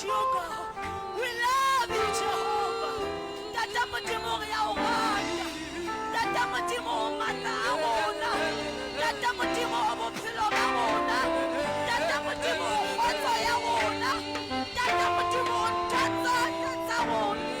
you, God. We love you, Jehovah. Tata Modimo re a o rata. Tata Modimo o matla a rona. Tata Modimo o bophelo ba rona. Tata Modimo o kgotso ya rona. Tata Modimo o ntho tsohle tsa rona.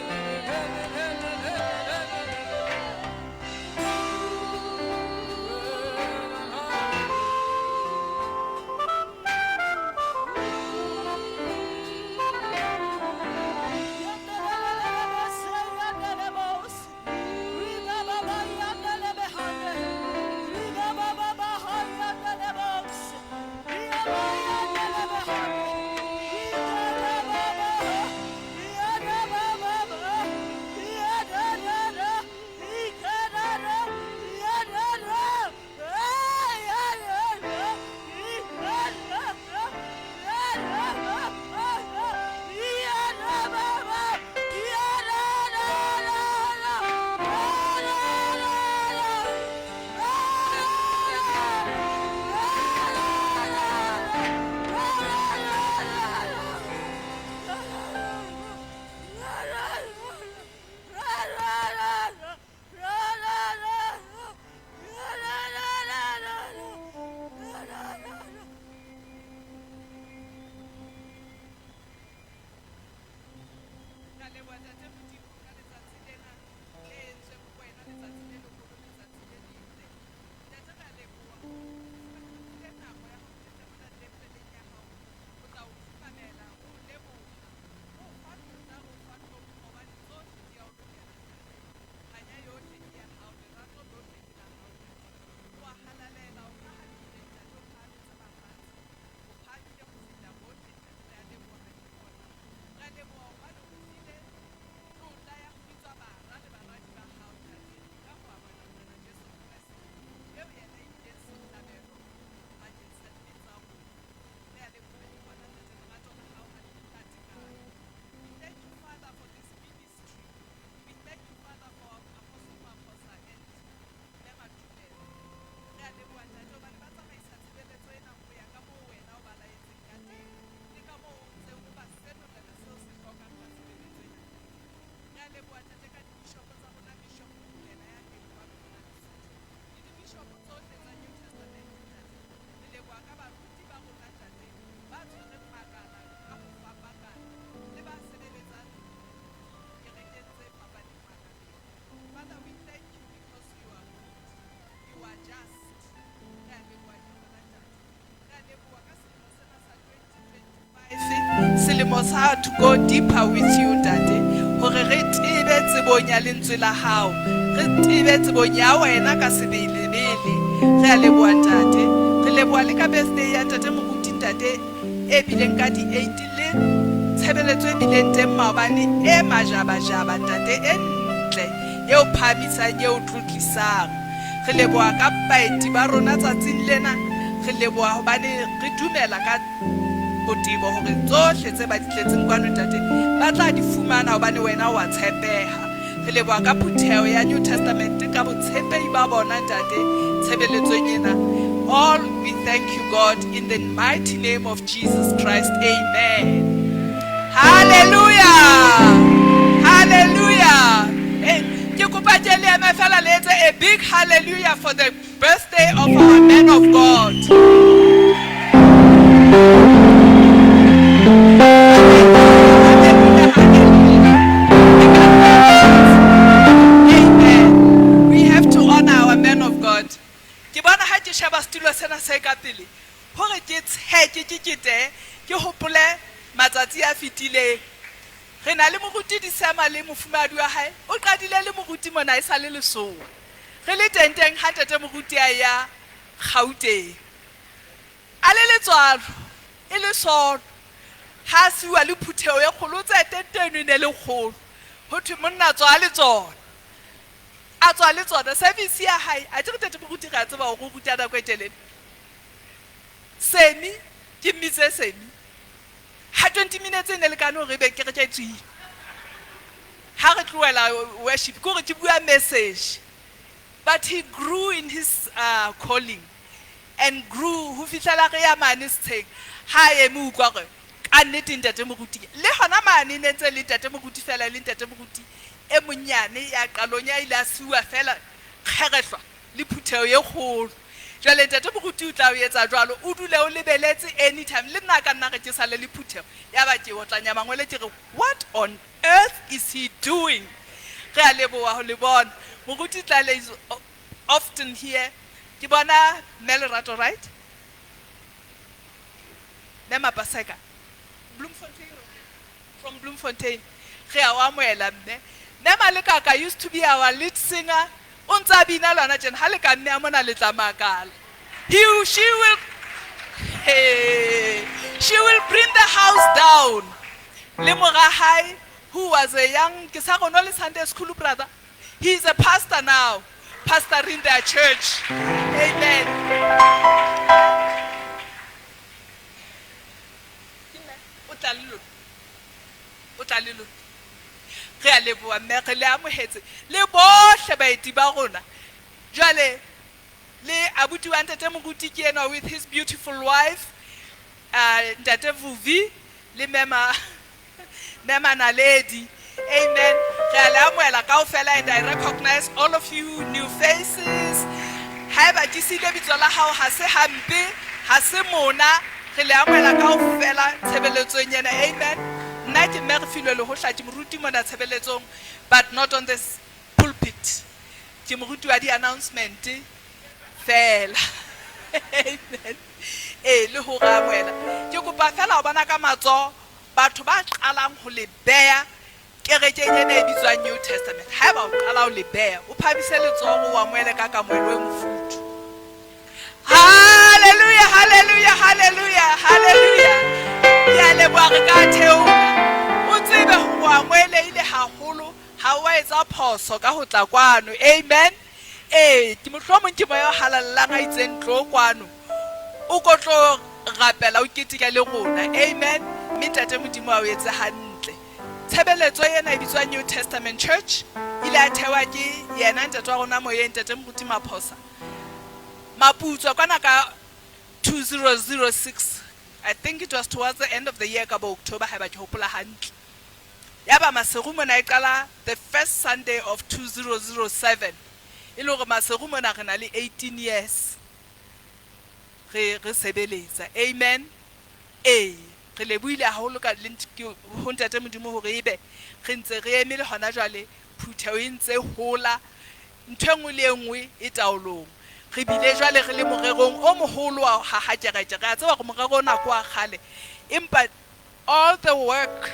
Re a leboha Ntate Modimo ka letsatsi lena le entsweng ho wena, letsatsi le leholo, letsatsi le letle. Ntate re a leboha hore re file nako ya hore re tle mona tempeleng ya hao ho tla o kgumamela, ho o leboha, ho o fa tlotla, ho o fa tlhompho hobane tsohle di a o lokela Ntate. Kganya yohle ke ya hao, lerato lohle ke la hao Ntate. O a halalela, o phahamile Ntate, o phahametse mafatshe, o phahamile ho feta bohle Ntate. Re a leboha ke hona. Re a leboha hobane o re file tlotla ya ho bitswa bara le baradi ba hao Ntate, ka ho amohela Morena Jesu Kreste, eo yena e bileng sehlabelo bakeng sa dibe tsa rona. Re a leboha ke hona Ntate, lerato la hao ha le na tekano. We thank you, Father, for this ministry. We thank you, Father, for Apostle Maphosa and Mme Matumela. Re a leboha Ntate hobane ba tsamaisa tshebeletso ena ho ya ka moo wena o ba laetseng ka teng le ka moo o ntseng o ba senolela seo se hlokang ka tshebeletso ena Ntate. Re a leboha Ntate ka dibishopo tsa rona, Bishop Mokoena ya teng kwano mona Lesotho le dibishopo tsohle tsa New Testament Ntate. Re leboha ka baruti ba rona Ntate ba tshwereng makala ka ho fapakana le ba sebeletsang dikerekeng tse fapaneng makaleng. Father, we thank you because you are good. You are just. Re a leboha ke rona Ntate. Re a leboha ka selemo sena sa 2025, selemo sa to go deeper with you Ntate, hore re tebe tsebong ya lentswe la hao, re tebe tsebong ya wena ka sebelebele. Re a leboha Ntate. Re leboha le ka birthday ya Ntate Moruti Ntate e bileng ka di-8 le tshebeletso e bileng teng maobane e majabajaba Ntate e ntle eo phahamisang eo tlotlisang. Re leboha ka baeti ba rona tsatsing lena. Re leboha hobane re dumela ka botebo hore tsohle tse ba di tletseng kwano Ntate ba tla di fumana hobane wena wa tshepeha. Re leboha ka phutheho ya New Testament ka botshepehi ba bona Ntate tshebeletsong ena. All we thank you, God, in the mighty name of Jesus Christ. Amen. Hallelujah. Hallelujah. Hey, ke kopa ke le eme fela le etse a big hallelujah for the birthday of our man of God. Hallelujah, hallelujah. Amen. We have to honor our man of God. Ke bona ha ke sheba setulo sena se ka pele hore ke tsheke ke kete ke hopole matsatsi a fetileng. Re na le moruti Disema le mofumahadi wa hae o qadile le moruti mona e sa le lesowa. Re le teng teng ha ntate moruti a ya Gauteng. A le letswalo e le sono ha siwa le phutheho e kgolo tse teng teno e ne le kgolo. Ho thwe monna tswa le tsona. A tswa le tsona service ya hae a tere ntate moruti re a tseba hore o ruta nako e telele. Semi ke mmitse Semi. Ha 20 minutes e ne lekane hore ebe kereke e tswile. Ha re tlohela worship ke hore ke bua message. But he grew in his calling and grew ho fihlela re ya mane setsheng. Ha a eme utlwa hore A nnete ntate moruti le hona mane ne ntse le ntate moruti fela le ntate moruti e monyane ya qalong ya ile a siuwa fela kgerehlwa le phutheho e kgolo. Jwale ntate moruti o tla o etsa jwalo, o dule o lebeletse anytime. Le nna ka nna re ke sale le phutheho ya ba ke otlanya mangwele ke re what on earth is he doing? Re a leboha ho le bona. Moruti Tlale is often here. Ke bona Mme Lerato, right? Mme Mapaseka. Bloemfontein. From Bloemfontein. Re a o amohela mme. Mme Malekaka used to be our lead singer. O ntse a bina le hona tjena. Ha le ka mme a mona le tla makala. He, she will, hey, she will bring the house down. Le mora hae, who was a young, ke sa rona le Sunday school brother. He is a pastor now, pastoring their church. Amen. O tla le lona. O tla le lona. Re a leboha mme re le amohetse le bohle baeti ba rona. Jwale le abuti wa ntate moruti ke enwa with his beautiful wife, ntate Vuvi le mema mema Naledi. Amen. Re a le amohela kaofela and I recognize all of you new faces. Haeba ke siile bitso la hao ha se hampe, ha se mona, re le amohela kaofela tshebeletsong ena. Amen. Nna ke mme Refilwe Lehohla, ke moruti mona tshebeletsong, but not on this pulpit. Ke moruti wa di-announcement fela. Amen. Ee, le ho re amohela. Ke kopa fela ho bona ka matsoho batho ba qalang ho le beha kerekeng ena e bitswang New Testament. Haeba o qala ho le beha, o phahamise letsoho o amohele ka kamohelo e mofuthu. Hallelujah, hallelujah, hallelujah, hallelujah. Ke a leboha re ka theola. O tsebe hore o amohelehile haholo, ha o a etsa phoso ka ho tla kwano. Amen. Ee, ke mohlomong ke moya o halalelang a itseng tlo kwano. O ko tlo rapela o keteke le rona. Amen. Mme Ntate Modimo a o etse hantle. Tshebeletso ena e bitswa New Testament Church. Ile ya thewa ke yena ntate wa rona moyeng, Ntate Moruti Maphosa. Maputswa kwana ka 2006. I think it was towards the end of the year ka bo October haeba ke hopola hantle. Yaba Maseru mona e qala the first Sunday of 2007. E le hore Maseru mona re na le 18 years re re sebeletsa. Amen. Ee, re lebohile haholo ka le ho Ntate Modimo hore ebe re ntse re eme le hona jwale phutheho e ntse hola, ntho e nngwe le e nngwe e taolong. Re bile jwale re le morerong o moholo wa ho haha kereke. Re a tseba hore morero ona ke wa kgale, empa all the work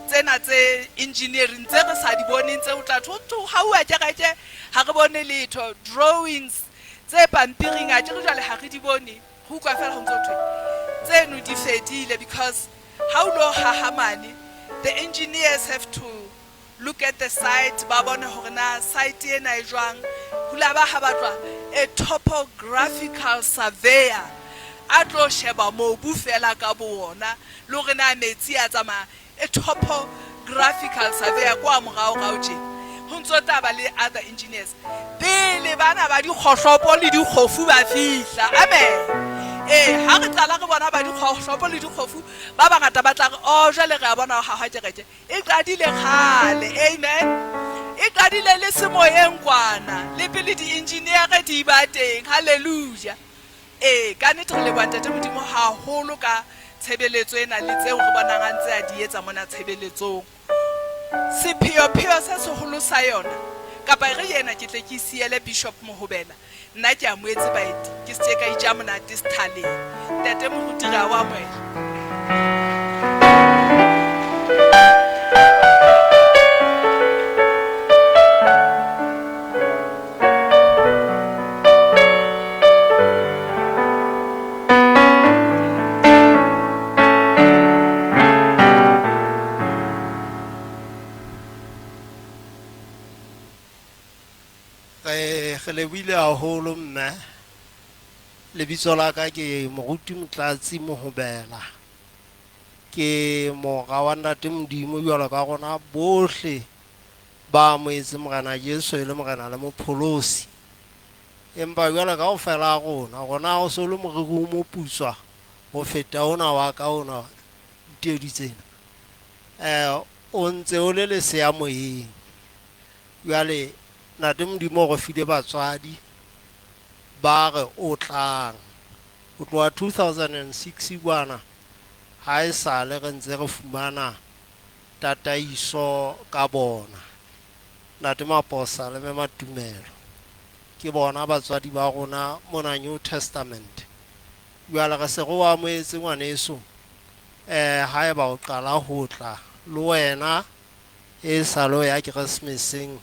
tsena tse engineering tse re sa di boneng tse o tla thwe ho hauwa kereke ha re bone letho, drawings tse pampiring akere jwale ha re di bone, re utlwa fela ho ntso thwe tseno di fedile because ha o lo haha mane the engineers have to look at the site, ba bone hore na site ena e jwang. Ho la ba ha batlwa a topographical surveyor a tlo sheba mobu fela ka bo wona le hore na metsi a tsamaya. A topographical surveyor kwa moraorao tje ho ntso tla ba le other engineers pele bana ba dikgohlopo le dikgofu ba fihla. Amen. Ee, ha re qala re bona ba dikgohlopo le dikgofu ba bangata ba tla re, oh jwale re a bona ho hahwa kereke. E qadile kgale. Amen. E qadile le semoyeng kwana, le pele di-engineere di ba teng. Hallelujah. Ee, ka nnete re leboha Ntate Modimo haholo ka tshebeletso ena le tseo re bonang a ntse a di etsa mona tshebeletsong. Sepheopheo se seholo sa yona, kapa e re ena ke tle ke e siele Bishop Mohobela, nna ke amohetse baeti, ke se ke ka itja monate sethaleng. Ntate Moruti re a o amohela. Re re lebohile haholo mme. Lebitso la ka ke Moruti Motlatsi Mohobela. Ke mora wa Ntate Modimo jwalo ka rona bohle ba amohetse Morena Jesu e le Morena le Mopholosi. Empa jwale kaofela ha rona, rona ho so le moriri o moputswa ho feta ona wa ka ona. ditedu tsena o ntse o le lesea moyeng. Jwale Ntate Modimo o re file batswadi ba re otlang ho tloha 2006 kwana, ha e sale re ntse re fumana tataiso ka bona. Ntate Maposa le Mme Matumelo ke bona batswadi ba rona mona New Testament. Jwale re se re o amohetse ngwaneso, haeba o qala ho tla le wena e sale o ya Keresemeseng,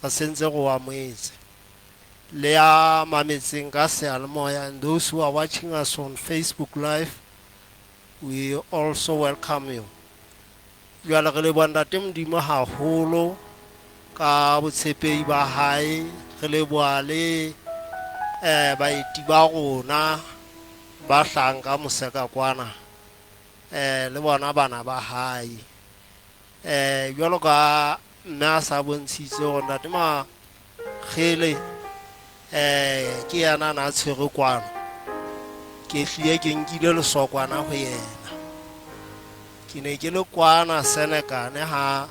re sentse re o amohetse. Le ya mametseng ka seyalemoya, and those who are watching us on Facebook Live, we also welcome you. Jwale re leboha Ntate Modimo haholo ka botshepehi ba hae, re leboha le baeti ba rona ba hlahang ka moseka kwana, le bona bana ba hae. Jwalo ka mme a sa bontshitse hore Ntate Makgele ke yena a na tshwere kwano, ke hlile ke nkile lesokwana ho yena. Ke ne ke le kwana Senekane ha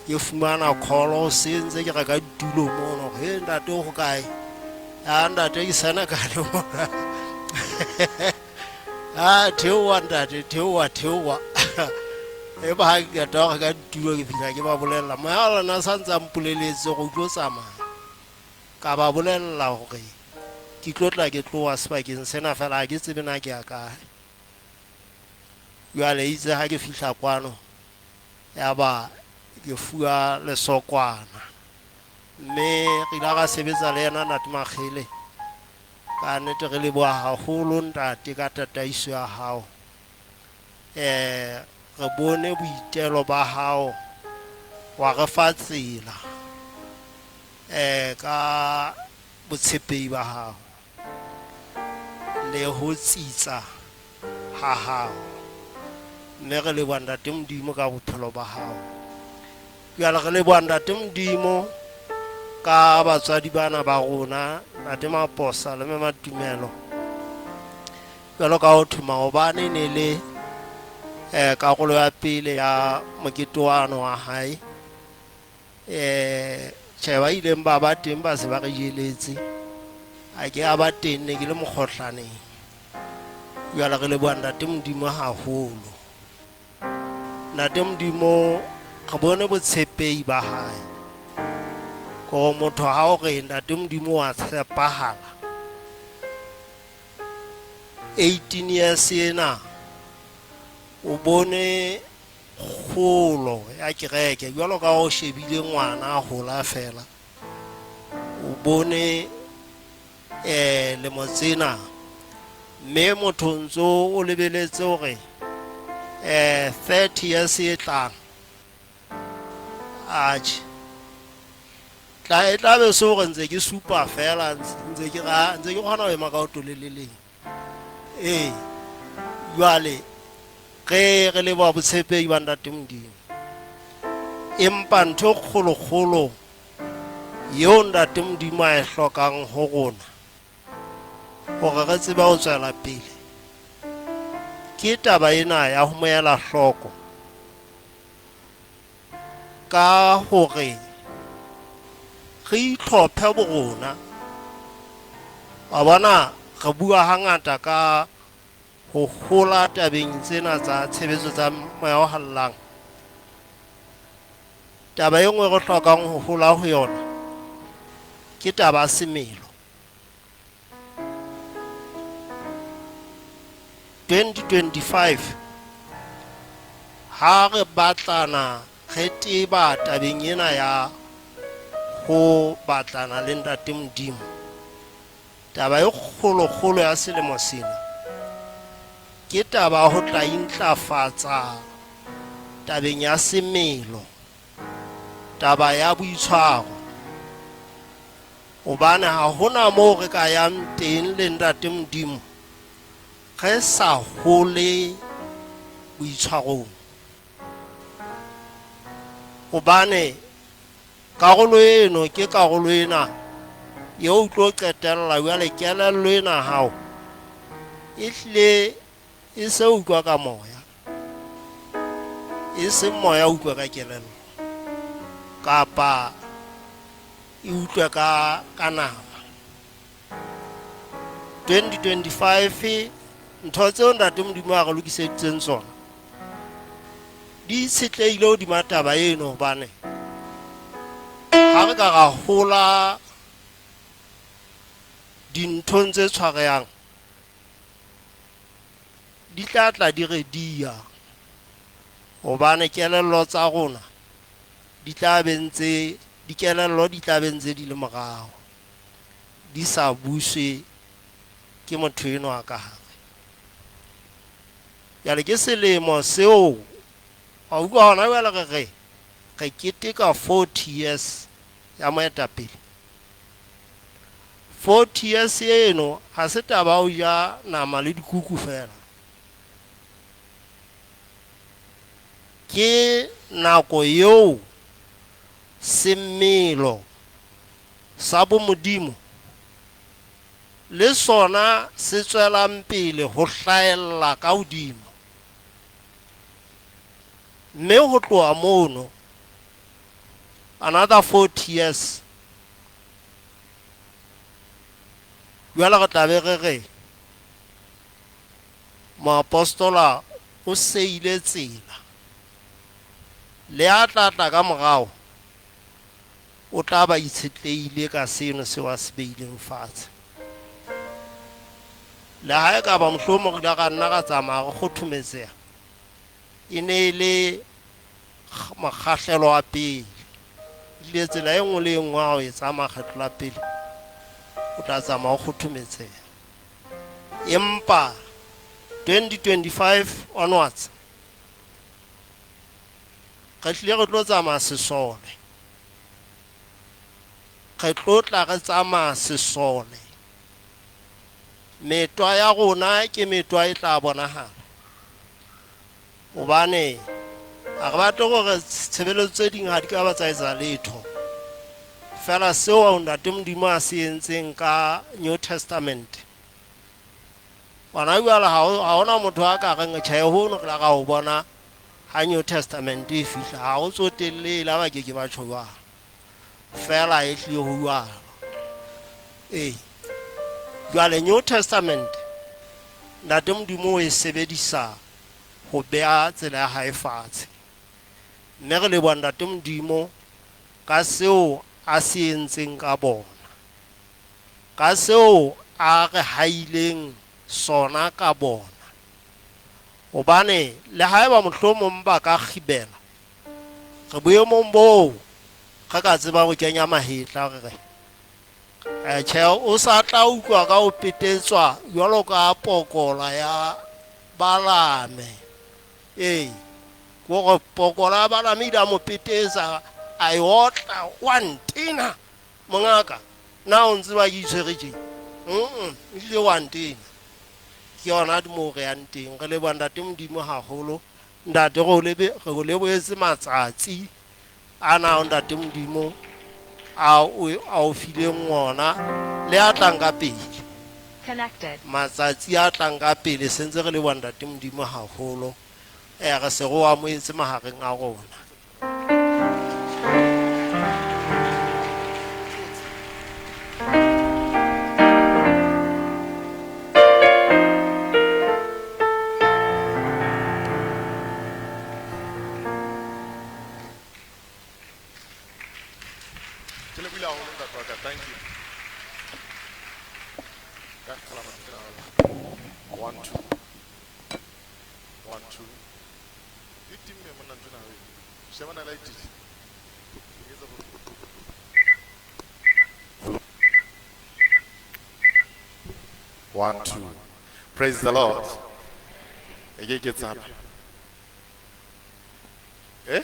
ke fumana call, se ntse ke reka ditulo mono, he ntate o ho kae? Ya ntate ke Senekane mona. Ah, theoha ntate, theoha, theoha. E ba ha ke qeta ho reka ditulo ke fihla ke ba bolella, moya wa lona sa ntse a mpoleletse hore o tlo tsamaya. Ka ba bolella hore ke tlo tla ke tloha sebakeng sena fela ha ke tsebe na ke ya kae. Jwale itse ha ke fihla kwano ya ba ke fuwa lesokwana, mme re ile ra sebetsa le yena Ntate Makgele. Ka nnete re leboha haholo ntate ka tataiso ya hao. Re bone boitelo ba hao, wa re fa tsela ka botshepehi ba hao le ho tsitsa ha hao, mme re leboha Ntate Modimo ka bophelo ba hao. Jwale re leboha Ntate Modimo ka batswadi bana ba rona, Ntate Maposa le Mme Matumelo. Jwalo ka ho thwe maobane ne le karolo ya pele ya mokete wano wa hae. Tjhe, ba ileng ba ba teng ba se ba re jeletse, a ke a ba teng, ne ke le mokgohlaneng. Jwale re leboha Ntate Modimo haholo. Ntate Modimo re bone botshepehi ba hae, hore motho ha o re Ntate Modimo wa tshepahala, 18 years ena o bone kgolo ya kereke, jwalo ka o shebile ngwana a hola fela, o bone lemo tsena, mme motho ntso o lebeletse hore 30 years e tlang, atjhe tla e tla be se hore ntse ke supa fela, ntse ke ra ntse ke kgona ho ema ka oto le le leng. Ee, jwale re re leboha botshepehi ba Ntate Modimo, empa ntho e kgolokgolo eo Ntate Modimo a e hlokang ho rona hore re tsebe ho tswela pele ke taba ena ya ho mo ela hloko ka hore re itlhophe borona. Wa bona, re bua hangata ka ho hola tabeng tsena tsa tshebetso tsa moya o hallang. Taba e nngwe re hlokang ho hola ho yona ke taba ya semelo. 2025 ha re batlana re teba tabeng ena ya ho batlana le Ntate Modimo, taba e kgolokgolo ya selemo sena ke taba ya ho tla intlafatsa tabeng ya semelo, taba ya boitshwaro, hobane ha hona moo re ka yang teng le Ntate Modimo re sa hole boitshwarong, hobane karolo eno ke karolo ena eo o tlo qetella jwale kelello ena hao e hlile e se utlwa ka moya. E seng moya o utlwe ka kelello kapa e utlwe ka nama. 2025 ntho tseo Ntate Modimo a re lokiseditseng tsona di itshetlehile hodima taba eno, hobane ha re ka ra hola dinthong tse tshwarehang di tla tla di re dia, hobane kelello tsa rona di tla be ntse dikelello di tla be ntse di le morao, di sa buswe ke motho enwa ka hare. Jwale ke selemo seo wa utlwa hona jwale re keteka 40 years ya moetapele. 40 years eno ha se taba ya ho ja nama le dikuku fela, ke nako eo semelo sa bomodimo le sona se tswelang pele ho hlahella ka hodimo. Mme ho tloha mono another 40 years jwale re tla be re re moapostola o seile tsela, le a tla tla ka morao o tla ba itshetlehile ka seno seo a se beileng fatshe. Le ha e ka ba mohlomong re ile ra nna ra tsamaya re kgothometseha, e ne e le mokgahlelo wa pele. Ebile tsela e nngwe le e nngwe ha o e tsamaya kgetlo la pele, o tla tsamaya o kgothometseha. Empa 2025 onwards re tlile re tlo tsamaya sesole, re tlo tla re tsamaya sesole. Metwa ya rona ke metwa e tla bonahala, hobane ha re batle hore tshebeletso tse ding ha di ka ba tsa etsa letho. Fela seo Ntate Modimo a se entseng ka New Testament, hona jwale ha hona motho a ka reng tjhe hono re la ra ho bona ha New Testament e fihla, ha ho tsotelle la ba ke ke ba tjho jwalo, fela e tlile ho jwalo. Ee, jwale New Testament Ntate Modimo o e sebedisa ho beha tsela ya hae fatshe, mme re leboha Ntate Modimo ka seo a se entseng ka bona, ka seo a re haileng sona ka bona. Hobane le haeba mohlomong ba ka kgibela, re boemong boo re ka tseba ho kenya mahetla re re tjhe, o sa tla utlwa ka ho petetswa jwalo ka pokola ya Balame. Ee, ke hore pokola ya Balame ile a mo petetsa, a e otla, wa ntena mongaka, na o ntse ba ke itshwere tje? Ebile wa ntena. Ke yona moo re yang teng. Re leboha Ntate Modimo haholo. Ntate, re o lebohetse matsatsi ana ao Ntate Modimo a o fileng ona le a tlang ka pele. Connected. Matsatsi a tlang ka pele se ntse re leboha Ntate Modimo haholo. Re se re o amohetse mahareng a rona. Thank you. 1 2 1 2. 1 2. Praise the Lord. Again gets up. Eh?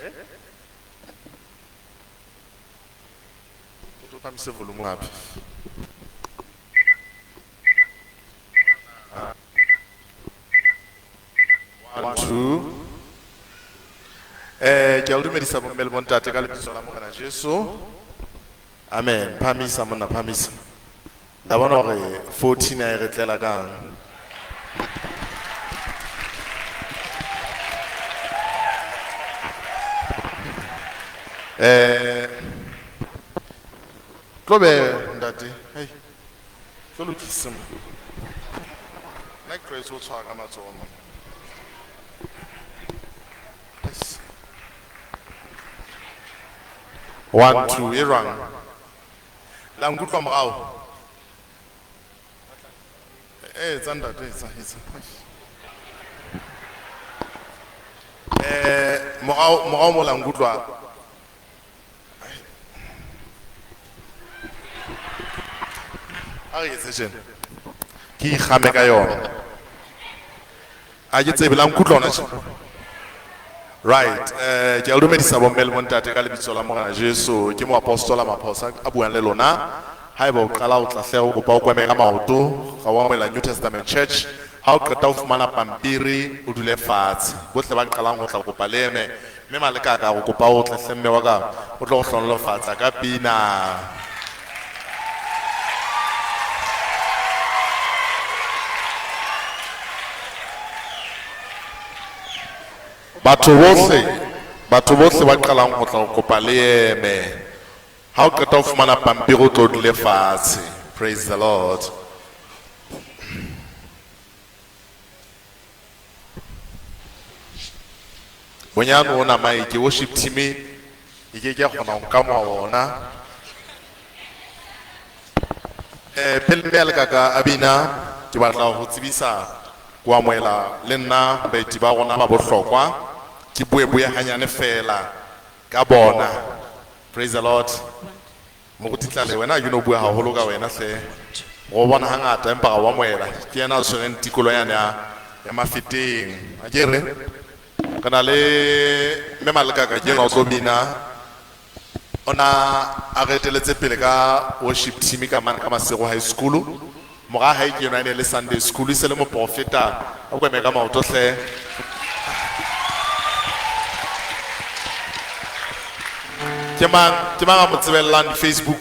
Volume up. 1 2. Ke a le dumedisa bomme le bontate ka lebitso la Morena Jesu. Amen. Phamisa monna, phamisa. La bona hore 14 a e re tlela kang. Tlo be ntate, hey. Tlo lokise mo. Nna ke tlwaetse ho tshwara ka matsoho mona. Yes. 1 2 e jwang? La nkutlwa morao? Etsa ntate, etsa, etsa. Morao, morao mo la nkutlwa. A re etse tjena. Ke ikgame ka yona. Ha ke tsebe la nkutlwa hona tjena. Right, ke a dumedisa bomme le bontate ka lebitso la Morena Jesu. Ke moapostola Maphosa a buang le lona. Haeba o qala o tla hle o kopa o kweme ka maoto, ga o amohela New Testament Church. Ha o qeta ho fumana pampiri, o dule fatshe. Bohle ba qalang ho tla kopa le eme. Mme Malekaka o kopa o tle hle mme wa ka, o tlo go hlonolofatsa ka pina. Batho bohle ba qalang ho tla ho kopa le eme. Ha o qeta ho fumana pampiri o tlo dule fatshe. Praise the Lord. Bonyane ona maeke worship team e ke ke kgona ho nka mowa ona. Pele mme a Lekaka a bina, ke batla ho tsebisa ko amohela le nna baeti ba rona ba bohlokwa. Ke bue bue hanyane fela ka bona. Praise the Lord. Moruti Tlale, wena ha ke no bua haholo ka wena hle. Go bona hangata empa ga wa amohela. Ke yena a tshwereng tikolo yane ya Mafeteng. A ke re re na le mme Malekaka ke yena o tlo bina. O na a re eteletse pele ka worship team ka mane ka Masego High School. Mora hae ke yena e ne le Sunday school, e se le moprofeta. A kweme ka maoto hle. Ke mang a mo tsebellang Facebook?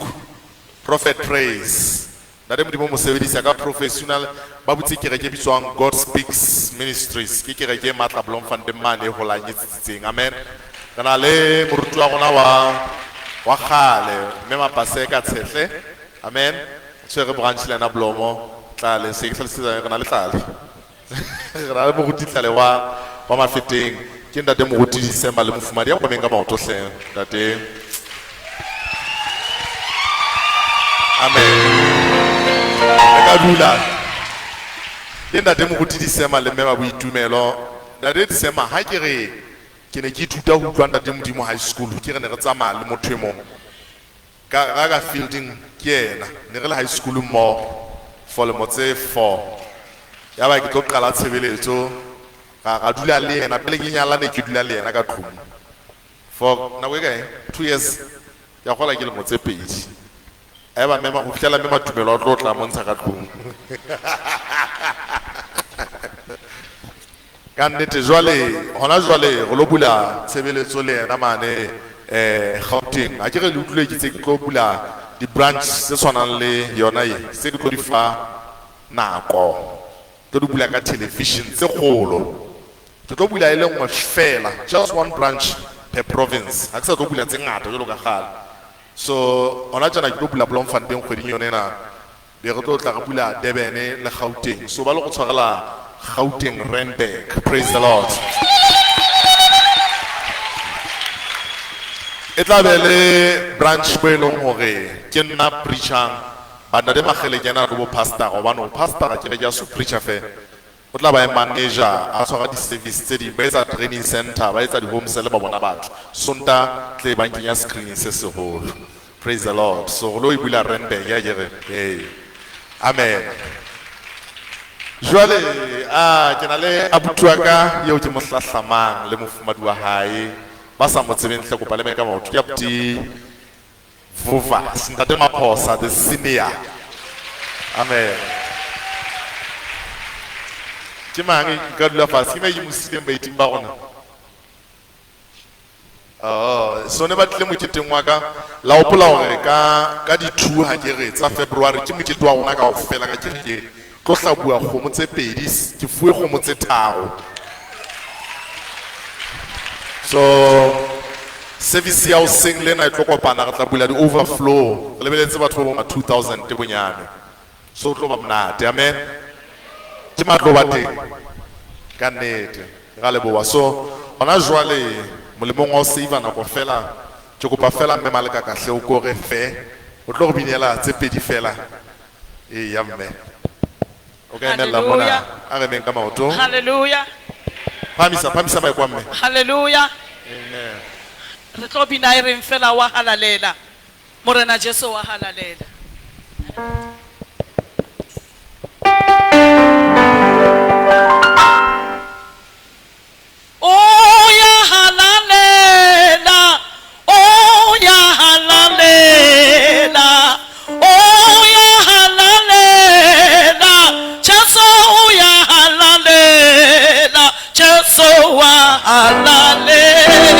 Prophet Praise. Ntate Modimo mo sebedisa ka professional ba butse kereke e bitswang God Speaks Ministries. Ke kereke e matla Bloemfontein mane e holang e tsitsitseng. Amen. Re na le moruti wa rona wa kgale, mme Mapaseka Tshehle. Amen. Tshwere branch le yena Blomo. Tlale, se ke hlalosetsa re na le Tlale. Re na le moruti Tlale wa Mafeteng. Ke ntate moruti December le mofumadi ya kwameng ka maoto hle, ntate. Amen. Re ka dula. Ke ntate moruti December le mme ba boitumelo. Ntate December, ha ke re ke ne ke ithuta ho utlwa ntate Modimo high school, ke re ne re tsamaya le motho e mong. Ka ga ka fielding ke yena, ne re le high school mmoho for lemo tse 4. Ya ba ke tlo qala tshebeletso, ga dula le yena pele ke nyala ne ke dula le yena ka tlung. For nako e kae? 2 years. Ke a kgolwa ke lemo tse pedi. Eba mme ho fihlela mme Matumelo a tlo tla montsha ka tlung. Ka nnete jwale, hona jwale re lo bula tshebeletso le yena mane, Gauteng. Ha ke re le utlwile ke tse ke tlo bula di-branch tse tshwanang le yona e, se ke tlo di fa nako. Tlo di bula ka television tse kgolo. Ke tlo bula e le nngwe fela, just one branch per province. Ha ke sa tlo bula tse ngata jwalo ka kgale. So hona tjena ke tlo bula Bloemfontein kgweding yona ena. Be re tlo tla re bula Durban le Gauteng. So ba lo go tshwarela Gauteng Randburg. Praise the Lord. E tla be le branch mo e leng hore ke nna preachang. Ba ntate Makgele ke yena a tlo bo pastor, hobane o pastor ke re ke a so preacher fela. O tla ba e manager, a tshwara di-service tse ding, ba etsa training center, ba etsa di-home cell ba bona batho. Sonta tle ba nkenya screening se seholo. Praise the Lord. So re lo e bula Randburg ya ke re, hey. Amen. Jwale, ke na le abuti wa ka eo ke mo hlahlamang le mofumadi wa hae. Ba sa mo tsebeng hle kopa le me ka maoto. Ke abuti Vuva, Ntate Maphosa, the senior. Amen. Ke mang nka dula fatshe? Ke mang ke mo sileng baeting ba rona? Oh, so ne ba tlile moketeng wa ka. La hopola hore ka di 2 ha ke re tsa February ke mokete wa rona kaofela ka kerekeng. Tlo hlabua kgomo tse pedi, ke fuwe kgomo tse tharo. So Service ya hoseng lena e tlo kopana, re tla bula di-overflow. Re lebeletse batho ba bo ma 2000 bonyane. So tlo ba monate. Amen. Ke matlo ba teng. Ka nnete. Ra leboha. So hona jwale molemong wa ho save nako fela, ke kopa fela mme Malekaka hle o ko re fe. O tlo re binela tse pedi fela. Eya mme. O ka emella mona. Hallelujah. A re meng ka maoto. Hallelujah. Phamisa, phamisa maikutlo a mme. Hallelujah. Amen. Re tlo bina e reng fela wa halalela. Morena Jesu wa halalela. O ya halalela, o ya halalela, o ya halalela, Jesu o ya halalela, Jesu wa halalela.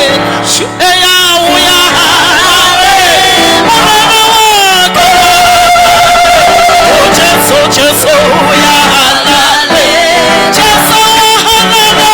Eya o ya halalela, Morena wa ka. O Jesu, Jesu o ya halalela, Jesu wa halalela.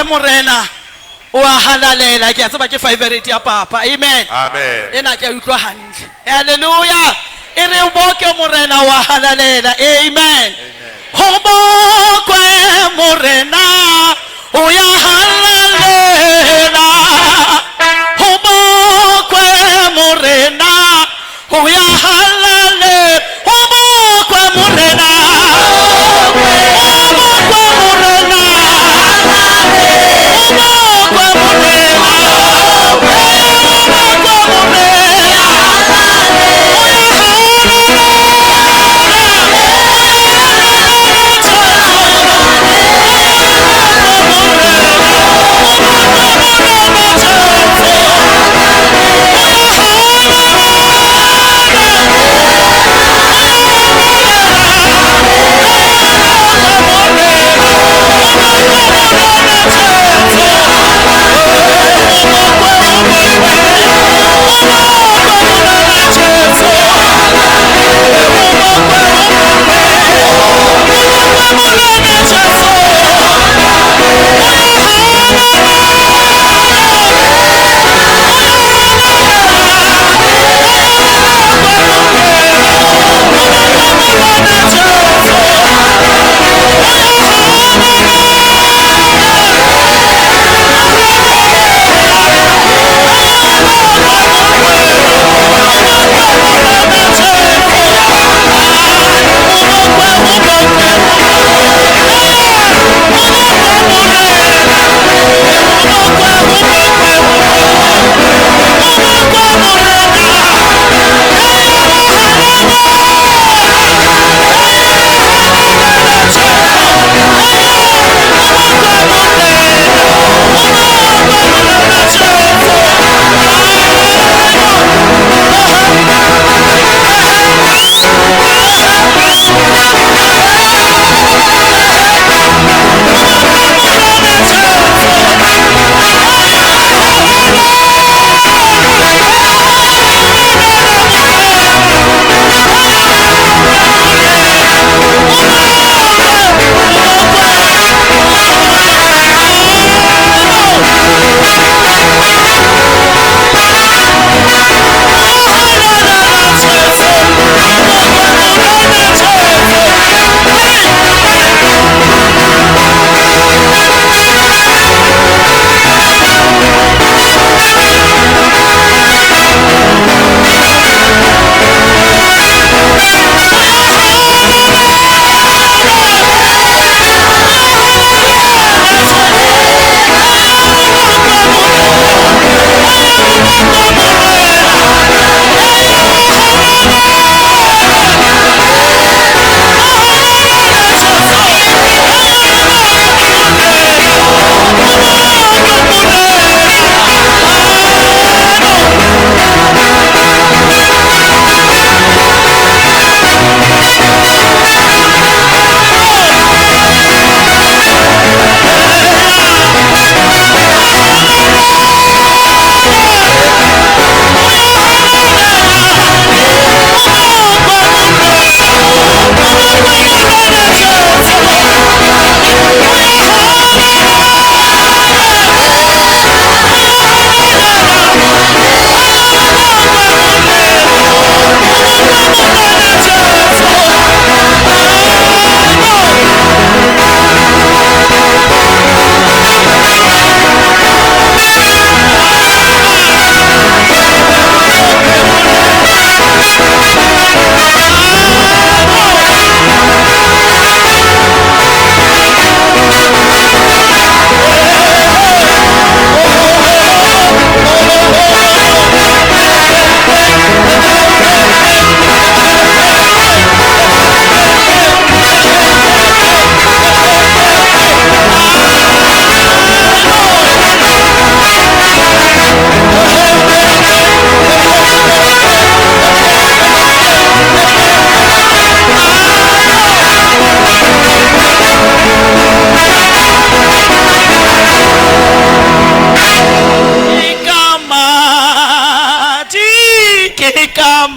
Morena o a halalela, ke a tseba ke favorite ya papa. Amen. Amen. Ena ke a utlwa hantle. Hallelujah. E re o boke Morena wa halalela. Amen. Ho bokwe Morena o ya halalela. Ho bokwe Morena o ya halalela. Ho bokwe Morena. Ho bokwe Morena. Ho bokwe Morena. Ho bokwe Morena.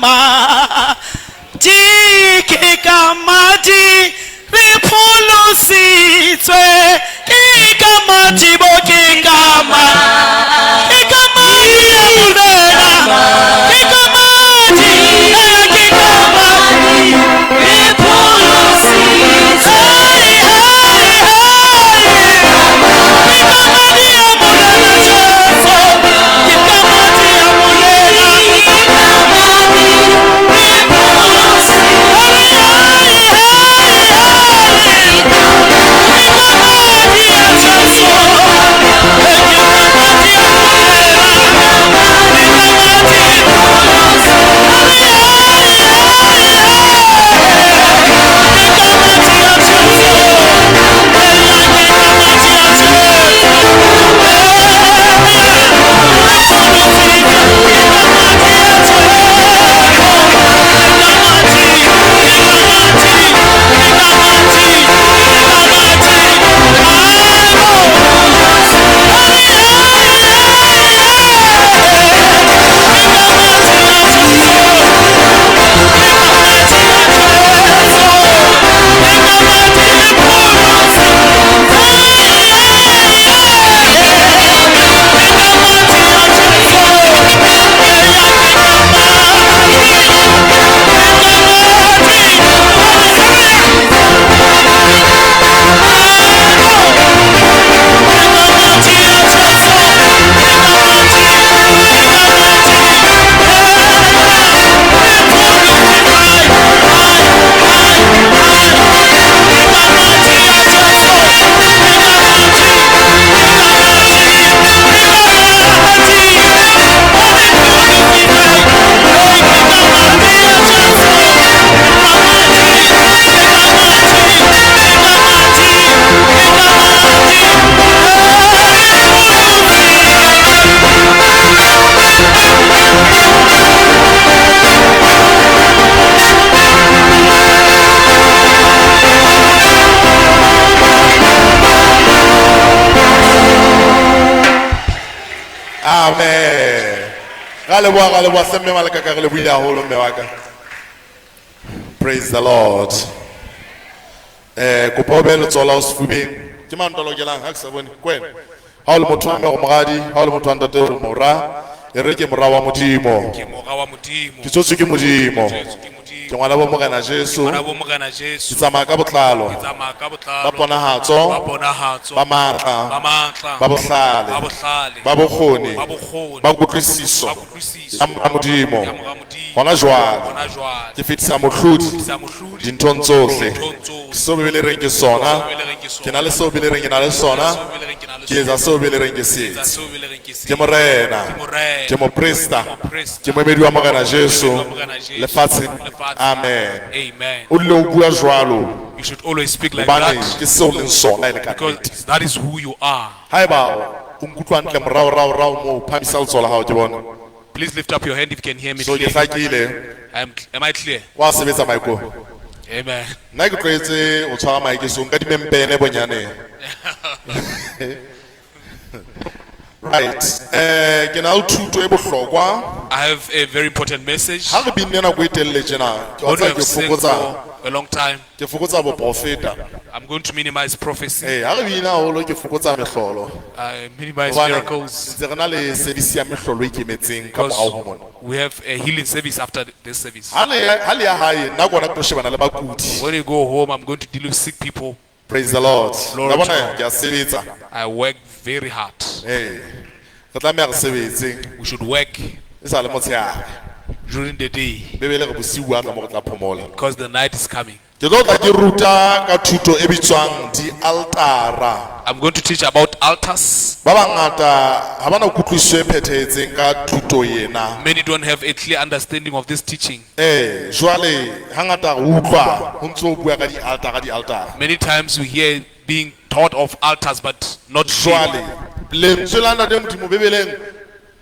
madi, ke ka madi re pholositswe, ke ka madi bo, ke ka madi, ke ka madi a Morena, ke ka madi, eh, ke ka madi re pholositswe. Hey, hey, hey. Ke ka madi a Morena Jesu, ke ka madi a Morena, ke ka madi re pholositswe. Hey, hey, hey. Ke ka madi a Jesu, ke ka madi a Morena, ke ka madi re pholositswe. Hey, hey, hey. Ke ka madi a Jesu, ke ka madi a Jesu. Amen. Ra leboha, ra leboha hle mme Malekaka, re lebohile haholo mme wa ka. Praise the Lord. Kopa o behe letsoho la hao sefubeng. Ke mang ntwa lokelang ha ke sa bone? Ke wena. Ha o le motho wa mme o moradi, ha o le motho wa ntate o mora, e re ke mora wa Modimo. Ke mora wa Modimo. Ke tshotswe ke Modimo. Ke tshotswe ke Modimo. Ke ngwana bo Morena Jesu. Ngwana bo Morena Jesu. Ke tsamaya ka botlalo. Ke tsamaya ka botlalo. Ba ponahatso. Ba ponahatso. Ba matla. Ba matla. Ba bohlale. Ba bohlale. Ba bokgoni. Ba bokgoni. Ba kutlwisiso. Ba kutlwisiso. Ya mora Modimo. Ya mora Modimo. Hona jwale. Hona jwale. Ke fetisa mohlodi. Fetisa mohlodi. Dinthong tsohle. Dinthong tsohle. Seo Bibele e reng ke sona. Seo Bibele e reng ke sona. Ke na le seo Bibele e reng ke na le sona. Seo Bibele e reng ke na le Ke etsa sona. seo Bibele e reng ke se Ke etsa etse. seo Bibele e reng ke se Ke morena. Ke morena. Ke moprista. Ke moprista. Ke moemedi wa Morena Jesu. Ke moemedi wa Morena Jesu. Lefatsheng. Lefatsheng. Amen. Amen. O dule o bua jwalo. You should always speak like Hobane that. ke seo leng sona e le ka Because nnete. that is who you are. Haeba o nkutlwa hantle morao rao rao moo, phamisa letsoho la hao ke bone. Please lift up your hand if you can hear me So ke clearly. hlakile. Am I clear? Wa sebetsa Michael. Amen. Nna ke tlwaetse ho tshwara mic so nka dimempene bonyane. Right. Ke na le thuto e bohlokwa. I have a very important message. Ha re binne nako e telele tjena, ke wa When we tseba have ke sang fokotsa for a long time, ke fokotsa boprofeta. I'm going to minimize prophecy. Ha re bina haholo ke fokotsa mehlolo. I minimize Hobane miracles. ntse re na le service ya mehlolo e ikemetseng ka Because morao ho mona. we have a healing service after this service. Ha le ya hae, nna ke ona ke tlo shebana le bakudi. When you go home, I'm going to deal with sick people. Praise the Lord. Glory La to bona God. ke a sebetsa. I work very hard. Re tlameha re sebetse. We should work E sa le motshehare. during the day. Bebele re bosiu a tla mo re tla phomola. Because the night is coming. Ke tlo tla ke ruta ka thuto e bitswang di-altara. I'm going to teach about altars. Ba bangata ha bana kutlwisiso e phethahetseng ka thuto ena. Many don't have a clear understanding of this teaching. Jwale hangata re utlwa ho ntso ho bua ka di-altara, di-altara. Many times we hear being taught of altars, but not Jwale clearly. lentswe la Ntate Modimo Bibeleng,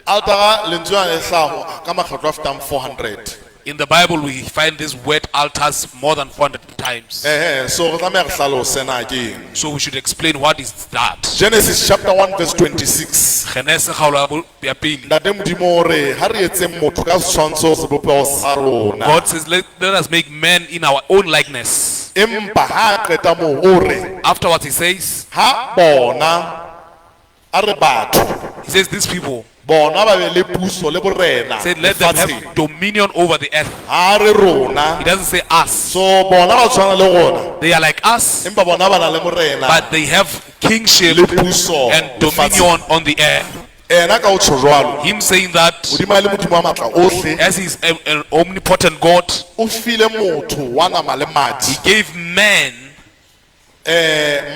altara lentswe la le hlaho ka makgetlo a fetang 400. In the Bible, we find this word altars more than 400 times. Ehe, so re tlameha re hlalose na ke eng. So we should explain what is that. Genesis chapter 1 verse 26. Genese kgaolo ya pele. Ntate Modimo o re ha re etseng motho ka setshwantsho sebopeho sa rona. God says, let us make man in our own likeness. Empa ha a qeta moo o re Afterwards, he says, ha bona a re batho he says, these people bona ba be le puso le borena said, let them lefatsheng. have dominion over the earth. Ha re He rona doesn't say us. so bona ba tshwana le rona They are like us, empa bona ba na le morena but they have kingship le puso and lefatsheng. dominion on the earth. Ena ka ho tjho jwalo Him saying that, Modimo a le Modimo wa matla ohle as he's an omnipotent God, o file motho wa nama le madi he gave man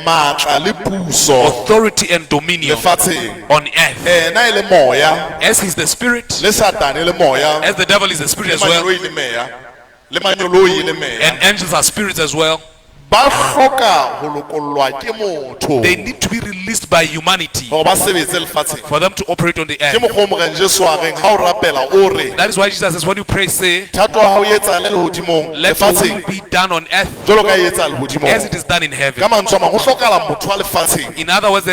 matla le puso authority and dominion lefatsheng. on earth. Ena e le moya As he's the spirit, le Satane le moya as the devil is the spirit le as well, mangeloi le meya le mangeloi le meya and angels are spirits as well, ba hloka ho lokollwa ke motho they need to be released by humanity hore ba sebetse lefatsheng. for them to operate on the Ke earth. mokgwa o Morena Jesu a reng ha o rapela o re That is why Jesus says, when you pray, say, thato ya hao e etsahale lehodimong let your will lefatsheng be done on earth jwalo ka e etsa lehodimong. as it is done in heaven. Ka mantswe a mang ho hlokahala motho wa lefatsheng In other words,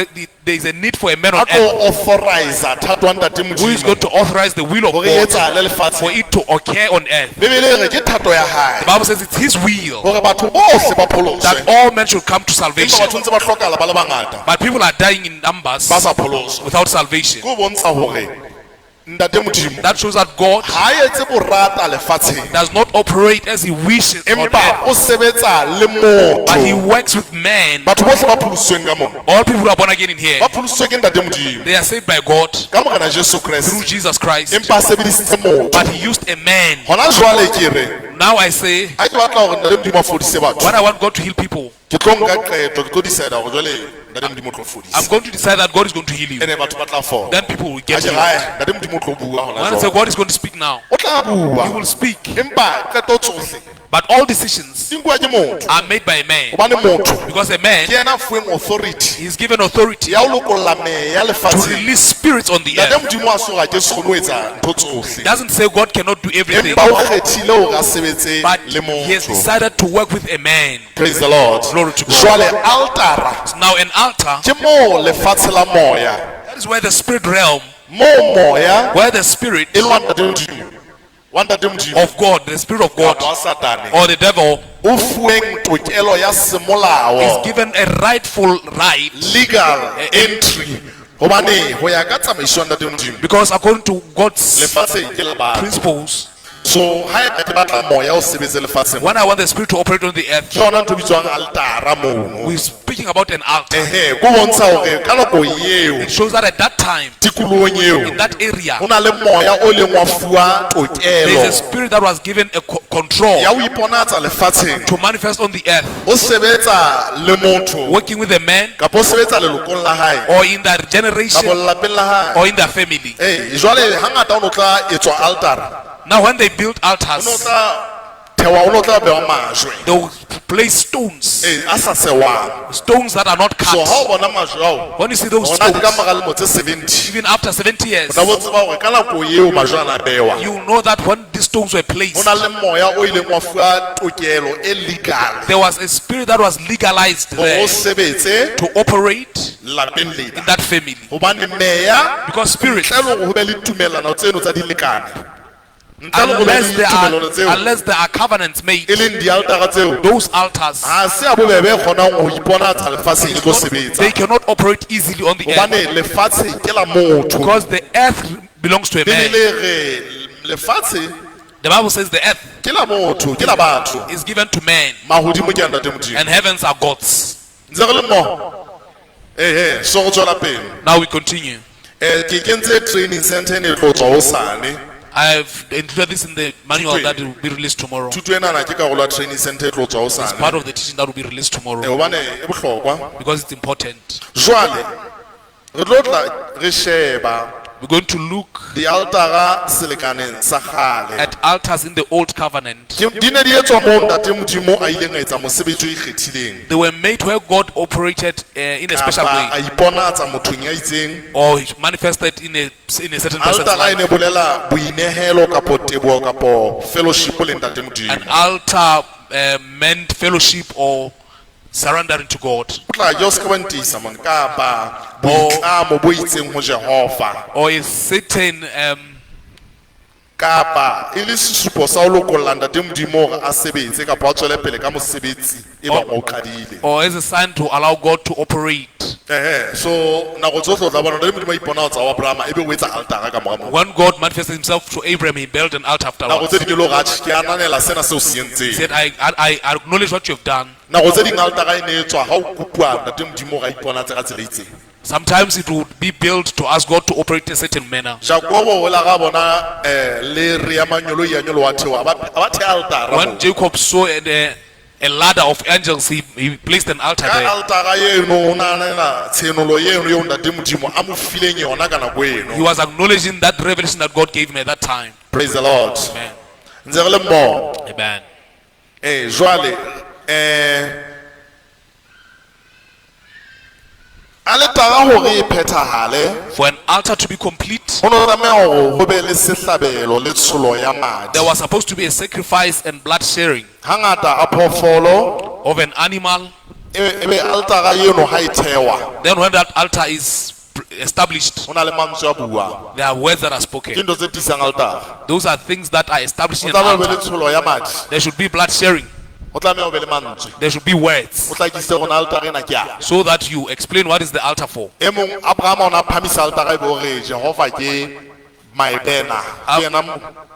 there is a need for a man a on tlo earth authorize thato ya Ntate who is Modimo going to authorize the will of hore e God etsahale for lefatsheng. it to occur on earth. Bebele e re ke thato ya hae The Bible says it's his will hore batho bohle ba pholoswe. that all men should come to Empa salvation. batho ntse ba hlokahala ba le bangata But people are dying in numbers ba sa pholoswa. without salvation. Ke ho bontsha hore Ntate Modimo That shows that God ha a etse borata lefatsheng does not operate as he wishes on empa earth, o sebetsa le but he motho. works with men. Batho bohle ba pholositsweng ka mona All people who are born again in here, ba pholositswe ke Ntate Modimo they are saved by God ka Morena Jesu through Kreste Jesus Christ. empa a sebedisitse motho. But he used a man. Hona jwale ke re Now I say, ha ke batla hore Ntate Modimo a fodise batho when I want God to heal people, ke tlo nka qeto ke tlo decide hore jwale Ntate Modimo o tlo I'm fodisa going to decide that God is going to heal you. ene batho ba tla fola. Then people will Ha get ke healed. re, "Ae, Ntate Modimo o tlo bua hona When I say jwale." God is going to speak now, O tla he bua will speak. empa qeto tsohle But all decisions di nkuwa ke motho are made by a man. hobane motho Because a man ke yena a fuweng authority is given authority ya ho lokolla meya to lefatsheng. release spirits on the Ntate earth. Modimo a so ga ke se kgone ho etsa ntho tsohle Doesn't say God cannot do everything, empa o kgethile hore a sebetse but le he has motho. decided to work with a man. Praise the Lord. Glory to God. Jwale altara Now an altar, ke moo lefatshe la moya that is where the spirit realm, moo moya where the spirit e le wa Ntate Modimo wa Ntate Modimo of God, the spirit of God, kapa wa Satane or the devil o fuweng tokelo ya is semolao given a rightful right legal entry hobane ho ya ka tsamaiso ya Ntate Modimo because according to God's lefatshe ke la batho. principles, So ha eba ke batla moya o sebetse lefatsheng when I want the spirit to operate on the earth, ke yona ntho e bitswang altara mono. we're speaking about an altar. Ehe, ko bontsha hore ka nako eo It shows that at that time, tikolohong eo in that area, ho na le moya o leng wa fuwa there tokelo is a spirit that was given a control ya ho iponatsa lefatsheng to manifest on the earth, o sebetsa le motho working with a man kapa o sebetsa lelokong la hae or in their kapa generation lelapeng la hae. or in their family. Ee, jwale hangata o no tla etswa altara Now, when they build o no altars, tla thewa o no tla bewa majwe they will place stones, ee a sa sewang. stones that are not So ha o cut. bona majwe ao When you see those ona di ka stones, mora lemo tse 70 even after 70 years, o tla bo tseba hore ka nako eo majwe a na bewa you know that when these stones were ho placed, na le moya o ileng wa fuwa tokelo e legal there was a spirit that was legalized hore o there sebetse to operate lapeng in lena that family. hobane meya Because spirits, ntle le hore ho be le tumellano tseno tsa dilekane ntle le ho be le unless there ditumellano are, tseo unless there are covenants made, e leng dialtara tseo those altars, ha se a bobebe e kgonang ho iponatsa lefatsheng e tlo sebetsa they cannot operate easily on the earth hobane lefatshe ke la motho. because the earth belongs to a man. Bibele re lefatshe The Bible says the earth ke la motho ke la batho is given to man mahodimo ke a Ntate Modimo and heavens are God's. ntse re le mmoho ehe so go tswela pele. Now we continue. Ke kentse training center ene e tlo tswa hosane. I've included this in the manual that will be released tomorrow. Thuto enana ke karolo ya training center e tlo tswa It's hosane part of the teaching that will be released tomorrow hobane e bohlokwa. because it's important. Jwale re tlo tla re sheba We're going to look dialtara selekaneng sa kgale. at altars in the old covenant. Di ne di etswa moo ntate Modimo a ileng a etsa mosebetsi o ikgethileng. They were made where God operated in a special Kapa a way iponatsa mothong ya itseng. or he manifested in a certain person's Altara e life. ne bolela boinehelo kapo teboho kapo fellowship le ntate Modimo. An altar meant fellowship or surrendering to God O tla ja o se ke wa ntiisa man kapa boitlamo bo itseng ho Jehova. or a certain Kapa e le sesupo sa ho lokolla ntate Modimo hore a sebetse kapa a tswele pele ka mosebetsi e bang o qadile. or as a sign to allow God to operate. Ehe, so nako tsohle o tla bona ntate Modimo a iponatsa ho Abrahama ebe o etsa altara ka mora moo. When God manifested himself to Abraham, he built an altar Nako afterwards. tse ding e le hore atjhe, ke ananela sena seo se He entseng. said, I acknowledge what you have done. Nako tse ding altara e ne e tswa ha o kopuwa ntate Modimo hore a iponatse ka tsela e itseng. Sometimes it would be built to ask God to operate in a certain manner. Jakobo o la ga bona le re ya manyolo ya nyolo wa theoha, a ba theha altara When moo. Jacob saw a ladder of angels, he placed an altar Ka there. altara eno o nahanela tshenolo eno eo ntate Modimo a mo fileng yona ka nako He eno. was acknowledging that revelation that God gave him at that time. Praise the Lord. Amen. Ntse re le mmoho. Amen. Jwale aletara hore e phethahale For an altar to be complete, ho no tlameha hore ho be le sehlabelo le tsholo ya madi. there was supposed to be a sacrifice and blood sharing Hangata a phoofolo of an animal. e be altara eno ha e thewa Then when that altar is established, ho na le mantswe a buang. there are words that are Ke spoken. ntho tse tiisang altara. Those are things that are establishing Ho an tlameha ho be le altar. tsholo ya madi. There should be blood sharing. Ho tlameha ho be le mantswe. There should be words O hlakise hore na altara ena ke yang. so that you explain what is the altar for. E mong Abraham o na phamisa altara e be o re Jehova ke my banner. Ke yena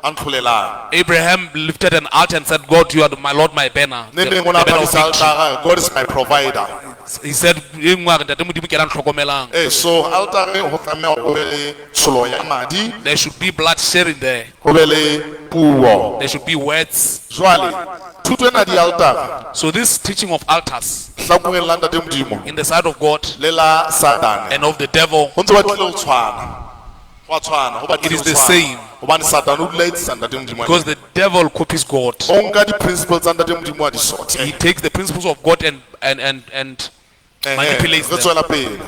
a ntlholelang. Abraham lifted an altar and said, God, you are my Lord, my banner. Neng The, neng o na the banner of phamisa victory. altara, God is my provider. He said, "E nngwe a re, Ntate Modimo ke yena a ntlhokomelang." So altare ho tlameha ho be le tsholo ya madi, There should be blood sharing there. ho be le puo. There should be words. Jwale thuto ena di altara So this teaching of altars hlakoreng la ntate Modimo in the sight of God le la Satane and of the devil, ho ntse ba tlile ho tshwana. Ho a tshwana, ho batlile It is ho the tshwana. same. Hobane Satane o dula a etsisa ntate Modimo. because the devil copies God. O nka di-principle tsa ntate Modimo a di sothe. He takes the principles of God and manipulates Re them. tswela pele.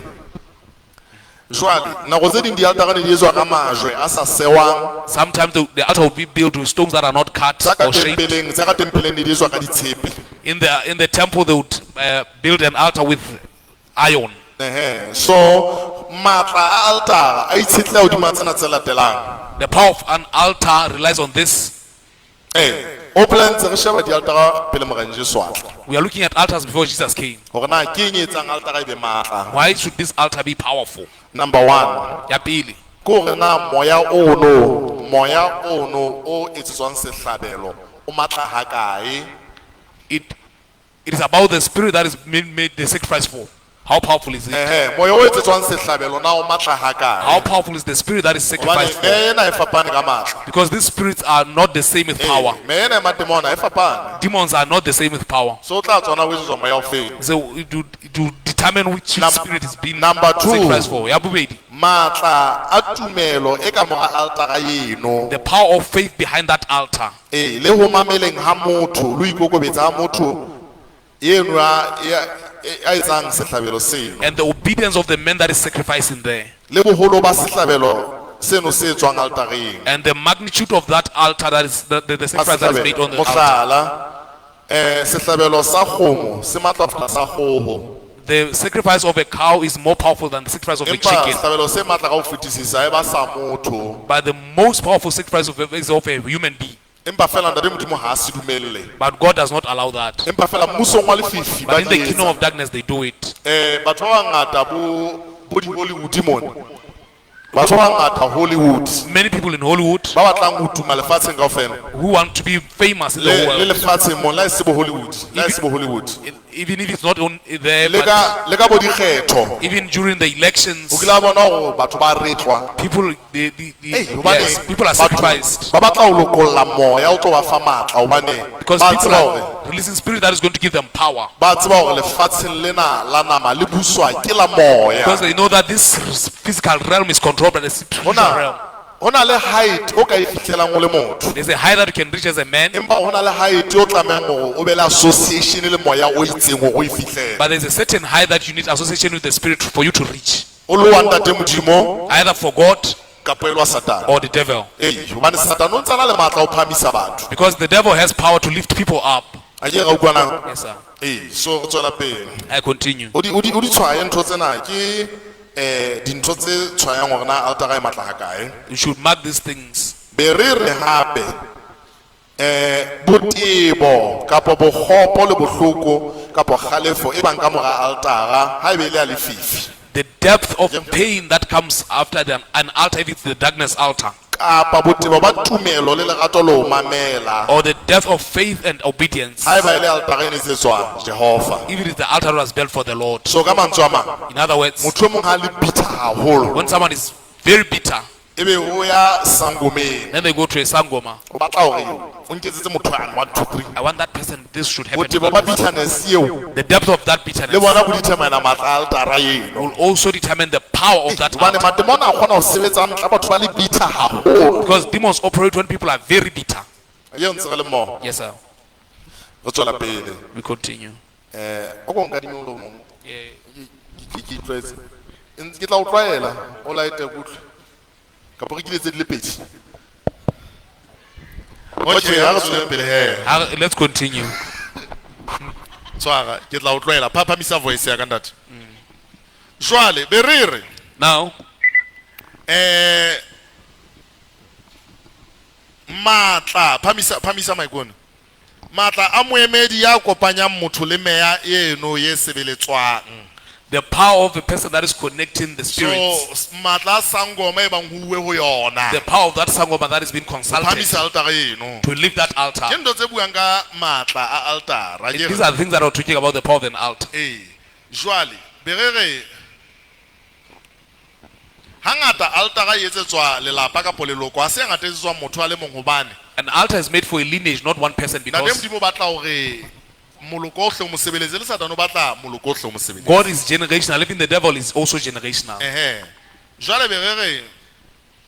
Jwale nako tse ding dialtara ne di etswa ka majwe a sa sewang. Sometimes the altar will be built with stones that are not cut Tsa ka or shaped. tempeleng, tsa ka tempeleng ne di etswa ka ditshepe. In the temple, they would build an altar with iron. So matla a altara a itshetleha hodima tsena tse latelang. The power of an altar relies on this. O phela ntse re sheba dialtara pele Morena Jesu a tla. We are looking at altars before Jesus came. Hore na ke eng e etsang altara e be matla. Why should this altar be powerful? Number 1, Ya pele, ke hore na moya ono o etsetswang sehlabelo o matla hakae. It is about the spirit that is made the sacrifice for. How powerful is it? Moya o etsetswang sehlabelo na o matla hakae. How powerful is the spirit that is Hobane sacrificed for? meya ena e fapane ka matla. Because these spirits are not the same with power. Meya ena ya matemona e fapane. Demons are not the same with power. So o tla tswana o etsetswa moya o feng. So it would determine which spirit is being Number two. sacrificed for. Ya bobedi, Matla a tumelo e ka mora altara eno. the power of faith behind that altar. Le ho mameleng ha motho, le ho ikokobetsa ha motho eno a etsang sehlabelo seno. And the obedience of the man that is sacrificing there. Le boholo ba sehlabelo seno se tswang altareng. And the magnitude of that altar that is the sacrifice that is made on the altar. Mohlala, sehlabelo sa kgomo se matla ho feta sa kgoho. The sacrifice of a cow is more powerful than the sacrifice of a Empa chicken. sehlabelo se matla ka ho fetisisa e ba sa motho. But the most powerful sacrifice is of a human being. Empa fela ntate Modimo ha a se dumelle. But God does not allow that. Empa fela mmusong wa lefifi ba But in the di kingdom etsa. of darkness, they do it. Batho ba bangata bo di-Hollywood mona. Batho ba bangata Hollywood. Many people in Hollywood Ba batlang ho tuma lefatsheng kaofela. who want to be famous in the Le world, lefatsheng mona, la e se bo Hollywood, la e se bo Hollywood. even if it's not on there, Le but ka bo dikgetho. even during the elections, O kile wa bona hore batho ba retlwa. people, Hobane yes, people are batho sacrificed ba batla ho lokolla moya o tlo ba fa matla hobane because ba people tseba hore are releasing spirit that is going to give them power. ba tseba hore lefatsheng lena la nama le buswa ke la moya. Because they know that this physical realm is controlled controlled by the spiritual realm. Ho na le height o ka e fihlelang o le motho. There's a height that you can reach as a man, Empa ho na le height o tlamehang hore o be le association le moya o itseng hore o e fihlele. but there's a certain height that you need association with the spirit for you to reach. O lo wa ntate Modimo Either for God kapa e lo wa Satane. or the devil. Ee, hobane Satane o ntse a na le matla a ho phahamisa batho. Because the devil has power to lift people up. A ke ra utlwanang? Yes, sir. Ee, so re tswela pele. I continue. O di o di o di tshwaye ntho tsena ke eh dintho tse tshwayang hore na altara e matla hakae. You should mark these things. Be re re hape eh botebo kapa bokgopo le bohloko kapa kgalefo e bang ka mora altara ha ebe e le ya lefifi. The depth of pain that comes after an altar, if it's the darkness altar, Kapa botebo ba tumelo le lerato le ho mamela or the depth of faith and obedience, ha eba e le altara e ne etsetswa Jehova. if it is the altar that was built for the Lord. So ka mantswe a mang, In other words, motho e mong ha le bitter haholo when someone is very bitter, ebe o ya sangomeng then they go to a sangoma. o batla hore o nketsetse motho yane 1 2 3. I want that person, this should happen. to Botebo ba that person. bitterness eo The depth of that le bitterness bona bo determine matla a altara eno. will also determine the power of that Hobane altar. matemona a kgona ho sebetsa hantle ha batho ba le bitter haholo. Because demons operate when people are very bitter. Eo ntse re le mmoho. Yes, sir. Re tswela pele. We continue. Eh, o ko nkadime o le mong. Yeah. Ke itlwaetse. Ke tla o tlwaela, o laete ke utlwe. Kapa re kile tse di le pedi. Okay, ha re tsweleng pele he. Let's continue. Tshwara, ke tla o tlwaela. Phaphamisa voice ya ka ntate. Jwale be re re Now, eh matla phamisa phamisa maikone. Matla a moemedi ya kopanyang motho le meya eno ye sebeletswang. the power of the person that is connecting the spirits, So matla a sangoma e bang ho uwe ho yona. the power of that sangoma that is being consulted Phamisa altara eno. to lift that altar. Ke ntho tse buang ka matla a altara. Ke These re- are the things that are talking about the power of an altar. Ee, jwale be re re hangata altara e etsetswa lelapa kapo leloko ha se hangata e etsetswa motho a le mong hobane An altar is made for a lineage, not one person, ntate because Modimo o batla hore moloko ohle o mo sebeletse le Satane o batla moloko ohle o mo sebeletse. God is generational, even the devil is also generational. Ehe. Jwale be re re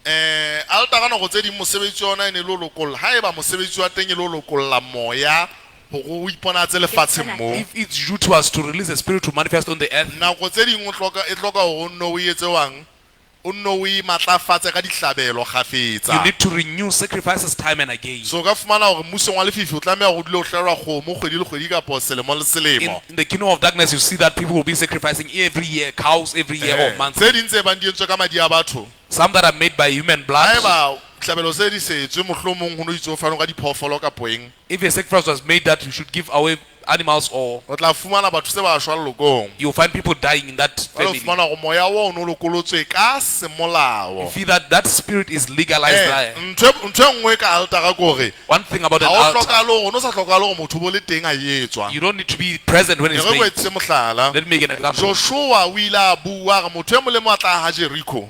eh altara nako tse ding mosebetsi wa yona e ne le ho lokolla haeba mosebetsi wa teng e le ho lokolla moya hore o iponatse lefatsheng mo. If it's due to us to release the spirit to manifest on the earth, Nako tse ding o hloka e hloka hore o nno o etse wang o nno o imatlafatse ka dihlabelo you kgafetsa. need to renew sacrifices time and again. So o ka fumana hore mmusong wa lefifi o tlameha hore o dule o hlelwa kgomo kgwedi le kgwedi kapo selemo le In, selemo. in the kingdom of darkness, you see that people will be sacrificing every year, cows every year or Eh, month. Tse ding tse bang di entswe ka madi a batho. Some that are made by human blood. Haeba hlabelo se di setswe mohlomong ho no itse ho fanwe ka diphoofolo kapo eng. If a sacrifice was made that you should give away animals or O tla fumana batho se ba shwa lelokong. you'll find people dying in that Jwale o family. fumana hore moya oo o no lokolotswe ka semolao. Feel that that spirit is legalized Eh, there. ntho ntho e nngwe ka altara ke hore One thing about an ha o altar, hlokahale hore o no sa hlokahale hore motho o bo le teng a e etswa. you don't need to be present when E it's re ko made. etsise mohlala. Let me make an example. Joshua o ile a bua hore motho e mong le mong a tla haha Jericho.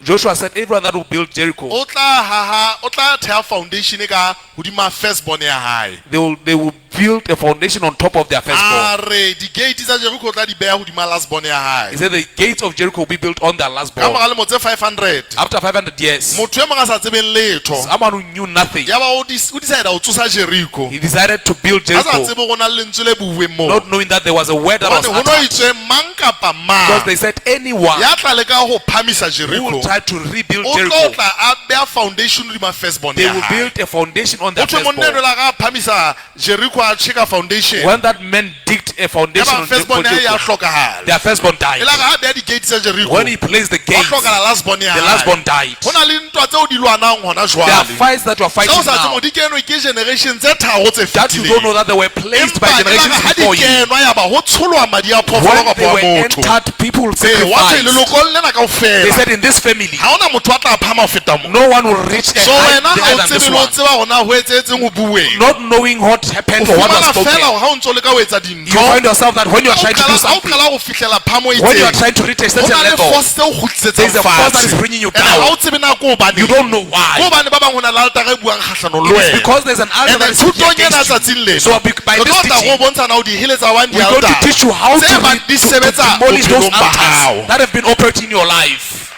Joshua said, everyone that will build Jericho, O tla haha, o tla theha foundation ka hodima firstborn ya hae. they will build a foundation on top of their firstborn. A re di-gate tsa Jericho o tla di beha hodima lastborn ya He hae. said the gates of Jericho will be built on their Ka lastborn. mora lemo tse 500, After 500 years, motho e mong a sa tsebeng letho. someone who knew nothing, Yaba o decide ho tsosa Jericho. he decided to build A sa Jericho, tsebe hore ho na le lentswe le buuweng moo. not knowing that there was a word that was Hobane ho no uttered. itswe mang kapa Because mang they said anyone ya tla leka ho phamisa who will Jericho try to rebuild o tlo Jericho, tla a beha foundation hodima firstborn they ya will hae. build a foundation on their Ho thwe monna firstborn. enwa la ka phamisa Jericho a tjheka foundation. When that man digged a foundation Yaba on Jericho, firstborn ya hae ya hlokahala. their firstborn died. E la re ha beha di-gate tsa Jericho, When he placed the wa gates, hlokahala lastborn ya the hae. lastborn died. Ho na le ntwa tseo di lwanang hona There are jwale. fights that you are Tseo fighting sa tsebeng now hore di kenwe ke generation tse tharo tse that you don't know fetileng. that they were placed by Empa e la re generations ha di before you. kenwa yaba ho tsholwa madi a phoofolo When kapa they wa were motho. entered, people Ee, wa thwe sacrificed. lelokong lena They kaofela said in this family, ha hona motho a tla phama ho feta mo. no one will reach a So height wena ha higher o than tsebe this le ho one. tseba hore na ho etsahetseng ho bueng. Not knowing what happened O or what was fumana fela spoken. hore ha o ntso leka ho etsa You dintho, find yourself that when you are ha o trying to do qala ha o something, qala ho fihlela phamo e when you are itseng, trying to reach a ho certain na le level, force e o kgutlisetsang there's a force that is fatshe. bringing you And ha down. o tsebe na ko hobaneng. You don't know Ke why. hobane ba bang ho na le altara e buang kgahlano le It is wena. because there's an altar And that is speaking thutong ena against you. tsatsing lena, So by re this tlo tla teaching, go bontsha na ho di heletsa wang we're going to di-altara teach you how to, tse bang di to sebetsa demolish those bophelong ba hao. altars that have been operating in your life.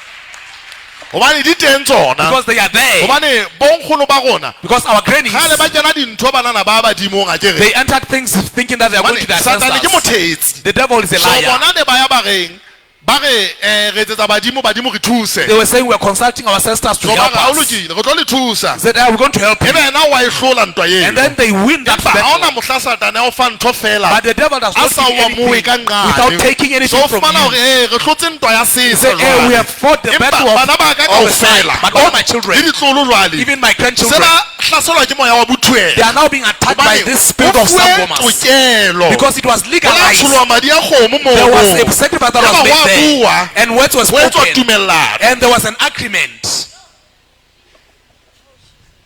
Hobane di teng tsona. Because they are there. Hobane bonkgono ba rona Because our grannies, kgale ba kena dintho banana ba badimong akere. they entered things thinking that they are going to Hobane their Satane ke ancestors. mothetsi. The devil is a So liar. bona ne ba ya ba reng ba re re etsetsa badimo badimo re thuse. They were saying we are consulting our ancestors to So ba help re ha o us. lokile re tlo le thusa. They said, "Ah, we're going to help you." Ebe yena wa e hlola ntwa And eo. then they win that Empa ha battle. hona mohla Satane a o fa ntho fela But the devil does a not sa give o amohe anything ka nqane. without taking So anything o from fumana you. hore re hlotse ntwa ya He setso said, "Eh, we jwale. have fought the Empa battle of, bana ba ka of the side, kaofela but all my children, le ditloholo jwale even my se grandchildren, ba hlaselwa ke moya wa they bothuela are now being attacked by Hobane this spirit o of fuwe sangomas tokelo because it was ho la legalized. tsholwa madi a kgomo There was moo a sacrifice that was Yaba made wa there, bua and words were ho etswa spoken, tumellano and there was an agreement.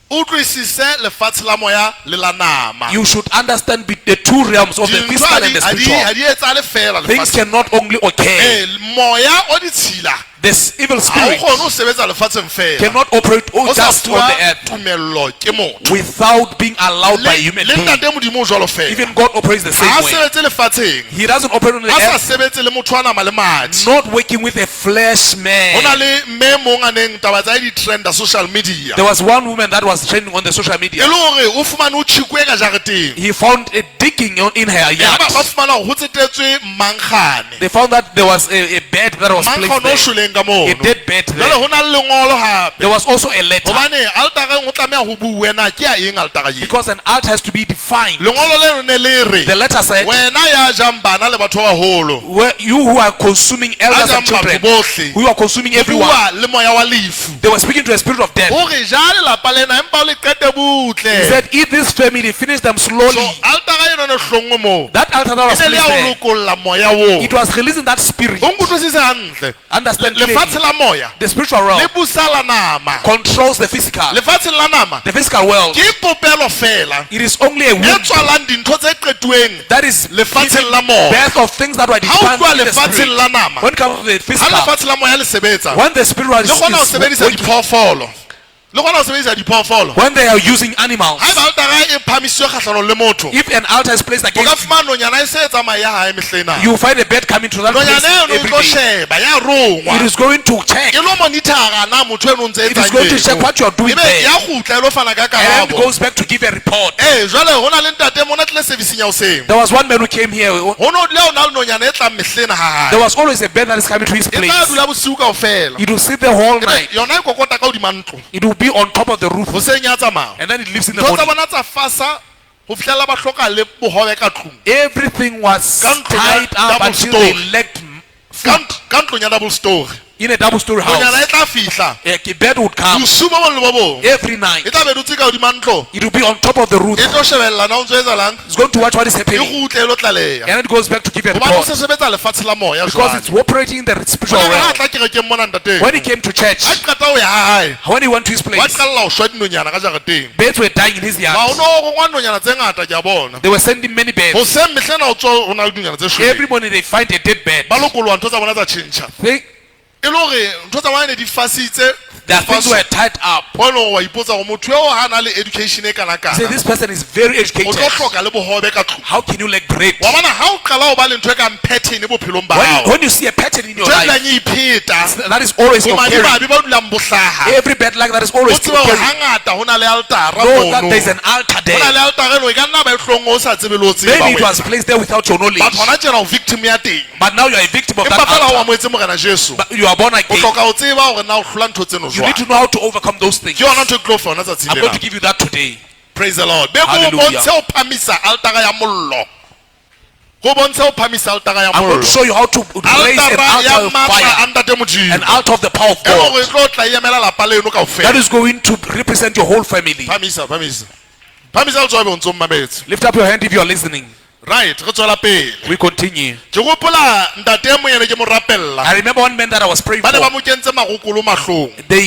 Utlwisise lefatshe la moya le la nama. You should understand the two realms of the Dintho physical ha and di- the ha di spiritual. ha di etsahale fela Things lefatsheng. cannot only occur. Moya o ditshila This evil ha o spirit kgone ho sebetsa lefatsheng fela cannot operate o sa just on fuwa the earth tumello ke motho. without being allowed by Le human le being. ntate Modimo o jwalo fela. Even God operates the Ha same a way. sebetse lefatsheng He doesn't operate on the a sa earth, sebetse le motho wa nama le madi. not working with a flesh Ho na man. le mme mong a neng taba tsa hae di trenda social media. There was one woman that was trending on the social E media. le hore o fumane o tjhikuwe ka jareteng. He found a digging in her Yaba yard. ba fumana hore ho tsetetswe mankgane. They found that there was a bed that was placed Mankgane o there. shweleng ka A mono. dead bed Jwale there. ho na le lengolo hape. There was also a letter. Hobane altareng ho tlameha ho buuwe na ke ya eng altara eo. Because an altar has to be defined. Lengolo leno ne le re The letter said, wena ya jang bana le batho ba baholo where you who are consuming elders a and jang batho children, bohle who are consuming everyone, bua le moya wa lefu. they were speaking to a spirit of death. Hore ja lelapa lena empa o le qete He butle. said, eat this family, finish them So slowly. altara eno ne hlonngwe moo. That altar that E was ne le placed ya ho there, lokolla moya oo. it was releasing that spirit. O nkutlwisise hantle. Understand clearly. Lefatshe la moya The spiritual le realm busa la nama. controls the physical. Lefatsheng la nama The physical world, ke popelo fela it is only a e womb tswalang dintho tse qetuweng that is lefatsheng la moya. birth of things that were Ha o defined tloha in the lefatsheng spirit. la nama, When it comes to the ha physical, lefatshe la moya le sebetsa, when the spiritual le kgona ho is sebedisa working, diphoofolo. Le kgona ho sebedisa diphoofolo. when they are using animals, Haeba altara e phahamisitswe kgahlanong le motho, if an altar is placed o ka against you, fumana nonyana e se e tsamaya ya hae mehleng you find a bird coming to that place Nonyana eno e every tlo day. sheba, ya rongwa. It is going to check. E lo monitor-a na motho eno o ntse It is going to check what you are doing Ebe there. ya kgutla e lo fana ka And then it karabo. goes back to give a report. Ee, jwale ho na le ntate mona tlile servicing ya hoseng. There was one man who came here. Ho no dula ho na le nonyana e tlang mehleng ha There hae. was always a bird that is coming to his E tla place. dula bosiu kaofela. It will sit there whole Ebe night. yona e kokota ka hodima ntlo. It will be on top of the roof. Hoseng ya tsamaya. And then it leaves in the Ntho tsa morning. bona tsa fasa ho fihlella ba hloka le bohobe ka tlung. Everything was Ka ntlong ya tied up double until they story. lacked Ka food ka ntlong ya double story. in a double story Nonyana house. e tla fihla A bird would come bosiu bo bong le bo bong. every night. E tla be dutse ka hodima ntlo. It will be on top of the roof. E tlo shebella na o ntso etsahalang. It's going to watch what is E happening. kgutle e lo tlaleha. And it goes back to give a Hobane o report. se sebetsa lefatshe la moya Because jwale. it's operating in the spiritual Jwale ha realm. a tla kerekeng mona ntate. When he came to church, Ha qeta ho ya ha hae. when he went to his Wa place, qalla ho shwa dinonyana ka jareteng. birds were dying in his Ba o yard. no rongwa nonyana tse ngata ke a bona. They were sending many birds. Hoseng mehlena o tswa ho na le dinonyana tse shweleng. Every morning they find a dead bird. Ba lokoloha ntho tsa bona tsa tjhentjha. They, E le hore ntho tsa bona ne di fasitse. their things were tied up. Ho e leng hore wa ipotsa hore motho eo ha na le education e Say kana-kana. this person is very O tlo educated. hloka le bohobe ka tlung. How can you lack bread? Wa bona ha o qala ho ba le ntho e kang pattern bophelong ba When, hao. when you see a pattern in your Ntho e life dulang e ipheta. that is always occurring, Bomadimabe ba dulang bohlaha. every bad luck that is O always tsebe hore occurring, hangata ho na le altara know that mono. there's an altar Ho na le there. altara eno e ka nna ba e hlonngwe o sa tsebe le ho tseba Maybe it wena. was placed there without your knowledge, But hona tjena o victim ya teng. but now you are a victim of Empa that fela o altar. amohetse Morena Jesu. But you are born O again. hloka ho tseba hore na o hlola ntho tseno You need jwang. to know how to overcome those things. Ke yona ntho e ke tlo fa yona tsatsing I'm going to lena. give you that today. Praise the Lord. Be ko o Hallelujah. bontshe ho phamisa altara ya mollo. Ko bontshe ho phamisa altara ya I'm going mollo. to show you how to raise an Altara ya altar of matla fire, a Ntate Modimo. an altar of the power of E leng hore God e tlo tla e emela lapa leno that kaofela. is going to represent your whole family. Phamisa, phamisa. Phamisa letsoho ebe o ntso mmametse. Lift up your hand if you are listening. Right, re tswela pele. We continue. Ke hopola ntate e mong ene ke mo rapella. I remember one man that I was praying Ba ne ba for. mo kentse marokolo mahlong. They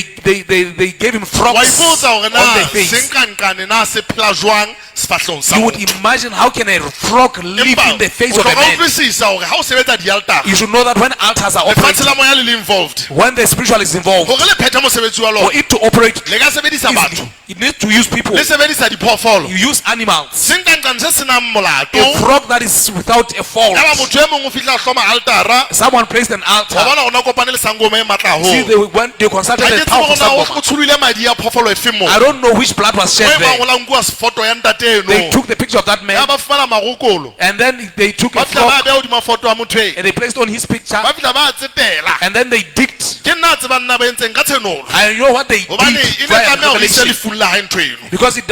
gave him Wa frogs ipotsa hore on na the face. senkankanne na se phela jwang sefahlehong sa You would motho. imagine how can a frog live Empa in the face o of a hloka ho man? utlwisisa hore ha o sebetsa dialtara, You should know that when altars are lefatshe operating, la moya le le involved. when the spiritual is involved, Hore le phethe mosebetsi wa for lona, it to operate le ka sebedisa batho. easily, You need to use people. Le sebedisa diphoofolo. You use animals. Senqanqane se senang molato. A frog that is without a fault. Yaba motho e mong o fihla a hloma altara. Someone placed an Wa altar. bona hore na o kopane le sangoma e matla See, haholo. they went, they consulted Ha the ke tsebe powerful hore na o sangoma. tsholohile madi a phoofolo efeng moo. I don't know which blood was Mo shed e bang there. o la nkuwa sefoto ya ntate They eno. took the picture of that Ya man ba fumana marokolo. and then they took Ba a fihla ba frog beha hodima foto ya motho e. and they placed on his picture Ba fihla ba tsetela. and then they digged. Ke nna a tsebang nna ba entseng ka tshenolo. And you know what they Hobane did? e ne Prior to tlameha hore e ise revelation? lefung la hae ntho eno. Because it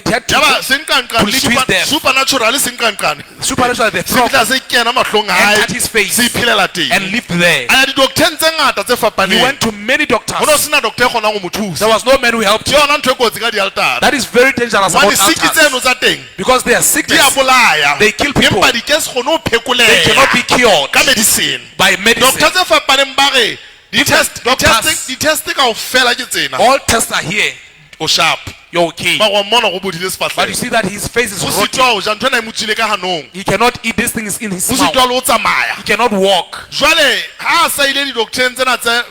had to Yaba to senqanqane lead to his death. supernatural senqanqane. Supernatural, the Se frog fihla se kena mahlong a hae. entered his face Se iphelela teng. and lived there. A ya di-doctor-eng tse ngata tse He fapaneng. went to many Ho no doctors. sena doctor e kgonang ho mo thusa. There was no man who helped Ke him. yona ntho e kotsi ka dialtara. That is very dangerous Hobane about siki altars. tseno tsa teng Because they are di a sickness. bolaya. They kill people. Empa di ke se kgone ho They cannot phekoleha be cured ka medicine. by medicine. Doctor tse fapaneng ba re Different doctors. di-test kaofela ke tsena. All tests are here. O sharp. You're okay. Mara wa mmona hore o bodile But you sefahleho. see that his face is O rotting. sitwa ho ja ntho ena e mo tswile ka hanong. He cannot eat. This thing is in his O mouth. sitwa le ho tsamaya. He cannot walk. Jwale ha a sa ile di-doctor-eng tsena tse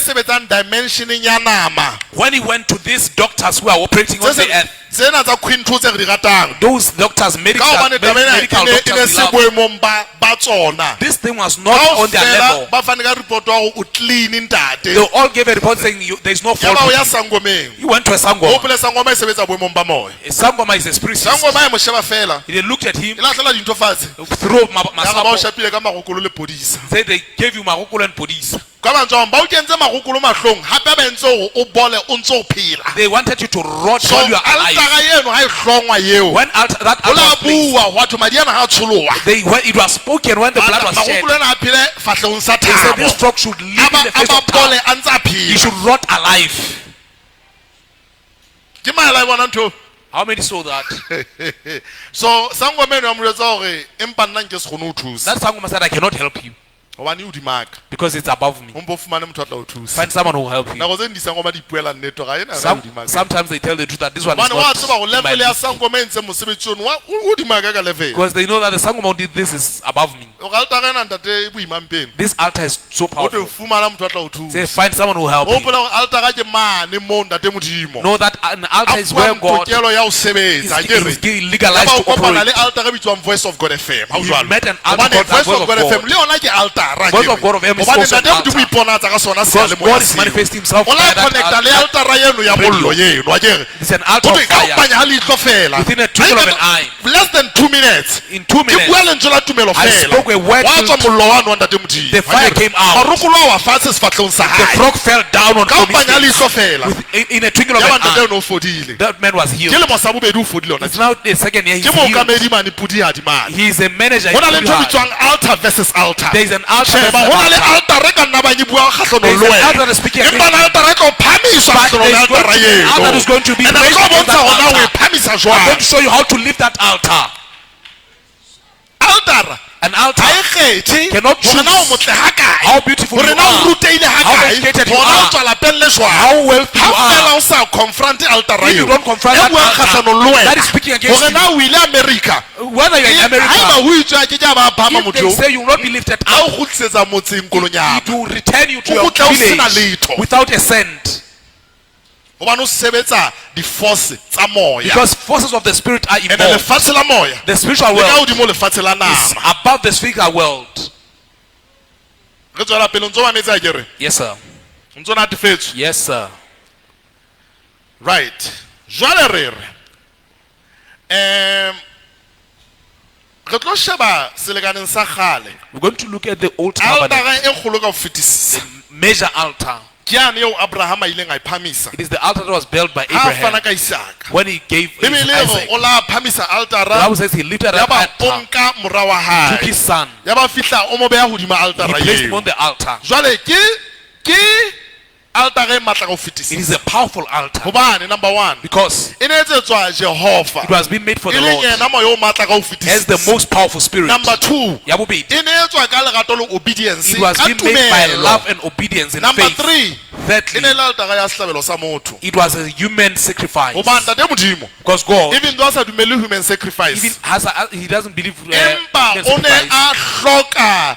sebetsang dimensioneng ya nama. When he went to these doctors who are operating on Tse the earth, tsena tsa quinto tse re di ratang. those doctors, medical, Ka hobane taba ena e medical ne e ne doctors, we se love, boemong ba tsona. this thing was not on their Kaofela level. ba fane ka report ya hore o clean ntate. They all gave a report saying there's no fault. Yaba o with ya you. sangomeng. He went to a sangoma. Hopole sangoma e sebetsa boemong ba moya. A sangoma is a spirit. Sangoma e mo sheba fela. They looked at him, E lahlela dintho fatshe. threw Ya ba o masapo, shapile ka marokolo le podisa. said they gave you marokolo and police. Ka mantswe a mang, ba o kentse marokolo mahlong hape ba entse hore o bole o ntso o phela. They wanted you to rot So while you are alive. altara eno ha e hlongwa eo. When altar, that Ho altar la was placed, bua hwa thwe madi ana ha a tsholoha. when it was spoken when the blood was shed, Marokolo ana a phele fahlehong sa they said this thabo. frog should live A in ba the a face ba of bole town. a ntse a He phela. should rot alive. Ke maela e bona ntho. How many saw that? So sangoma eno ya mo jwetsa hore empa nna nke se kgone ho thusa. That sangoma said, I cannot help you Hobane o dimaka. because it's above me. O mpo fumane motho a tla o thusa. Find someone who will help you. Nako tse ding disangoma di ipuela nnete ga ena Some, o dimaka. sometimes they tell the truth that this one is Hobane wa tseba not hore in my level ya league. sangoma e entseng mosebetsi ono o dimaka ka level. Because they know that the sangoma who did this is above me. O altara ena ntate e boima mpeng. This altar is so O tlo powerful. fumana motho a tla o thusa. Say, find someone who will help O you. hopola hore altara ke mane moo ntate Modimo. Know that an altar A is where fuwang God tokelo ya ho is, sebetsa akere. is legalized Yaba o to kopana operate. le altara e bitswang Voice of God FM. Ha o He jwalo. met an altar Hobane called the Voice Voice of of God God. FM le yona ke altara Voice akere. of God FM is Hobane also an ntate Modimo altar. iponatsa ka sona Because seyalemoya God is seo. manifesting himself O la by that connecta le altar. altara eno ya Radio. mollo eno akere. It's an altar Ho of thwe ka fire. o panya ha leihlo fela. Within a twinkle of an eye. Less than 2 minutes. In 2 Ke bua minutes, lentswe la tumelo I fela. spoke a word Wa to- tswa mollo wa wa ntate Modimo. The fire Akere. came out. Marokolo a wa fatshe sefahlehong sa The hae. frog fell down on Ka o from his panya ha face. leihlo fela. In a twinkle of Yaba an ntate eye, eno o fodile. that man was Ke healed. lemo sa bobedi o fodile hona It's now the second year he's Ke healed. mookamedi mane Pudihadi mane. He is a manager. Ho na le in ntho e Pudihadi. bitswang altar versus altar. There is an altar Sheba, versus ho na le altar. altar e ka nna bang e bua kgahlanong There is le an wena. altar that is speaking Empa against na altar e tlo phahamiswa But kgahlanong there le is going altara to be an eno. altar that is going to be And re raised tlo against bontsha that hore na o e altar. phahamisa I'm jwang. going to show you how to lift that altar. Altara An altar ha e kgethe cannot hore na o choose motle ha kae, how beautiful hore you na o are, rutehile ha how kae, educated you hore na o are, tswa lapeng le jwang. how wealthy Ha you fela are. o sa confront altara If you eo, don't confront e that buang altar, kgahlanong le wena, that is speaking against hore na o ile America, Whether you're in haeba America, ho itswe a ke ke a ba phahama if motho they eo, say you will not be lifted a o up, kgutlisetsa motseng kolonyana. it will return you to O your kgutle o sena village letho. without a cent. Hobane o sebetsa di-force tsa moya. Because forces of the spirit are And involved. lefatshe la moya The spiritual le ka world hodimo lefatshe la is nama. above the spiritual world. Re tswela pele o ntso mametse akere? Yes, sir. O ntso natefetswe? Yes, sir. Right. Jwale re re re tlo sheba selekaneng sa kgale. We're going to look at the old covenant, Altara e kgolo ka ho fetisisa. major altar. Ke yane eo Abraham a ileng a e phamisa. It is the altar that was built by Ha a fana Abraham ka Isaka. when he gave his Bibele e re Isaac. o la phamisa The altara Bible says he lifted up yaba o altar, nka mora wa took hae. his son, Yaba fihla o mo beha hodima he altara placed him eo. on the altar. Jwale ke altara e matla ka ho It fetisisa. is a powerful altar Hobane number 1 because e ne etsetswa Jehova. it was being made for E the leng Lord yena moya o matla ka ho as the fetisisa. most powerful spirit. Number 2 Ya bobedi, e ne etswa ka lerato le obedience it was ka being made by tumelo. love and obedience and Number faith. 3 e Thirdly, ne le altara ya sehlabelo sa motho. it was a human sacrifice Hobane ntate Modimo because God even though a sa dumelle human even sacrifice has a, he doesn't believe empa human o ne sacrifice. a hloka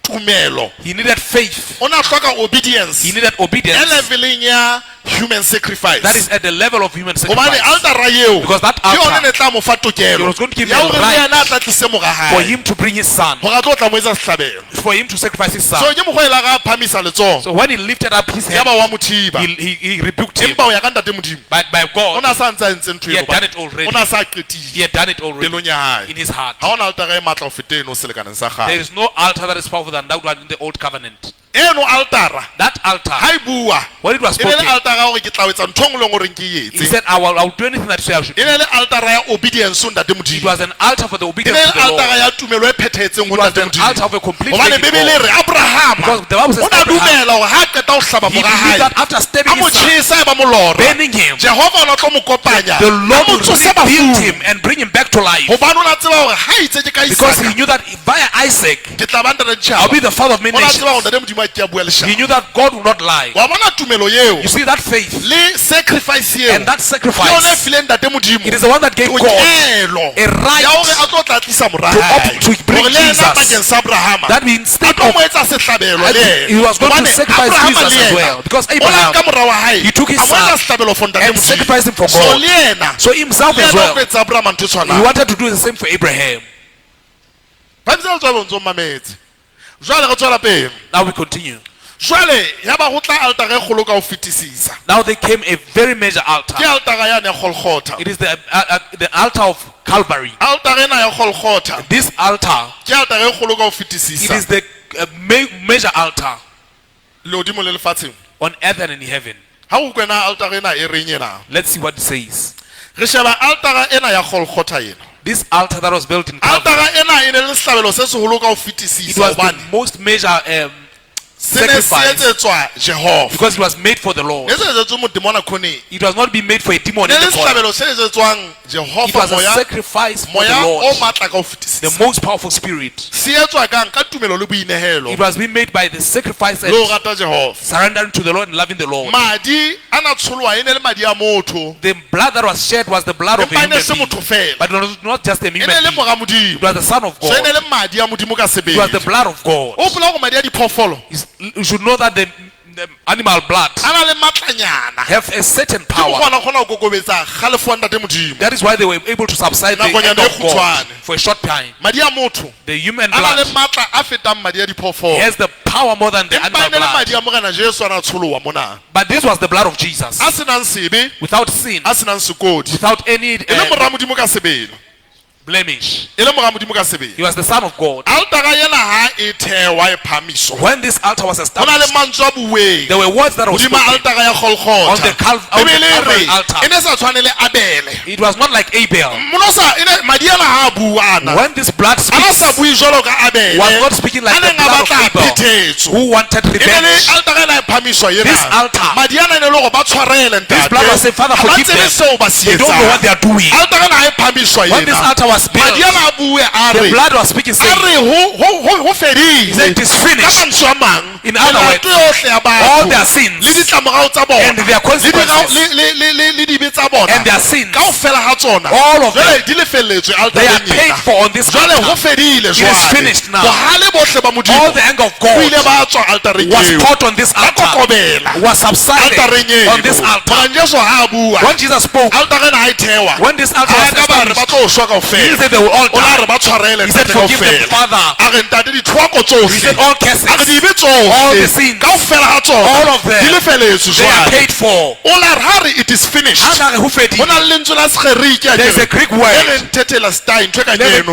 tumelo. He needed faith. O ne a hloka He obedience needed e obedience leveleng ya human sacrifice. That is at the level of human Gobane sacrifice. altara eo Because that ke yone altar, ne tla mo fa it tokelo was going to give ya him hore a le right yena a tla tlise mora for hae him to bring his son, gore a tlo tla mo etsa sehlabelo. for him to sacrifice his So son. ke mokgwa e la ga a phamisa letsoho So when he lifted up his ya hand, ba wa mo thiba. he rebuked him. Empa ho ya ka ntate Modimo But by o God, ne a sa ntse a entse ntho he eno had done hobane it already. o ne a sa He qetile had done it already pelong ya hae. in his heart. Ha hona altara e matla ho feta eno selekaneng sa There kgale. is no altar that is powerful than that one in the old covenant. Eno altara That altar, ha e bua when it was e ne le spoken, altara ya hore ke tla o etsa ntho e nngwe le e nngwe o reng ke e he etse. said, I will do anything that you say I should E do. ne le altara ya obedience ho ntate It Modimo. was an altar for the E obedience ne to le the Lord. altara ya tumelo e phethahetseng ho It was ntate an Modimo. altar of a complete Hobane faith in Bibele e God. re Abrahama Because the Bible says o ne a Abraham, dumela hore ha a qeta ho hlaba he mora believed hae that after a stabbing mo his son, tjhesa e ba molora burning him, Jehova o ne a tlo mo kopanya the a Lord mo will tsose rebuild bafung him and bring him back to life. hobane o ne a tseba hore ha itse ke ka Because he Isaka knew that via Isaac, ke tla ba ntate I'll ditjhaba be the father of many o ne a tseba hore nations. ntate Modimo a ke a bua He leshano knew that God will not lie. wa bona tumelo eo You see that faith le sacrifice eo and that ke yone e sacrifice, fileng ntate Modimo it is the one that gave God tokelo a right ya hore a tlo tla tlisa mora to hae to bring hore le yena Jesus. pakeng sa Abrahama that we a instead tlo of mo etsa sehlabelo le yena he was going to Hobane sacrifice Abrahama Jesus le as yena well. Because o la Abraham, nka mora wa hae he took his a mo etsa son sehlabelo for ntate and Modimo sacrificed him for so God. le yena So himself le as yena o well, tlo etsa Abrahama ntho e he tshwanang wanted to do the same for Abraham. ba ntse le tswa bo ntso mametse jwale re tswela pele Now we continue. jwale ya ba ho tla altara e kgolo ka ho fetisisa Now there came a very major ke altar. altara yane ya Golgotha It is the altar of Calvary. altara ena ya Golgotha This altar, ke altara e kgolo ka ho it fetisisa is the major altar lehodimo le lefatsheng on earth and in heaven. ha o kwena altara ena e reng ena Let's see what it says. re sheba altara ena ya Golgotha ena This altar that was built in Calvary, altara ena e ne le sehlabelo se seholo ka ho it fetisisa was the hobane most major se ne se sacrifice. etsetswa Jehova because it was made for the Lord. ne se etsetswe modemona khoneng It was not being made for a demon ne in le the corner. sehlabelo se etsetswang It Jehova was a moya sacrifice for the moya o Lord, matla ka ho the fetisisa most powerful spirit. se etswa kang ka tumelo le boinehelo It was being made by the sacrifice le ho and rata Jehova surrendering to the Lord and loving the Lord. madi a na tsholoha e ne le madi a motho The blood that was shed was the blood of a empa e ne human se being. motho fela But it was not just a e human ne le being. mora Modimo It was the Son of so e ne God. le madi a Modimo ka It was the sebele blood of God. o hopola hore madi a diphoofolo You should know that the animal blood a na le matlanyana have a certain ke power. mokgwa a kgona ho kokobetsa kgalefo ya ntate Modimo That is why they were able to subside the Nakonyana anger e of God kgutshwane. for a short time. Madi a motho The human a na le blood matla a fetang madi a diphoofolo has the power more than the empa e animal ne le blood. madi a Morena Jesu a na tsholoha mona But this was the blood of Jesus. a senang sebe Without sin, a senang sekodi without any e le mora Modimo ka sebele blemish. e le mora Modimo ka sebele He was the Son of God. altara ena ha e thewa e phahamiswa When this altar was ho na le established, mantswe a bueng there were words that were hodima spoken. altara ya On the Golgotha on the Bibele e re Calvary altar. e ne sa tshwane le Abele It was not like Abel. Mono sa e ne madi ana ha a bua ana When this blood a na sa speaks, bue jwalo ka Abele was not speaking like a the neng a blood of batla Abel, phethetso who wanted e ne le revenge. altara ena e phahamiswa ena This altar, madi ana e ne le hore ba tshwarele This blood was saying, Father, Ha ba forgive tsebe them. seo ba se They don't know etsang. what they are doing. Altara ena ha e phahamiswa When this ena altar was built, madi ana a bue a the re blood was speaking, a saying, re ho He said, fedile it is ka finished. mantswe a mang In other words, melato yohle ya all their batho sins le ditlamorao tsa bona and their le consequences le dibe tsa bona and their sins, kaofela ha tsona all of jwale them, di lefelletswe they are altareng paid ena for on this jwale ho altar. fedile It is jwale finished now. bohale bohle ba All Modimo the anger of bo ile God ba tswa altareng was eo poured on this ba altar, kokobela was subsided altareng eo on this altar. Morena Jesu ha a bua When Jesus spoke, altara ena ha e thewa when this altar ha was a ka ba re ba established, tlo shwa he kaofela said they will all o la die. re ba tshwarele He said, ntate forgive them, kaofela Father. a re ntate dithoako He tsohle said, all a re curses, dibe all the tsohle sins, kaofela ha tsona all of them, di lefelletswe they are jwale paid for. o la re ha re it is finished Ha na re ho ho fedile. na le lentswe la segerike There is a Greek word. e reng tetelestai ntho e kang Le re eno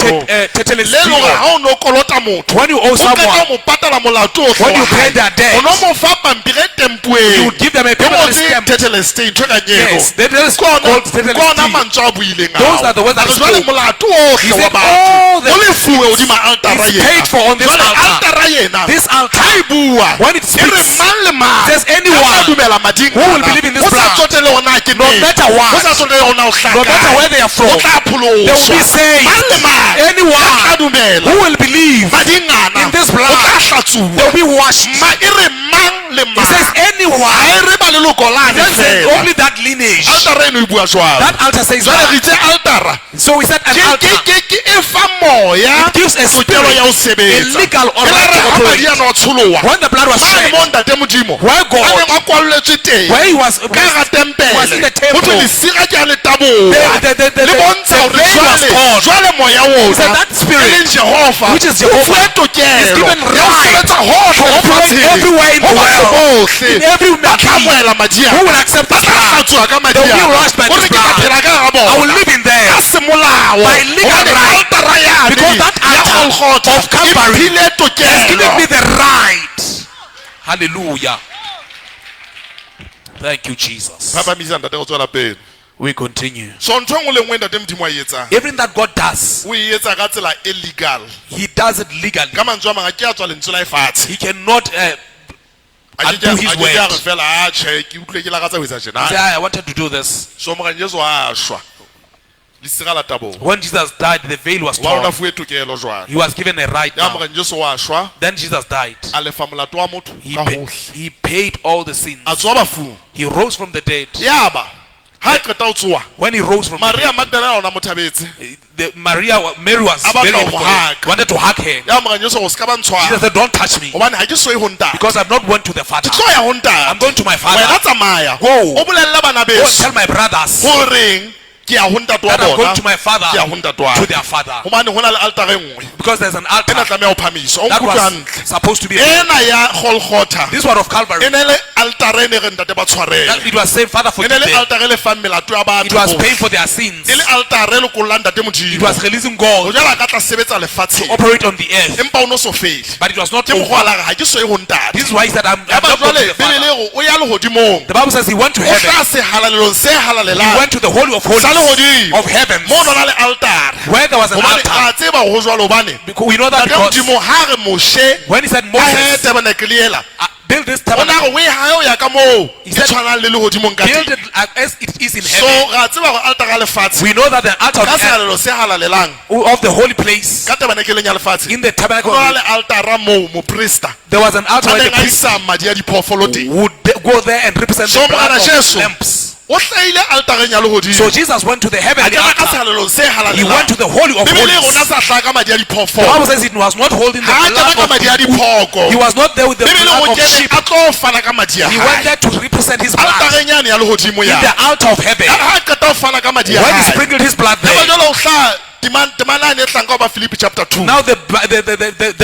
tetelestai. le lore ha o no kolota motho When you owe o qeta someone, ho mo patala molato ohle when wa you pay hae, their debt, o no mo fa pampiri e tempuweng you give them a e paper that is ngotswe stamped. tetelestai ntho e kang eno Yes, that is Ke ona- called ke ona tetelestai. mantswe a buileng Those ao. are the words A that re he jwale spoke. molato ohle He wa said, batho all the o lefuwe hodima altara is ena paid for on this Jwale altar. altara ena This altar, ha e bua when it e re speaks, mang le mang says anyone ya tla dumela mading who will ana, believe in this ho sa blood, tsotelle hore na ke no neng, matter what, ho sa tsotelle hore na o hlaha no matter kae, where they are from, o tla they will be pholoswa. saved. Mang le mang Anyone ya tla dumela who will believe mading ana in this blood, o tla hlatsuwa they will be washed. Ma e re mang le He mang. says anyone. Ha e re ba leloko He lane doesn't say fela. only that lineage. Altara eno e bua jwalo. That altar says Jwale that. re itse altara So we said an ke altar. ke e fa moya It gives a tokelo spirit, ya ho sebetsa. a legal E la right re to ha operate. madi ano a tsholoha, When the blood was mane shed, mo ntate Modimo where a God, neng a kwalletswe teng where he was, ka hara tempele, was in the ho temple. thwe lesira ke a le taboha. The Le bontsha the hore veil was jwale torn. jwale moya He said ona that spirit, e leng Jehova, which is o Jehovah, fuwe tokelo is given ya ho right sebetsa hohle to operate lefatsheng, everywhere in ho the batho world, bohle in every ba tla being amohela madi who ana. will accept Ba this tla blood. hlatswa ka madi They will be ana. washed by O this re ke tla blood. phela ka hara I bona. will live in there Ka semolao. by legal Hobane right. altara yane Because that ya altar Golgotha of Calvary e mphile has given me tokelo. the right. Hallelujah. Thank you, Jesus. Phaphamisa ntate go tswela pele. We continue. So ntho e nngwe le nngwe ntate Modimo a e etsang, Everything that God does, o e etsa ka tsela e legal. He does it legally. Ka mantswe a mang, a ke a tswa lentswe la e fatshe. He cannot A ke ke undo his a ke ke a word. re fela, "Ah, tjhe, ke utlwile ke lakatsa ho etsa tjena." Say, I wanted to do this. So Morena Jesu a shwa. Lesira la taboha. When Jesus died, the veil was Wa rona torn. fuwe tokelo jwale. He was given a right Ya now. Morena Jesu wa shwa, Then Jesus died. a lefa molato wa motho He, ka hohle. he paid all the sins. A tsoha bafung. He rose from the dead. Yaba ha a qeta ho tsoha, When he rose from the Maria Magdalena ona mo thabetse. dead, Mary was A batla very ho happy mo for him. haka. Wanted to hug her. Ya Morena Jesu o ska ba ntshwara. Jesus said, "Don't touch me, Hobane ha ke so ye ho ntate. because I've not went to the Father. Ke tlo ya ho ntate. I'm going to my Wena Father. tsamaya. Go. O bolelle bana Go and beso tell my brothers horeng ke ya ho ntate wa that I'm bona. going to my Father, Ke ya ho ntate wa to ka. their Father, Hobane ho na le altare e nngwe because there's an e na altar tlameha ho phahamiswa. O that nkutlwe was hantle. supposed to be. Ena ya Golgotha This one of Calvary. e ne le altare e ne re ntate ba tshwarele. That it was saying, Father, E forgive ne le them. altare e lefang melato ya It batho was bohle. paying for their sins. E le altare e lokollang ntate It Modimo. was releasing Ho God jwale a ka tla sebetsa lefatsheng. operate on the earth, Empa o no so fele. but it was not Ke over. mokgwa la re ha ke so ye ho ntate. This is why he said, I'm Yaba not going to jwale the Bibele Father. e re o ya lehodimong. The Bible says he went to O heaven. tla sehalalelong se He halalelang. went to the Holy of Sa Holies lehodimo. of heavens, Mo ho na le altare. where there was an Hobane altar. ra tseba ho jwalo hobane Because we know that Ntate because Modimo ha re Moshe when he said a he Moses, tabernacle ela. build this O na tabernacle, re o e hae ho ya ka moo He e said, tshwanang le lehodimong ka build teng. it as it is in So heaven. ra tseba hore altare ya lefatshe We know that the altar ka of, the earth, sehalalelo se halalelang of the holy place ka tabernakeleng ya lefatshe in the tabernacle, ho na le altara moo moprista there was an altar a where the neng a priest isa madi a diphoofolo teng. would go there and represent So the blood Morena of Jesu lamps. o hlahile altareng ya So lehodimo. Jesus went to the A heavenly kena ka altar. sehalalelong se He halalelang. went to the holy of Bibele e rona holies. sa hlaha ka madi a The diphoofolo. Bible says it was not holding the Ha a kena blood ka of madi a diphoko. He was not there with the Bibele blood o of kene sheep. a tlo fana ka madi a He went hae. there to represent his blood Altareng yane ya lehodimo in ya. the altar of heaven. Ha a qeta ho fana ka madi a When he hae. sprinkled his blood Yaba there, jwale ho hlaha temana yane e hlahang ka ho ba Filipi chapter 2. now the E re,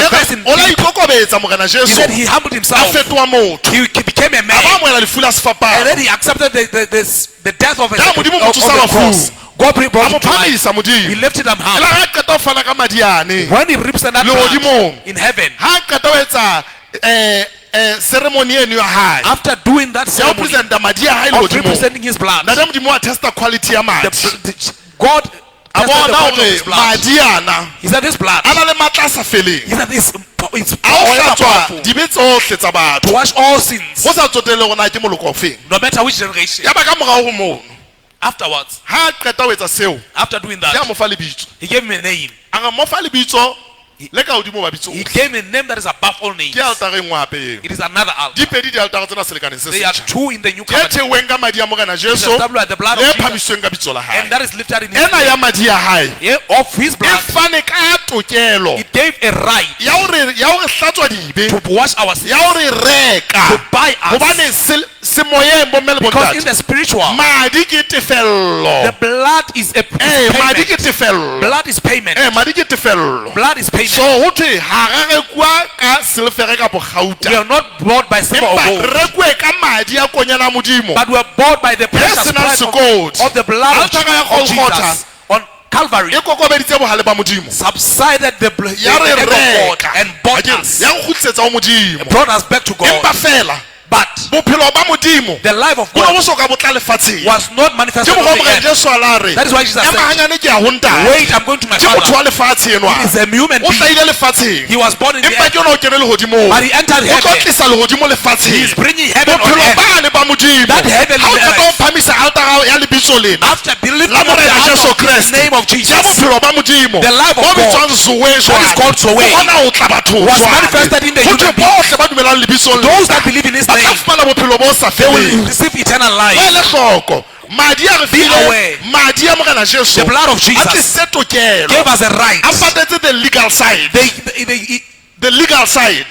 verse in o la ikokobetsa Morena he Jesu. said he humbled A himself. fetoha motho. He became a A ba man. amohela lefu la And sefapano. then he accepted the death of, a, Ya Modimo of mo tsosa the bafung. cross. God brought A mo him to life. phahamisa He Modimo. lifted him E up. la ha a qeta ho fana ka madi ane. When he represented that blood Lehodimong. in heaven, Ha a qeta ho etsa ceremony eno ya hae. after doing that Ya ho ceremony presenta madi a hae of lehodimong. representing his blood, Ntate Modimo a testa quality ya madi. God A tested the bona quality of hore his blood. madi ana He said this blood. a na le matla a sa feleng. He said it's A ho forever hlatswa powerful dibe tsohle tsa batho. to wash all sins, Ho sa tsotelle hore na ke moloko ofeng. no matter which generation. Ya ba ka morao ho mono. Afterwards, Ha a qeta ho etsa seo, after doing ke a that, mo fa lebitso. he gave me a name. A re mo fa lebitso le ka hodimo mabitso He ohle. gave me a name that is above all names. Ke altare e nngwe hape eo. It is another altar. Di pedi dialtare tsena selekaneng se There are setjha. two in the new Ke covenant. theoweng ka madi a Morena It's Jesu established by the blood le of Jesus, phahamisweng ka bitso la hae. and that is lifted in his Ena ya madi a hae yeah, of his e blood. fane ka tokelo It gave a right ya hore hlatswa dibe, to wash our sins, ya hore reka. to buy us. Hobane semoyeng bomme le Because in bontate the spiritual, madi ke tefello. the blood is a is Eh, madi ke payment. tefello. Blood is payment. Eh, madi ke tefello. Blood is payment. So ho thwe ha ra rekuwa ka silvere kapo We kgauta. are not bought by silver or Empa gold, re rekuwe ka madi a konyana a Modimo. but we are bought by the precious senang blood sekodi. of the blood Altara ya of Golgotha Jesus on Calvary. E kokobeditse bohale ba Modimo. Subsided the Ya re anger of God reka. and bought Akere, us, ya re kgutlisetsa ho Modimo. brought us back to Empa God. fela But bophelo ba Modimo the life of bo ne God bo soka bo tla lefatsheng. was not Ke manifested on mokgwa the Morena earth. Jesu a la re, That is why Jesus ema said, hanyane ke ya ho ntate. Wait, I'm going to my Ke motho Father. wa lefatshe enwa. He is a human O being. hlahile lefatsheng. He was born in the Empa earth, ke yona o kene lehodimong. but he entered O tlo heaven. tlisa lehodimo lefatsheng. He is bringing heaven on Bophelo earth. bane ba Modimo. That heaven Ha o is qeta ho earth. phahamisa altara ya lebitso lena After believing la on the Morena altar Jesu of the Kreste name of ya Jesus, bophelo ba Modimo The life of bo God bitswang Zoe that is jwale called Zoe, o kgona ho tla bathong was jwale. manifested in the Ho thwe human being. bohle ba dumelang lebitsong Those lena that believe in his ba tla tla name, fumana bophelo bo sa they will feleng. receive eternal life. Ba ele hloko madi a re Be file aware. madi a morena Jesu The blood of a Jesus tlise tokelo gave us a right. a patetse the legal side They, the legal side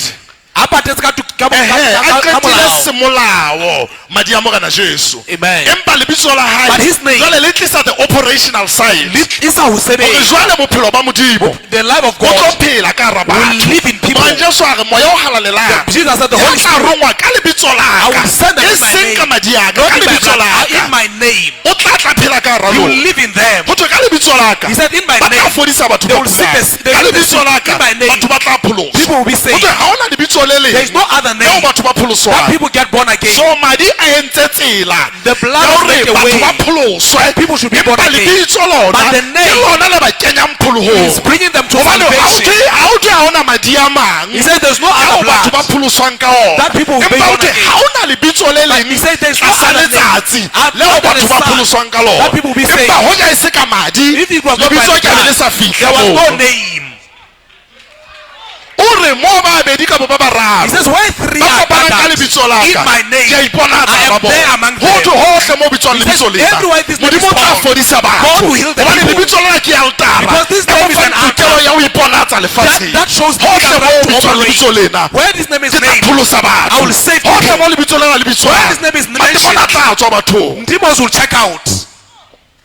a patetse ka to- ka- ka- Ehe, ka- a ka qetile molao. semolao madi a morena Jesu Amen. empa lebitso la hae But his name- jwale le tlisa the operational side Le tlisa ho hore sebetsa. jwale bophelo ba modimo The life of bo tlo God phela ka hara will batho live in people. Morena Jesu a re moya o halalelang Jesus said the ya Holy tla Spirit rongwa ka lebitso la I ka will send them e in my seng ka name. madi a ka Not ka in my lebitso blood, la in ka my name. o tla tla phela ka hara He will lona live in them. ho thwe ka lebitso la ka He said, in my ba tla name, fodisa batho they ba will see kulang. the- they ka will lebitso see- la ka in my name. batho ba tla pholoswa People will be ho saved. thwe ha hona lebitso le There is leng no other leo name batho ba that pholoswang people get born again. so madi a entse tsela The blood ya has hore made a batho way ba pholoswe people should be born empa again. lebitso lona But the ke name lona le ba kenyang pholohong He's bringing them to hobane ha o salvation. thwe ha o thwe ha hona madi a mang He said there's no ao other batho ba blood. pholoswang ka ona That people will be empa o born thwe again. ha hona lebitso le But leng he said there's no tlasa other name. letsatsi Other leo than batho the ba Son. pholoswang ka lona That people will be saved. empa hoja e se ka madi If it was not by lebitso the ke be le blood, sa fihla there was no moo. name. O re mo babedi kapa ba He bararo says, where three ba are kopanang ka gathered lebitso la in ka my name, ke a iponatsa I ba am there bona among ho them. thwe hohle mo bitswang He says, lebitso lena everywhere this name is modimo o tla called, fodisa God batho will heal the hobane people. lebitso lena ke altara Because this e name mo is fang an altar. tokelo ya ho iponatsa lefatsheng That shows the hohle legal mo right to bitswang operate. lebitso lena Where this name is ke tla named, pholosa I batho will save hohle people. mo lebitso lena le Where bitswang this name is mentioned, matemona a tla tswa bathong demons will check out.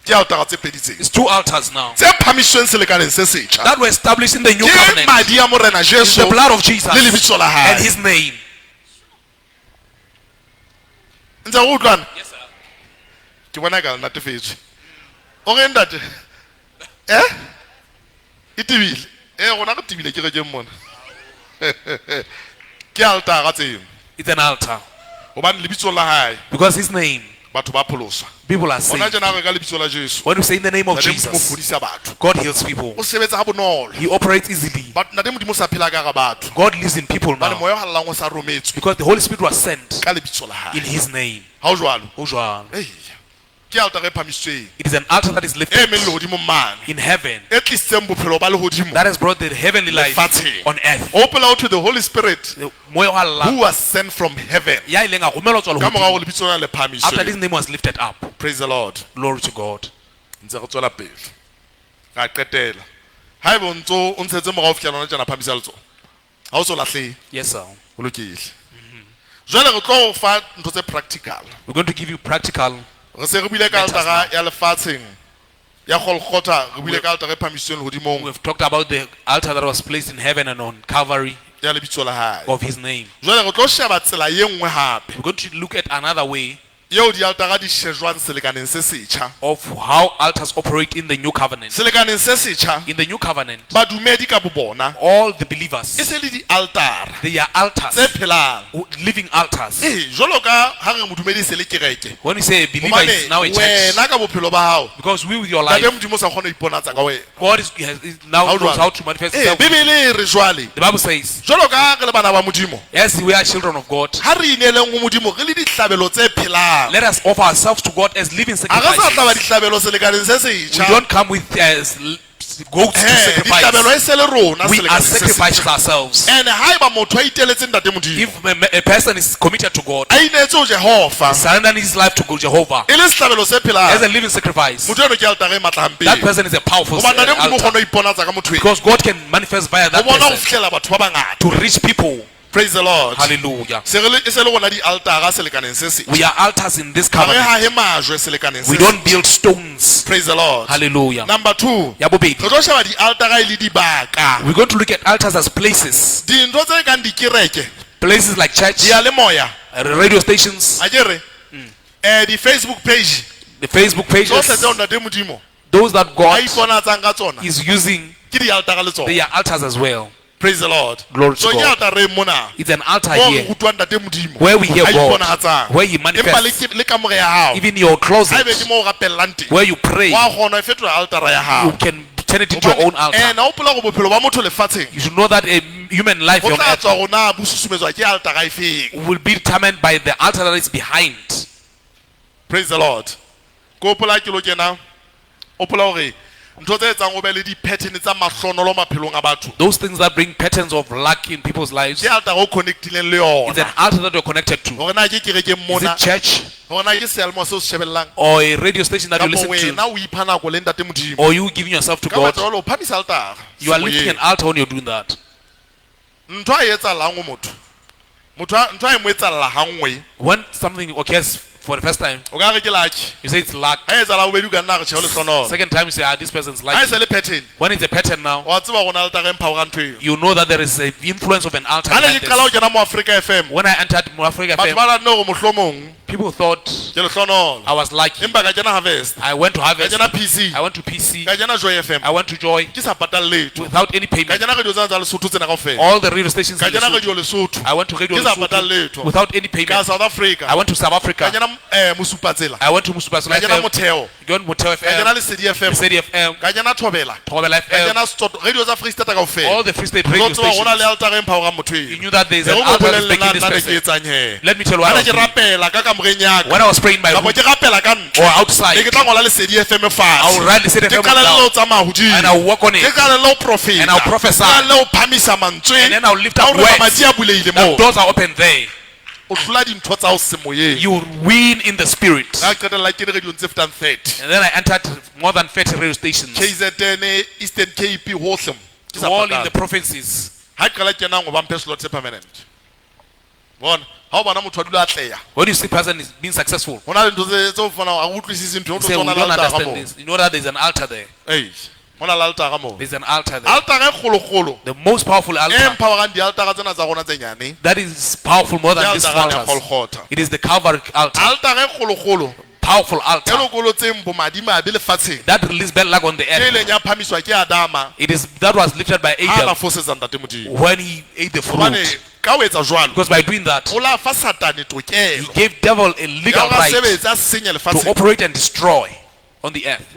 Ke altara tse pedi tseo It's two altars now tse phamisitsweng selekaneng se setjha that were established in the new ke covenant. madi a morena It's Jesu the blood of Jesus le lebitso la and hae his name. ntse go utlwana ke bona ka le natefetswe o reng ntate e e tebile e rona re tebile ke rekeng mona ke altara tseno It's an altar hobane lebitso la hae because his name, batho ba pholoswa people are hona saved. tjena re ka lebitso la Jesu When we say in the name of ntate Modimo o Jesus, fodisa batho God heals people. o sebetsa ha bonolo He operates easily. But ntate Modimo o sa phela ka hara batho God lives in people hobane now moya o halalelang o sa rometswe because the Holy Spirit was sent ka lebitso la in hae his name. ha o jwalo Ho jwalo. Eya. Ke altara e phamisitsweng It is an altar that is e lifted emeng lehodimong mane in heaven e tlisitseng bophelo ba lehodimo that has brought the heavenly life Lefatsheng. on earth. Hopola ho thwe the Holy Spirit The moya wa Allah who was sent from heaven ya ileng a romelwa ho tswa ka mora lehodimong hore lebitso lena le after this phahamiswe name was lifted up. praise the Lord Glory to God. ntse re tswela pele ra qetela haeba o ntso o ntshetse morao ho fihlela hona tjena phahamisa letsoho ha o so lahlehe Yes, sir. ho lokile jwale re tlo o fa ntho tse practical We're going to give you practical. re se re buile ka Let us altara ya lefatsheng ya Golgotha re buile ka altara e phahamisitsweng lehodimong We've talked about the altar that was placed in heaven and on Calvary ya lebitso la hae of his name. jwale re tlo sheba tsela ye nngwe hape We're going to look at another way eo dialtara di shejwang selekaneng se setjha of how altars operate in the new covenant. selekaneng se setjha In the new covenant, badumedi ka bo bona all the e believers, se le dialtara they are altars, tse phelang living altars. ee jwalo ka ha re modumedi e se le kereke When you say a believer hobane is now a church, wena ka bophelo ba hao because we with your ntate life, modimo o sa kgona ho iponatsa ka wena God is now Ha o knows jwalo? how to manifest ee himself. bebele e re jwale The Bible says, jwalo ka ha re le bana ba modimo yes, we are children of God. ha re ineeleng ho modimo re le dihlabelo tse phelang Let us offer ourselves to God as living ha re sa hlaba sacrifices. dihlabelo selekaneng se We setjha don't come with goats to Hee, dihlabelo sacrifice. e se le rona We are selekaneng se sacrifices setjha ourselves. and haeba motho a iteletse ntate modimo If a person is committed to God, a ineetse ho jehova surrendering his life to God, Jehovah, e le sehlabelo se as a phelang living sacrifice, motho eno ke altare e matla that hampe person is a powerful hobane ntate modimo o altar. kgona ho iponatsa ka motho eno Because God can manifest via o that bona ho person fihlela batho ba bangata to reach people. praise the Lord Hallelujah. se re le e se le rona dialtara selekaneng se setjha We are altars in this ha re covenant. hahe majwe selekaneng se We don't setjha. build stones. praise the Lord Hallelujah. number 2 Ya bobedi. re tlo sheba dialtara e le dibaka We're going to look at altars as places. dintho tse kang dikereke Places like church, diyalemoya radio stations, a ke re di-Facebook page the Facebook tsohle pages, tseo ntate modimo those that a God iponatsang ka tsona is using, ke dialtara le they tsona are altars as well. praise the Lord Glory to so ke God. altareng mona It's an altar moo re here rutwang ntate modimo where we hear a God, iponahatsang where He empa le manifests, ke- le kamore ya hao even your haebe ke closet, moo o rapellang teng where you pray, wa kgona ho e fetola altara ya you hao can turn it into your own altar. na hopola hore bophelo ba motho lefatsheng You should know that a human life ho on tla earth tswa hore na bo susumetswa ke altara e feng will be determined by the altar that is behind. praise the Lord ke hopola ke lo kena hopola hore Ntho tse etsang o be le di-pattern tsa mahlonolo maphelong a batho. Those things that bring patterns of luck in people's lives. Ke altara o connectileng le It's an yona. altar that you're connected to. Hore na ke kerekeng Is mona, it church hore na ke seyalemoya seo se shebellang, or a radio station that you kapa listen to, wena o ipha nako le ntate Modimo. or you giving yourself to Ka God? batla jwalo o phamisa altara. You are lifting semoyeng. an altar when you're doing that. Ntho a e etsahalang ho motho. Motho a ntho a e mo etsahalla ha nngwe, When something occurs for the first time, o ka re ke lucky. you say it's luck. Ha e etsahala bobedi o ka nna re tjhe o lehlohonolo. Second time you say, ah, this person's Ha e lucky. se le pattern, When it's a pattern now, wa tseba hore o na le altara e mphawang ntho eo. you know that there is an influence of an altar. Ha ne behind ke qala ho this. kena mo Africa FM, When I entered Africa batho FM, ba nahanne hore mohlomong people thought ke lehlohonolo. I was lucky. Empa ka kena Harvest, I went to ka Harvest, kena PC, I went to PC, ka kena Joy FM, I went to Joy ke sa patale letho. without any Ka payment. kena radio tsena tsa Lesotho tsena kaofela. All the radio stations Ka in kena Lesotho. radio Lesotho. I went to Radio Ke sa Lesotho patale letho. without any Ka payment. South Africa. I went to South Ka Africa. kena Mosupatsela. I went to Musupasula Ka kena FM, Motheo. Joined Motheo Ka kena FM, Lesedi FM. Lesedi FM, Ka kena Thobela. Thobela Ka FM, kena Sotho, radio tsa Free State kaofela. all the Free State O radio tlo tseba hore ho na le stations. altara e mphawang motho You eo. knew that there is E an re ko altar that's bolelle making na this nna ne ke person. etsang he. Let me tell you what Ha I ne was ke doing. rapela ka kamoreng ya ka. When I was praying in my Kapa room ke rapela ka ntle. or Ne outside, ke tla ngola Lesedi FM I fatshe. will write Lesedi Ke FM qalelle down ho tsamaya hodimo. and I will work on Ke it. qalelle ho profeta. And I'll prophesy. Ke qalelle ho phamisa mantswe. And then I'll lift Ka up hore words. mamati a bulehile That moo. doors are open there. O hlola dintho tsa hao semoyeng. You win in the spirit. Ka qetella ke le radiong tse fetang 30. And then I entered more than 30 radio stations, KZN, Eastern Cape, hohle mo. Ke sa all in patale. the provinces. Ha ke qala ke kenang o ba mphe slot se permanent. Bona, ha o bona motho a dula a atleha. When you see person is being successful, Ho na le ntho tse tse o fumanang ha o utlwisise ntho, o you tlo say, we tsona le don't altara understand moo. this. You know that there's an altar there. Ei, ho na le altara moo. There's an altar there. Altara e kgolokgolo The most powerful e altar empowerang dialtara tsena tsa rona tse nyane. that is powerful more Ke than these altara ya altars. Golgotha. It is the Calvary altar. Altara e kgolokgolo Powerful e altar lokolotseng bomadimabe lefatsheng. that released bad luck on the E earth. ileng ya phamiswa ke Adama It is that was lifted by ha a Adam fosetsa ntate Modimo. when he ate the Hobane fruit. ka ho etsa jwalo, Because by doing that, o la fa Satane he tokelo gave devil a ya legal hore a right sebetse a senye to lefatsheng. operate and destroy on the earth.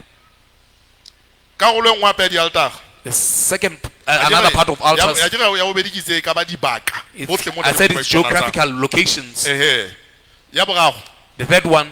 Karolo e nngwe hape ya dialtara. The second, another part of altars, Ya ke re ya bobedi ke itse e ka ba dibaka. Hohle mo I said it's re iponatsang. geographical locations. Ehe. Ya boraro, The third one,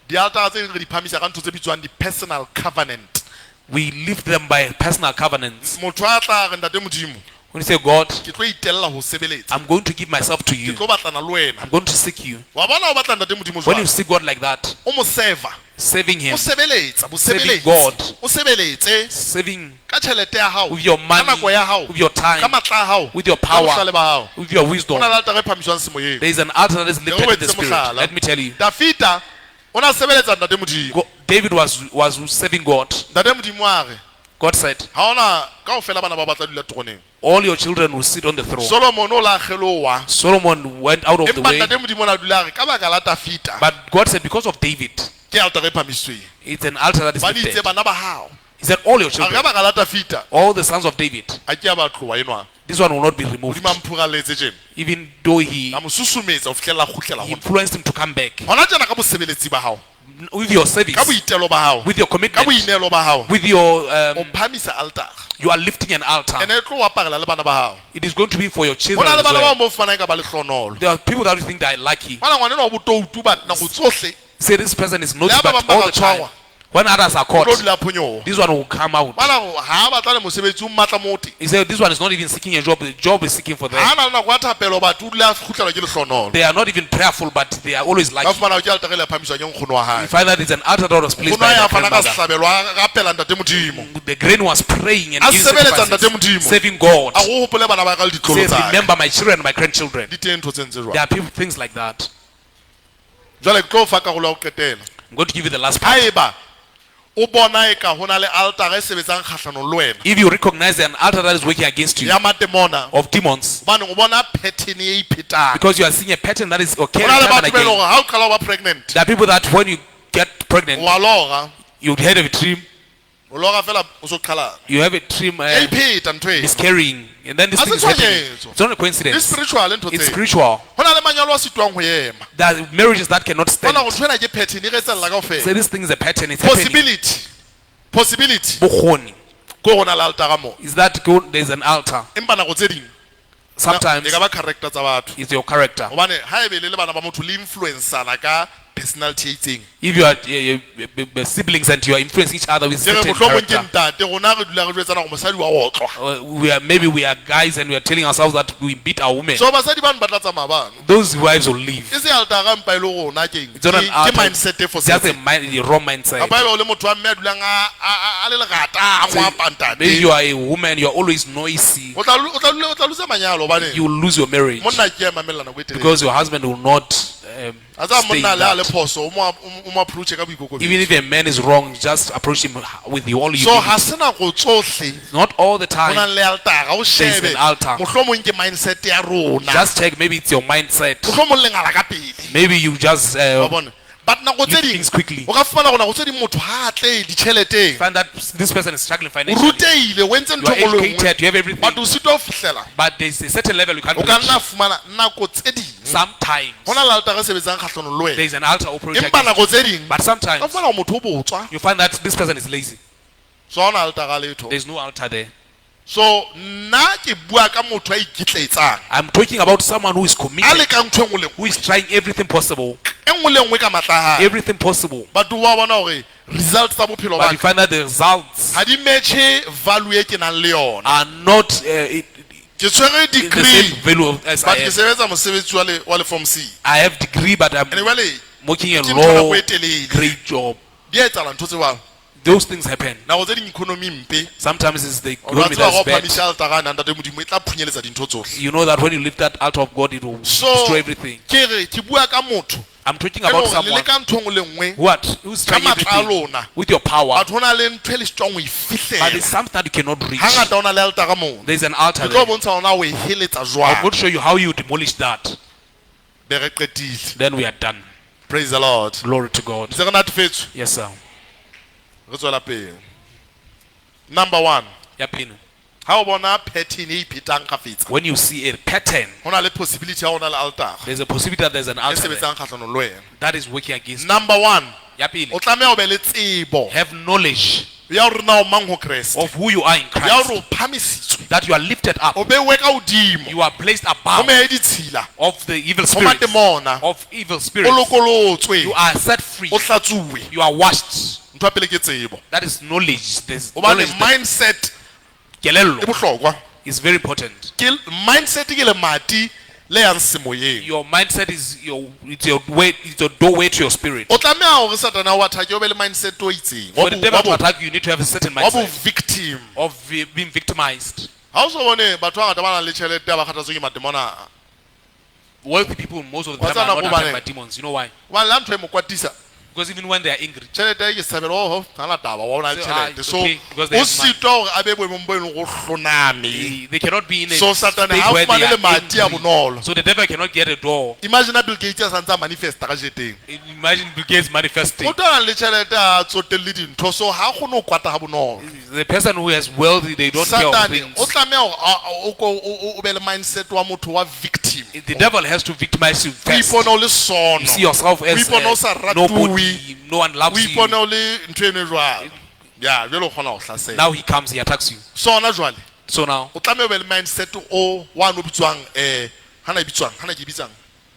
dialtara tse ding re di phamisa ka ntho tse bitswang di-personal covenant. we lift them by personal covenants. Motho a tla re ntate Modimo, When you say, God, ke tlo itella ho sebeletsa. I'm going to give myself to Ke you, tlo batlana le wena. I'm going to seek you. Wa bona o batla ntate Modimo When you jwang? seek God like that, O mo serve. serving O Him, sebeletsa, Serving bosebeletsi. God. O sebeletse serving ka tjhelete ya hao, with your ka money, nako ya hao, with your ka time, matla a hao, with your ka power, bohlale ba hao. with your Ho wisdom. na le altara e phamiswang semoyeng. There is an altar that is Ke o lifted in the etse spirit. mohlala. Let me tell you, Dafita o na sebeletsa ntate Modimo. David was serving God. Ntate Modimo a re, God said, ha hona kaofela bana ba batla dula teroneng. all your children will sit on the throne. Solomon o la kgeloha. Solomon went out of the Empa way. ntate Modimo o na dula a re ka baka la Dafita But God said, because of David, ke altara e phamisitsweng. it's an altar that is Ba di itse lifted. bana ba hao. He said, all your A re children, ka baka la Dafita all the sons of David, a ke a ba tloha enwa. this one will not be removed. Modimo a mphuraletse tjena. Even though he, A mo susumetsa ho fihlella a kgutlela he ho nna. influenced him to come back. Hona tjena ka bosebeletsi ba hao, With your service, ka boitelo ba hao, with your ka commitment, boineelo ba hao, with your, o phamisa altara. you are lifting an altar. Ene e tlo o aparela le bana ba hao. It is going to be for your Ho children na le as bana ba well. bang bo fumanang ka ba lehlohonolo. There are people that think they are lucky. Ngwana ngwana enwa wa botoutu ba nako tsohle Say this person is naughty, Le ha ba but bang ba all ka the time, tshwarwa. when others are o tlo caught, dula a phonyoha. this one will come out. Bana ha a batla le mosebetsi o mmatla mo teng. He said, this one is not even seeking a job. The job is seeking for them. Ha a na le nako ya thapelo batho o dula a kgutlelwa ke lehlohonolo. They are not even prayerful, but they are always Ka lucky. fumana ke altara e le phamiswang ke nkgono wa hae. You find that it's an altar that was placed Nkgono by wa hae the a fana ka grandmother. sehlabelo a rapela ntate Modimo. The granny was praying and A giving sebeletsa ntate sacrifices, Modimo. serving God. A go hopole bana ba ka le ditlolo Say, tsa ka. remember my children and my grandchildren. Di teng ntho tse ntse There jwalo. are people, things like that. Jwale ke tlo o fa karolo ya ho qetela. I'm going to give you the last part. Haeba o bona eka ho na le altara e sebetsang kgahlanong le wena If you recognize an altar that is working against you ya matemona, of demons, hobane o bona pattern e iphetang. because you are seeing a pattern that is occurring Ho na le time and batho ba eleng again. hore ha o qala ho ba pregnant, There are people that when you get pregnant, wa lora, you had a dream, o lora fela o so qhalana. you have a dream E ipheta ntho eno. miscarrying, and then this Ha thing se is happening. tshwanyetso. It's not a Di coincidence. spiritual ntho It's tseo. spiritual. Ho na le manyalo a sitwang ho ema. There are marriages that cannot stand. Bona hore ntho ena ke pattern e re etsahalla kaofela. Say this thing is a pattern. It's happening. Possibility. Possibility. Bokgoni. Ko ho na le altara moo. Is that good? There's an altar. Empa nako tse ding Sometimes e ka ba character tsa batho. it's your character. Hobane haebe le le bana ba motho le influence-ana ka personality e itseng If you are siblings and you are influencing each other with ke re certain mohlomong ke character, ntate rona re dula re jwetsana gore mosadi wa otlwa we are, maybe we are guys and we are telling ourselves that we beat our women. So basadi bano ba tla tsamaya bano Those wives will leave. E se altara mpa e le rona keng It's not an ke altar. mindset e It's just a fosahetseng. mind, a wrong mindset. Kapa ebe o le motho wa mme a dulang a le lerata a ngwapa ntate Maybe you are a woman, you are always noisy. o tla o tla o tla lose manyalo hobane You will lose your marriage monna ke a mamella nako e telele because your husband will not a tsaya stay in monna le a le that. phoso o mo approache ka boikokobetso Even if a man is wrong, just approach him with all So humility. ha se nako tsohle Not all the ho time. nang le altara o There's shebe an altar. mohlomong ke mindset ya rona Just check. Maybe it's your mindset. mohlomong lengala ka pele Maybe you just wa bona but nako tse leave ding things quickly. o ka fumana gore nako tse ding motho ha a tle ditjheleteng Find that this person is struggling o financially. rutehile o entse You ntho are e nngwe le e nngwe educated. You have everything. but o sitwa ho fihlela But there's a certain level you can't o ka reach. nna fumana nako tse ding Sometimes ho na le altara e sebetsang kgahlanong le wena there's an altar operating. empa against nako tse ding But ka sometimes fumana gore motho o botswa you find that this person is lazy. So ha ona altara letho There's no altar there. So nna ke bua ka motho a ikitletsang I'm talking about someone who is a committed, lekang ntho e nngwe le who is trying everything possible, e nngwe le nngwe ka matla a hae everything possible. but wa bona gore results tsa bophelo But ba you find that the results ha di matche value e ke nang le yona are not ke tshwere in the degree same value as I but ke am. sebetsa mosebetsi wa le wa le form C I have degree, but I'm and jwale working a ke ntho law nako e telele great job. di a etsahala ntho tse jwalo Those things happen. nako tse ding economy mpe Sometimes it's the o a economy tseba ga that's o bad. phamisa altara ana ntate modimo e tla phunyeletsa dintho tsohle You know that when you lift that altar of God, it will So destroy everything. ke re ke bua ka motho I'm talking e leng about hore le someone leka ntho e nngwe le nngwe what who's ka trying matla a everything lona with your power, but ho na le ntho e le sitwang ho e but fihlela there's something that you cannot reach. hangata ho na le altara mono There's an altar ke tlo there. bontsha hore na o e heletsa I'm jwang going to show you how you demolish that. Be re qetile Then we are done. Praise the Lord. Glory to God. Ntse re natefetswe Yes, sir. Re tswela pele number one Ya pele. ha o bona pattern e iphetang kgafetsa When you see a pattern, ho na le possibility ya ho na le altara there's a possibility that there's an e altar there sebetsang kgahlanong le wena that is working against. Number one Ya pele. o tlameha ho be le tsebo Have knowledge ya hore na o mang ho Kreste of who you are in ya Christ, hore o phamisitswe that you are lifted up, o beuwe ka hodimo you are placed ho above meya e ditshila of the evil ho spirits, matemona of evil o spirits. lokolotswe You are set free. o hlatsuwe You are washed. Ntho ya pele ke tsebo That is knowledge. There's hobane knowledge. That mindset e kelello bohlokwa is very important. Ke mindset ke lemati le yang semoyeng Your mindset is your it's your way it's your doorway to your spirit. O tlameha hore satana o attack o be le mindset o itseng wa For the bo- devil wa to bo- attack you, you need to have a certain wa bo mindset victim of being victimized. Ha o so bone batho ba bangata ba nang le tjhelete ha ba kgathatswe ke matemona Wealthy people most of the Wa time are tseba not nako attacked hobaneng? by demons. You know why? Hobane le ha ntho e mo kwatisa Because even when they are angry, tjhelete e ke setshabelo oho ha na taba wa o na le So, ah, tjhelete it's so okay, because they o have money. sitwa hore a be boemong bo e leng go hloname they cannot be in a So Satane state ha where they fumane are lemati a angry. bonolo. So the devil cannot get a door. Imagine Bill Gates a santse a manifesta ka jeteng Imagine Bill Gates manifesting. motho a nang le tjhelete a tsotelle dintho so ha a kgone ho kwata ha bonolo The person who has wealthy, they don't care of Satane things. o tlameha hore o o be le mindset wa motho wa victim The devil has to victimize you o first. ipone o le sono You see yourself o as ipone o sa ratuwe nobody, no one o loves you. ipone o le ntho eno e jwalo ya jwale o kgona ho hlasela Now he comes, he attacks you. So hona jwale So now o tlameha o be le mindset o wa no bitswang hana e bitswang hana ke e bitsang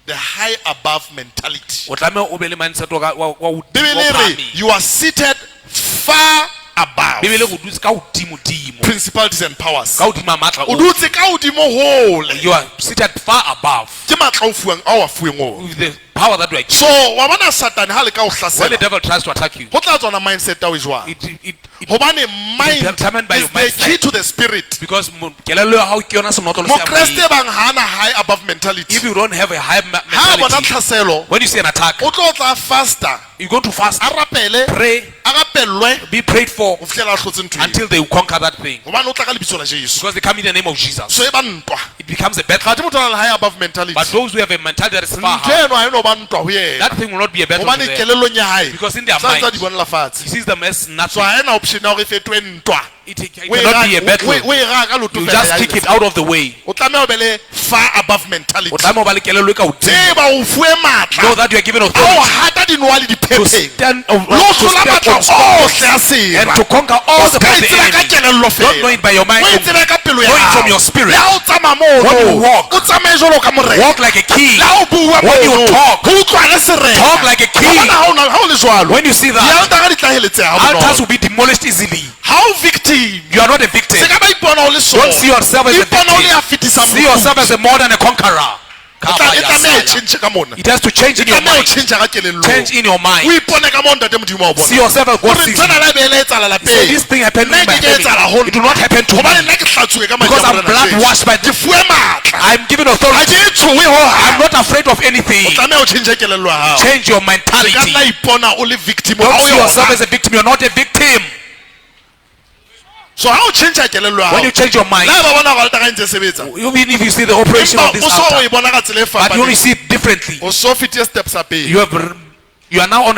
the high above mentality o tlameha o be le mindset wa wa Bibele e re you are seated far above Bibele go dutse ka hodimo-dimo. Principalities and powers Ka hodima matla o ohle. dutse ka hodimo hole You are seated far above ke matla o fuwang ao a fuweng ona with the power that you are given. So wa bona satane ha le ka o When the hlasela devil tries to attack you, ho tla tswa mindset ya o e jwang it hobane mind determined by is your the mindset. key to the spirit Because kelello ya hao ke yona senotlolo sa mokreste moya. bang ha ana high above mentality If you don't have a high ha a bona mentality, tlhaselo when you see an attack, o tlo tla faster you go to fast, a rapele pray, a rapellwe be prayed for ho fihlela a hlotse ntho eo until they conquer that thing. hobane o tla ka lebitso la Jesu Because they come in the name of Jesus. So e ba ntwa It becomes a battle. Kgathe motho a nang le high above mentality But those who have a mentality that is far ntho high, eno ha e no ba ntwa ho yena that thing will not be a battle to hobane them. kelellong ya hae Because in their sa ntse a mind, di bonela fatshe he sees them as so nothing. ha ena option ya hore e fetohe ntwa It O e cannot be a battle. o e raya ka loto You fela just ya kick etsa. it out of the way. O tlameha ho be le far above mentality O tlameha ho ba le kelello e ka hodimo. Tseba o fuwe matla Know that you are given a ho authority hata dinoha le to diphepheng stand of, le ho to hlola step matla on scorpions ohle a sera and to conquer all O the ska power e of the tseba ka enemy. kelello Don't know fela it by your mind o e only. tsebe ka pelo ya Know it from hao your spirit. le ha o o tsamaya When you mono walk, o tsamaye jwalo ka morena Walk like a king. le ha o bua When you mono talk, ho utlwane serena talk like a king. Wa bona ha o le jwalo When you see that, dialtara di tlaheletseha altars bonolo will be demolished easily. ha o victim You are not a victim. se ka ba ipona o le sona Don't see yourself as a ipona o le ya victim. fetisang See yourself as a more than a conqueror. E tlameha e tjhentjhe ka mona It has to change e in your tlameha o mind. tjhentjha ka kelellong Change in your o mind. ipone ka moo ntate modimo wa o See bona yourself as God gore sees you. nthwena la be ele etsahala Say lapeng this thing happened nna in my e ke ke etsahala ho family. It will not happen to hobane me nna ke hlatsuwe ka madi because a I'm Morena blood Jesu. washed by Ke fuwe matla I'm given ha authority. ke e tshohe I'm hohang not afraid of anything. o tlameha o tjhentjhe kelello ya hao Change your o ka nna mentality. ipona o le victim ha Don't o see yourself yona as a victim. You're not a victim. So ha o tjhentjha kelello ya When hao you change your mind, le ha ba bona gore altara e ntse e sebetsa even if you see the operation empa of this o so o altar, e bona ka tsela e but you only fapaneng see it differently. o so fetile step sa pele You are now on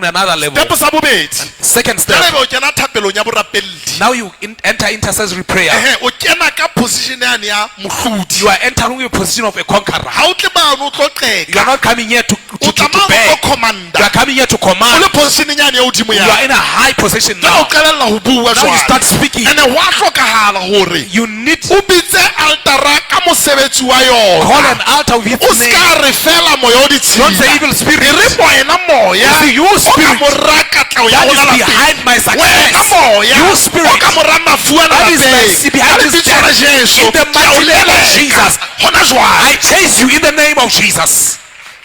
another level. step sa bobedi Second jwale step. ebe o kena thapelong ya borapelli Now you enter intercessory prayer. ehe o kena ka position yane ya mohlodi You are entering a position of a conqueror. ha o tle bano o tlo You qeka are not coming here to o tla to mane o tlo beg. You commanda are coming here to o command. le positioneng yane ya hodimo You ya are in a high position jwale o now. qalella ho bua Now you start jwale speaking. ene ho a hlokahala hore You need o bitse altara ka mosebetsi wa call yona an altar with o its ska name. re fela moya o Don't say ditshila evil spirit. e re wena moya You see, you o ka spirit mora katleho ya that rona is lapeng behind my wena success. moya You spirit o ka mora mafu ana that is my lapeng behind ka this lebitso la death. Jesu In the ke a o mighty name of leleka Jesus. hona jwale I chase you in the name of Jesus.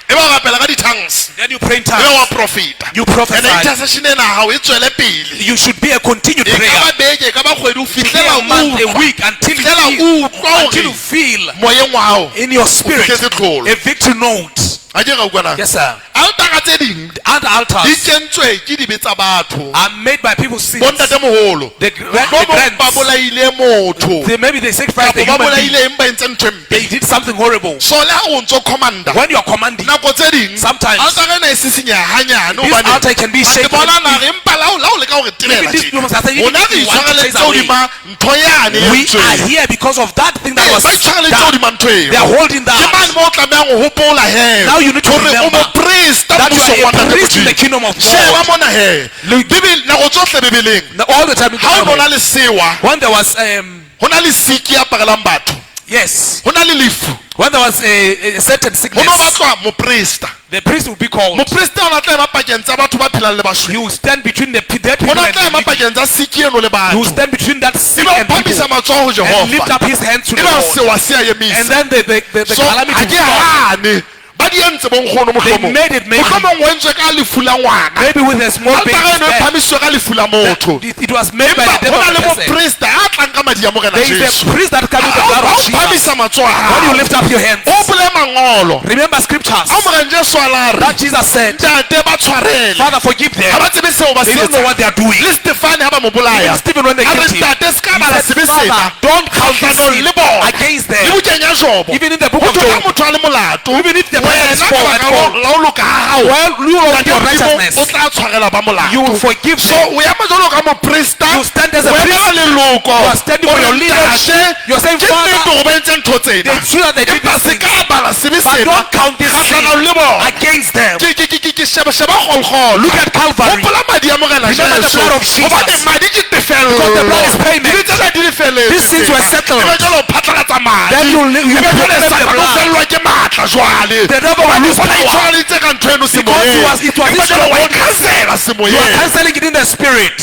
e ba o rapela ka di-tongues Then you pray in e ba wa tongues. profeta You prophesy. ene intercession ena ya hao e tswele pele You should be a continued e ka prayer. ba beke e ka ba kgwedi o Be fihlela a month, a o utlwa week, until you fihlela feel, o utlwa until you hore feel moyeng wa hao in your spirit fihletse tlholo a victory note. ha ke ra utlwana Yes, sir. altara tse ding Other di altars kentswe ke dibe tsa batho are made by people's sins. bontatemoholo The mohlomong ba grants. bolaile motho They, maybe they sacrificed kapo a ba human being. bolaile eng ba entse ntho e mpe They did something horrible. so le ha o ntso commanda When you are commanding, nako tse ding Sometimes. altara ena e sisinyeha hanyane this hobane altar can be ke shaken. bona na re empa la o leka hore tebela Even this tjena. humans are saying, Rona even re if you want to chase itshwareletse away. hodima ntho yane e We are entsweng. here because of that thing that Ee, was ba itshwareletse done. hodima ntho eo They are holding ke that. mane mo o tlamehang ho hopola he Now you need to hore o remember moprista that you mmusong are wa a Ntate priest in the Modimo. kingdom of Sheba God. mona he Look. Nako tsohle bebeleng Now, all the time in the ha o Bible, no na le sewa when there was ho na le siki ya aparelang batho yes, ho na le lefu when there was a certain ho no sickness, batlwa moprista the priest would be called. moprista o na tla ema pakeng tsa batho ba phelang le He bashwele will stand between the dead o people na and tla the ema living. pakeng tsa siki eno le He will batho stand between that sick ebe o and people phamisa matsoho ho and lift jehova up his hands to the ebe Lord. sewa se a And emisa then the so calamity ha ke will stop. hane ba di entse bonkgono mohlomong made it maybe. mohlomong o entswe ka lefu la ngwana Maybe with a small baby. altara eno e phamisitswe ka lefu la motho It was made by empa the ho death na of le a person. moprista a tlang ka madi a morena There is jesu a priest that comes with the blood ha of o Jesus. phamisa matsoho a When you hao lift up your hands, o bole mangolo remember scriptures a morena jesu a la re that Jesus said, ntate ba tshwarele Father, forgive ha them. ba tsebe seo ba They se don't know etsang what they are doing. le stefane ha ba mo bolaya Even Stephen, when they a re killed him, ntate se ka he bala said, sebe sena Father, don't count this kgahlanong sin le bona against le them. bukeng ya jobo Even in the book ho of thwe ha Job, motho a le molato even if the person is wena ka poor baka at all, la ho loka ha hao well, you of Ntate your Modimo righteousness, o tla tshwarela ba molato you will forgive so them. o ema jwalo ka moprista You stand as a o priest. emela leloko You are standing O for re, your leaders. "Ntate, You are saying, ke "Father, nnete hore ba entse ntho tsena They true that they did empa these se things, ka bala sebe but sena don't count this sin kgahlanong le bona against them. ke sheba sheba kgolkgolo Look at Calvary. hopola madi a morena Remember the Jesu. blood of Jesus. Hobane madi ke tefello Because the blood is payment. Dibe tsena di lefelletse These sins were settled. Ebe jwale o phatlalatsa madi Then you Ebe jwale proclaim the Satane o blood. fellwa ke matla jwale The devil will Hobane lose o na power. itshwareleditse ka ntho eno Because semoyeng. it was Empa his jwale wa e own khansela You are semoyeng canceling it in the spirit.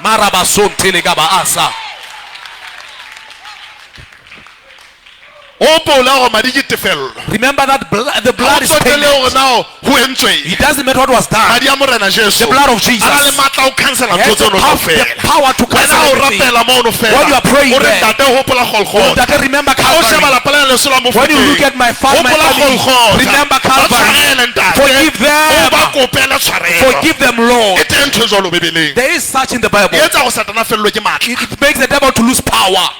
Marabason telegaba asa. Hopola hore madi ke tefello Remember that the Ha blood o is tsotelle payment. hore na ho entsweng It doesn't matter what was done. madi a morena Jesu The blood of Jesus. a na le matla a ho khansela He ntho has the tseno power, kaofela the power to wena cancel o everything. rapela mono fela When you are praying o re there, ntate hopola kgolkgotha Ntate, remember Ha o sheba Calvary. lapa lena leso la When you Mofokeng, look at my hopola family, Golgotha. remember Ba Calvary. tshwarele, ntate. Forgive them. O ba kopele tshwarelo. Forgive them, Lord. E teng ntho e jwalo bebeleng There is such in the Bible. e etsa gore satana a fellwe ke matla It makes the devil to lose power.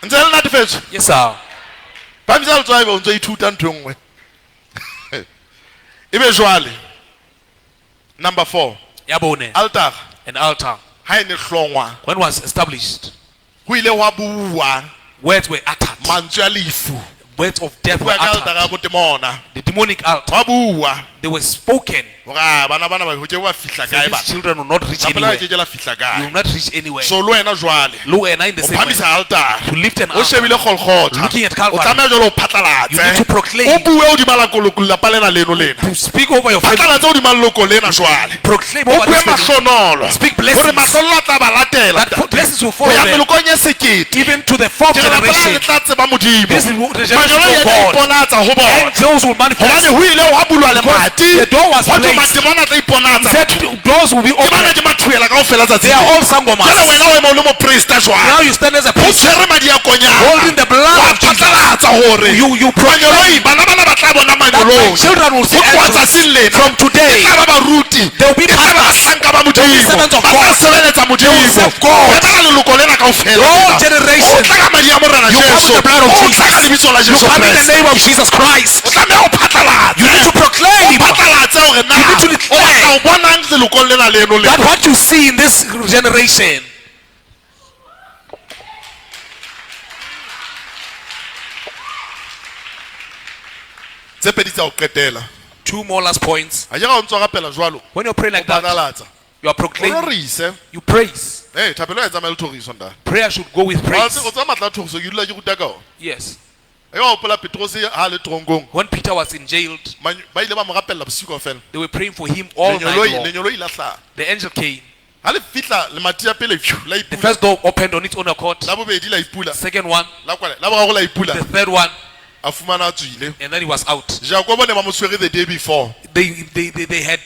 ntse le natefetswe Yes, sir. phamisa letsoho ebe o ntso ithuta ntho e nngwe ebe jwale number 4 Yabone, altar an altar. ha e ne hlongwa When was established, ho ile hwa bua words were uttered. mantswe a lefu Words of death were Bua ka altara ya uttered. botemona. The demonic altar. Ba bua They were spoken. hore ah, bana bana ba ho ke ba fihla kae These bana. children will not reach Lapa la anywhere. ke ke la fihla You will kae. not reach anywhere. So le wena jwale Lo and I in the o same way. phamisa altara. To lift an O altar. shebile Golgotha. Looking at O Calvary. tlameha jwale o phatlalatse. You need to proclaim. O bue hodima lelapa lena leno lena. To speak over your family. Phatlalatse hodima leloko lena jwale. Proclaim O over bue this family. mahlonolo. Speak blessings. Hore mahlonolo a tla ba latela. That blessings will Ho follow ya them. melokong e sekete. Even to the fourth Ke re lapa la generation. le tla tseba Modimo. This is the generation Mangeloi of a tla God. iponatsa ho bona. Angels will Hobane manifest. ho ile hwa bulwa lemati. The door was Ho thwe placed. matemona a tla iponatsa. Said doors will be Ke bana opened. ke mathuela kaofela tsatsi They are lena. all sangomas. Jwale wena o ema o le moprista jwale. Now you stand as a O priest tshwere madi a konyana. holding the blood Wa of Jesus. phatlalatsa hore You proclaim mangeloi bana bana ba tla bona that my mangeloi. children will see Ho tloha angels tsatsing lena. from today. E tla ba baruti. They will be E tla ba pastors. bahlanka ba They will be Modimo. servants of Ba tla God. sebeletsa Modimo. serve God. Re bala leloko lena kaofela. All generations. O tla ka madi a Morena You come Jesu. with the blood of O tla Jesus. ka lebitso la You Jesu come in the Kreste. name of Jesus Christ. O tlameha ho phatlalatse. You need to proclaim O phatlalatse hore na You need to o declare. batla ho bonang lelokong lena leno lena. that what you see in this generation. Tse pedi tsa ho qetela. Two more last points. Ha ke ra o ntso rapela jwalo. When you pray O like that, phatlalatsa. you are O proclaiming. rorise. You praise. Hey, thapelo e tsamaya le thoriso ntate. Prayer should go with Wa praise. tseba o tseba matla a thoriso ke dula ke ruta ka ona. Yes. E wa hopola Petrose ha a le tronkong. When Peter was in jail, Ba ile ba mo rapella bosiu kaofela. they were praying for him all night Lengeloi long. lengeloi la hlaha. The angel came. Ha le fihla lemati ya pele phew, la The ipula. first door opened on its own accord. La bobedi la ipula. Second one, La kwala. La boraro la ipula. the third one, A fumana a tswile. and then he was out. Jakobo ne ba mo tshwere the day before. They had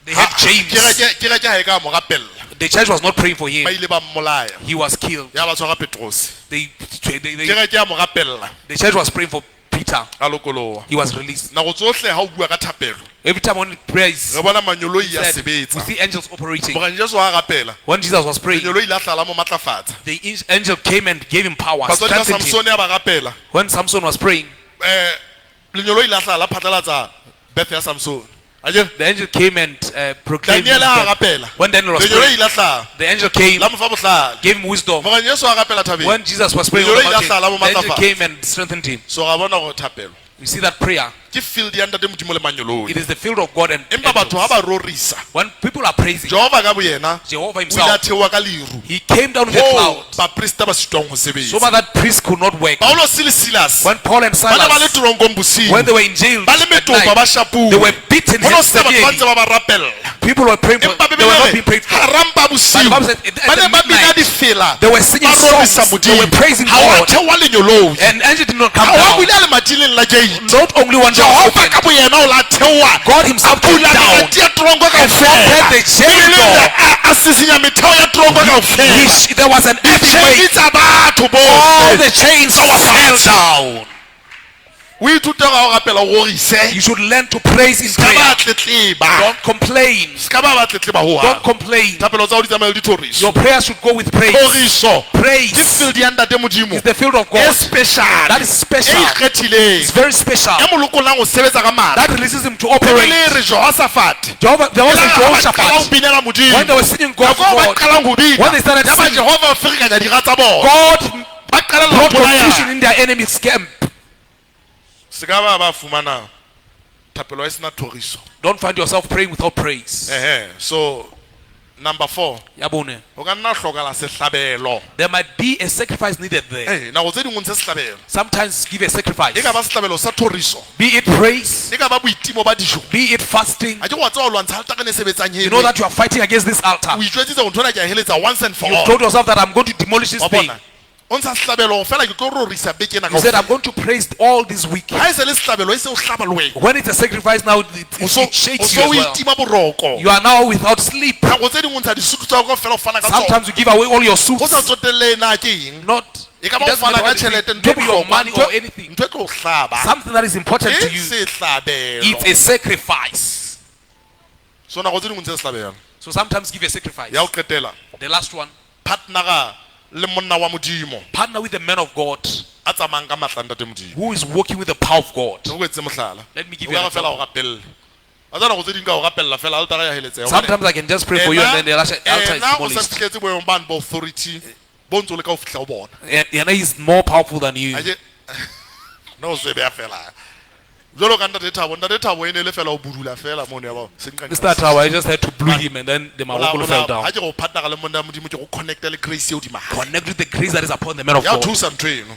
they had James. Kereke kereke ha e ka mo rapella. The church was not praying for him. Ba ile ba mmolaya. He was killed. Ya ba tshwara Petrose. They, Kereke ya mo rapella. the church was praying for Peter. A lokoloha. He was released. Nako tsohle ha o bua ka thapelo, Every time when prayer is re bona manyoloi ya said, we sebetsa. see angels operating. Morena Jesu ha a rapela, When Jesus was praying, lenyoloi la hla la mo matlafatsa. the angel came and gave him power. Batswadi ba Strengthened him. Samsone ha ba rapela, When Samson was praying, lenyoloi la hla la phatlalatsa birth ya Samson. Akere? the angel came and proclaimed. Daniel his ha a birth. rapela, When Daniel was lenyoloi praying, la hlaha the angel came, la mo fa bohlale. gave him wisdom. Morena Jesu ha a rapela thabeng. When Jesus was praying on the Lenyoloi la mountain, hla la mo the angel matlafatsa. came and strengthened him. So ra bona hore thapelo You see that prayer? ke field ya ntate Modimo le manyoloi. It is the field of God and Empa batho ha angels. ba rorisa, When people are praising Jehova ka boyena Jehovah o ile a himself, theoha ka leru. he came down with a Hoo cloud baprista ba sitwang ho so sebetsa. that priest could not work. Paulos le Silas When Paul and ba ne ba le Silas, teronkong bosiu. when they were in jail, Ba le at metopa night, ba shapuwe. they were beaten Ho no sena batho ba severely. ntse ba ba rapella. People were praying for, Empa they Bibele were e not re, being prayed for. hara mpa bosiu, But the Bible said, at ba ne the ba bina midnight, difela, they were singing ba rorisa songs, they Modimo. were praising Ha wa God. theoha lenyoloi. And angel did not come Ha wa down. bula lemati leng la gate. Not only one door was Jehova opened, ka boyena o la theoha. God himself A came bula down lemati ya tronko and kaofela. opened the jail Ebile door. a sisinya metheo ya tronko kaofela. There was an earthquake. Dichaini tsa batho All bohle. the chains fell down. O ithute ga o rapela o rorise. You should learn to praise in Ska ba prayer. tletleba. Don't complain. Ska ba ba tletleba Don't hohang. complain. Thapelo tsa hao di tsamaye le dithoriso. Your prayer should go with praise. Thoriso. Ke Praise field ya ntate Modimo. is the field of E God. special. That is special. E ikgethileng. It's very special. E mo lokollang ho sebetsa ka matla. That releases him to operate. Bibele e re Jehoshaphat. Jehovah, there was a E la ha ba qala ho Jehoshaphat. binela Modimo. When they were singing God, Nako eo ba God, qalang ho bina, When they started yaba singing, Jehova o ferekanya dira tsa bona. God Ba qalella ho brought confusion bolayana. in their enemies' camp. Se ka ba ba fumana thapelo e sena thoriso. Don't find yourself praying without praise. Ehe, so number 4, Yabone. ho ka nna hlokahala sehlabelo. There might be a sacrifice needed there. Eh, nako tse ding o ntshe sehlabelo. Sometimes give a sacrifice. E ka ba sehlabelo sa thoriso, Be it praise, e ka ba boitimo ba dijo. be it fasting. Ha ke wa tseba ho lwantsha altare e sebetsang You know heno. that you are fighting against this altar. O itjwetsitse hore ntho ena ke a heletsa once and for You all. told yourself that I'm going to demolish this Wa thing. bona? O ntsha sehlabelo fela ke tlo rorisa beke ena You said kaofela. I'm going to praise all this week. Ha e se le sehlabelo e se o hlaba le wena. When it's a sacrifice now, O so it o shakes so you as o well. itima boroko. You are now without sleep. Nako tse ding o ntsha disutu tsa hao kaofela o fana ka tsona. Sometimes you give away all your Ho sa suits. tsotelle na ke eng. Not E ka it ba o doesn't fana matter ka what it is. tjhelete ntho e Maybe your bohlokwa, money ntho or anything. ntho e tlo o hlaba. Something that is important Ke to you. sehlabelo. It's a sacrifice. So nako tse ding o ntshe sehlabelo. So sometimes give a sacrifice. Ya ho qetela, The last one, partnera le monna wa Modimo partner with the man of God a tsamayang ka matla a ntate Modimo. who is working with the power of God. Ke o etse mohlala. Let me give O you ka an re fela o rapelle. Wa tseba nako tse ding ka o rapella fela altara ya heletseha. Hobane Sometimes I can just pray for you and then the altar altar is ena o sa demolished. fihletse boemong bane ba authority bo ntso le ka ho fihla ho bona. And he is more powerful than you. Ha ke No se beya fela. Jwalo ka Ntate Thabo, Ntate Thabo e ne le fela o budula fela mono ya ba. Mr. Thabo, I just had to blew him and then the marokolo fell down. Ha ke go partner le monna Modimo ke go connecta le grace eo hodima hae. Connect with the grace that is upon the man of Ya God. thusa ntho eno.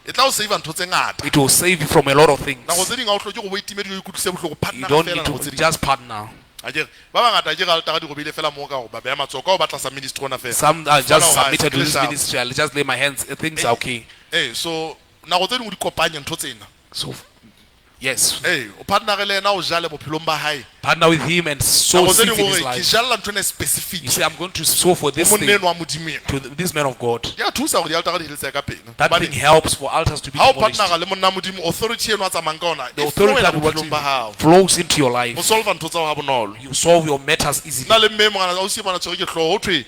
E tla o save ntho tse ngata. It will save you from a lot of things. Nako tse ding ha o hloke go bo itime dijo o ikutlwise bohloko You partner don't fela need nako tse to ding. just partner. Akere ba bangata ke altara di robile fela mo ka go ba beya matsoho ka o batla sa ministry ona fela. Some are just Fela hore submitted to this sharp. ministry. I'll just lay my hands. Things are okay. Eh, so nako tse ding o di kopanye ntho tsena. So, yes, Eh, o partner le yena o jale bophelong ba hae. partner with him and sow Nako tse seeds ding in his o re ke life. jalla ntho ena e specific. You say, I'm going to sow for this Ho monna thing enwa wa Modimo ena. to this man of God. Di a thusa hore dialtara di heletse ka pele. That Hobane thing helps for altars to be ha o demolished. partner le monna Modimo authority eno a tsamayang ka ona The e authority flowela that works bophelong in ba hao. flows into your O life. solve ntho tsa hao ha bonolo. You solve your matters easily. Nna le mme mongana ausi mona tshwere ke hlooho ho thwe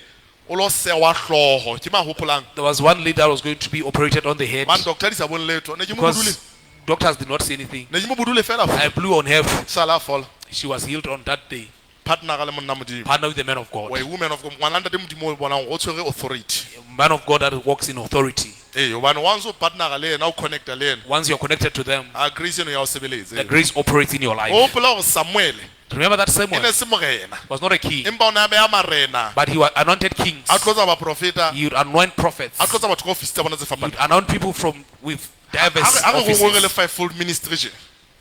o lo sewa hlooho ke mahopolang. There was one lady that was going to be operated on the head Man doctor di sa bone letho. Ne ke mo budule. because doctors did not see anything. Ne ke mo budule fela. I blew on her. Sala fola. She was healed on that day. Partner le monna Modimo. Partner with the man of God. Wa woman of God ngwana ntate Modimo o bonang o tshwere authority. Man of God that walks in authority. Eh, hobane once o partner le yena o connecta le yena. Once you're connected to them, A grace eno ya o sebeletse. the grace operates in your life. O hopola hore Samuel Remember that e Samuel ne se morena. was not a king, Empa o ne a beha marena. but he was anointed kings. A tlotsa baprofeta, He would anoint prophets. a tlotsa batho ka office tsa bona tse He would fapaneng. anoint people from with diverse Ha re gongwe re le offices. fivefold ministry tje.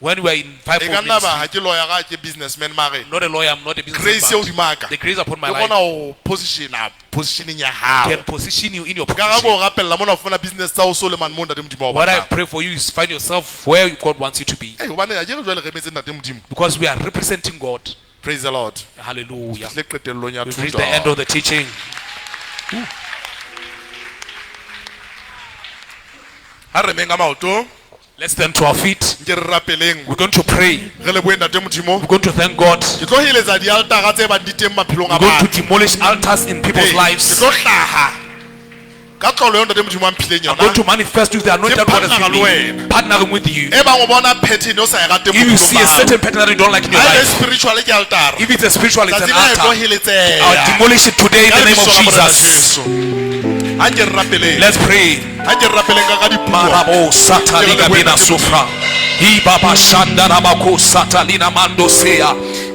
When we are in E fivefold ka nna ba ministry, ha ke lawyer ga ke businessman mare I'm not a lawyer, I'm not a grace eo businessman. hodima ka. The grace upon my Ke life kgona ho positiona positioning ya hao. can position you in your Ka ga position. go rapella mona o fumana business tsa ho so le man mo ntate Modimo wa o What I batlang. pray for you is find yourself where God wants you to be. Eh, hobane ha ke re jwale re emetse ntate Modimo. Because we are representing God. Praise the Lord. Hallelujah. Le qetellong ya We've reached the end thuto. of the teaching. Ha re meng ka maoto, Let's stand to our feet. nke re rapeleng. We're going to pray. Re lebohe ntate Modimo. We're going to thank God. Ke tlo heletsa dialtara tse bang di teng maphelong a We're going to batho. demolish altars in people's Ee, ke lives. tlo hlaha ka tlolo eo ntate Modimo a mphileng I'm going yona. to manifest with the anointed Ke God has partner given le me. wena. Partnering with you. E bang o bona pattern o sa e rateng If you bophelong see ba a hao. certain pattern that you don't like in your Ha e le life, spiritual ke altara. if it's a spiritual, it's an Tsatsi lena e tlo altar. heletseha. I'll demolish it today in Ka the name of lebitso la Morena Jesus. Jesu. Ha nke re rapeleng. Let's pray. Ha nke re rapeleng ka dipuo. Marabo sataliga bina sufra. Ibaba shanda rabako satalina mando sea.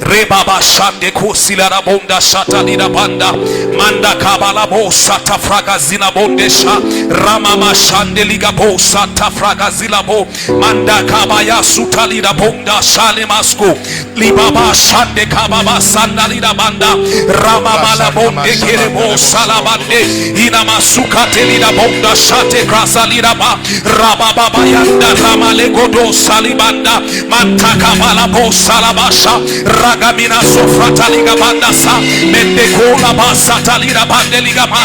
Rebaba shande kosila rabonda shatalina banda. Manda kabala bo satafraga zina bondesha. Ramama shande liga bo satafraga zila bo. Manda kabaya sutalina bonda shale masko. Libaba shande kababa sandalina banda. Ramama la bonde kerebo salabande. Inamasuka telina bonda shate krasalina ba. Rababa yanda ramalegodo salibanda. Mantaka balabo salabasha. Ragamina sofrata liga banda sa. Mendekola basata lira bande liga ba.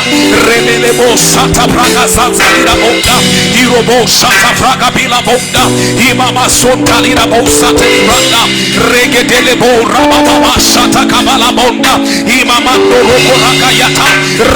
Rebelebo sata braga zanzalina bonda. Irobo shata fraga bila bonda. Imama sonta lira bosa telibanda. Regedelebo rababa shata kabala bonda. Imama noroko rakayata.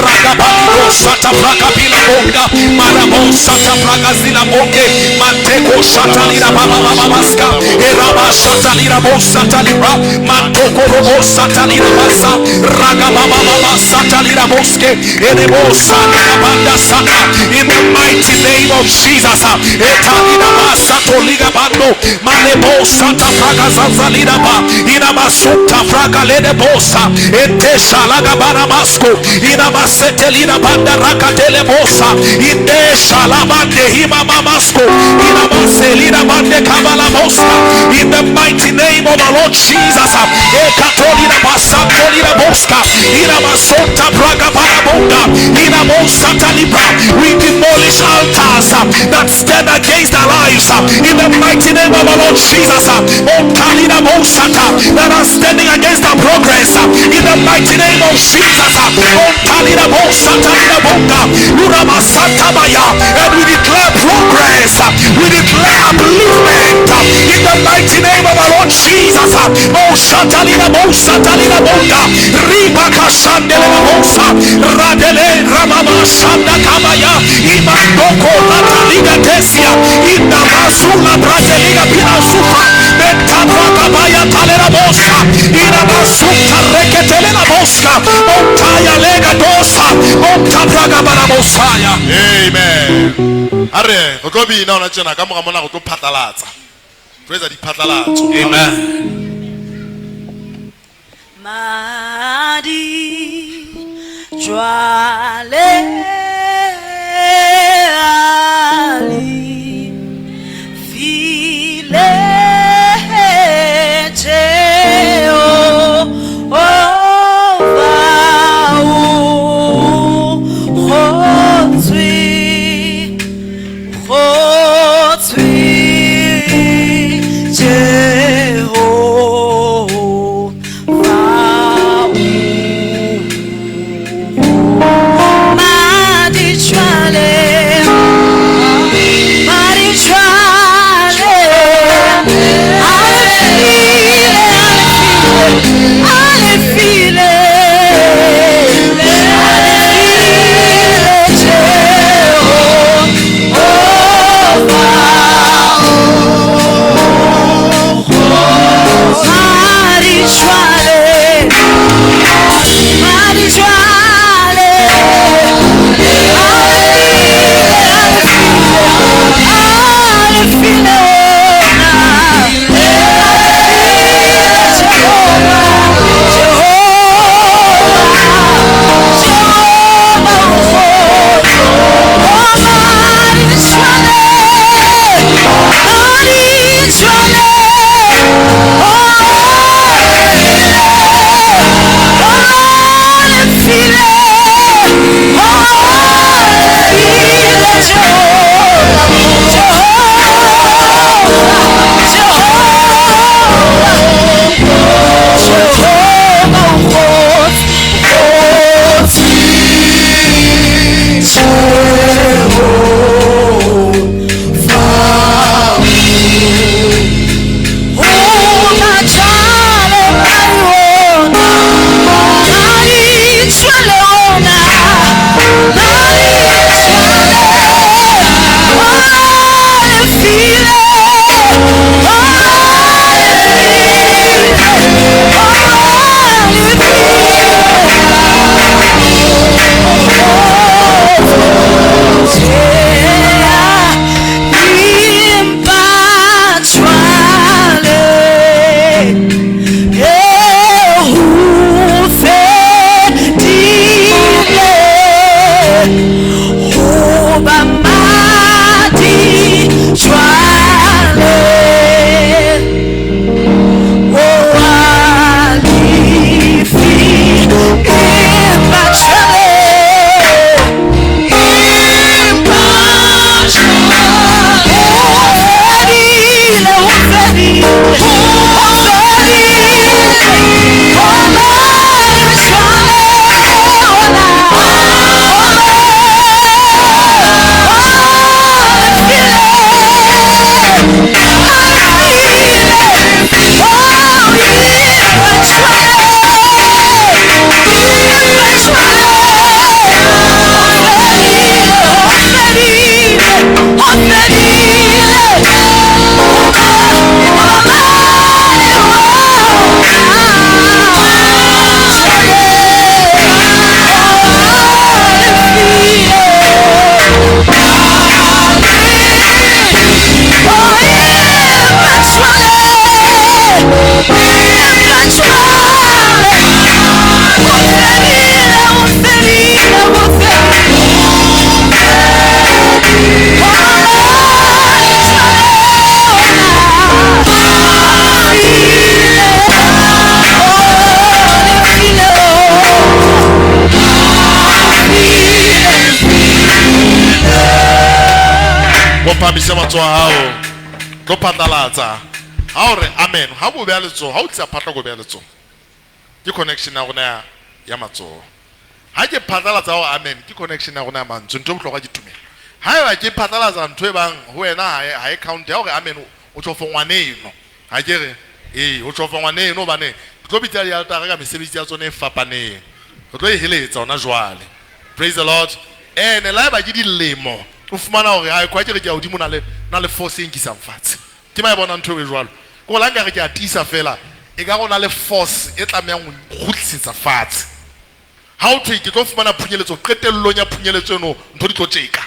Ragabando sata fraga bila bonda. Marabo sata fraga zila bonde. Manteko shata lira baba baba baska. Eraba shata lira bosa talibra. Mantoko robo sata lira basa. Ragababa baba sata lira boske. Erebo sata banda sata. In the mighty name of Jesus. Etalina basa toliga bando. Malebo sata fraga zanzalina ba. Inamasuta fraga lede bosa. Etesha laga baramasko. Inamasetelina banda rakatele bosa. Indesha labande himamamasko. Inamaselina bande kabala bosa. In the mighty name of our Lord Jesus. Ekatolina basatolina boska. Inamasota braga barabonda. Inamosata libra. We demolish altars that stand against our lives. In the mighty name of our Lord Jesus. Otalina bosata that are standing against our progress. In the mighty name of Jesus. Otalina bosata lina bonda. Uramasata baya. And we declare progress. We declare upliftment. In the mighty name of our Lord Jesus. Osatalina bosatalina bonda. Ribaka sandelena bosa. Radele ramama sanda kabaya. Imandoko rataliga tesia. Inamasula brateliga pina sufa. Metabra kabaya talera bosa. Inamasuta reketelena boska. Montaya lega dosa. Montabra Ragabarabosaya. Amen. A re re tlo bina hona tjena ka mora mona re tlo phatlalatsa. Tlo etsa diphatlalatso. Amen. Madi jwale a le file Jehova o kgotswe, kgotswe Jehova o. Madi jwale, madi jwale, a le file, a le file, a le file Jehova o. Madi jwale, madi jwale, a le file ona, Jehova, Jehova, Jehova o. Madi jwale, madi jwale, oh, le file, oh, le file Jehova, Jehova, Jehova, Jehova o Bo phamise matsoho a hao. Tlo phatlalatsa. Ha o re amen, ha bo beha letsoho, ha o tlisa phatla ko beha letsoho. Ke connection ya rona ya matsoho. Ha ke phatlalatsa hore amen, ke connection ya rona ya mantswe. Ntho e bohlokwa ke tumelo. Haeba ke phatlalatsa ntho e bang ho wena ha e count ya hore amen o tjho for ngwaneno. Ha ke re ee, o tjho for ngwaneno hobane ke tlo bitsa dialtare ka mesebetsi ya tsona e fapaneng. Re tlo e heletsa hona jwale. Praise the Lord. Ene la eba ke dilemo o fumana hore ha kwa ke re ke ya hodimo na le force e nkisang fatshe. Ke ma e bona ntho e jwalo. Ke go la nka re ke a tiisa fela e ka go na le force e tlamehang ho kgutlisetsa fatshe. Ha o thwe ke tlo fumana phunyeletso, qetellong ya phunyeletso eno ntho di tlo tjeka.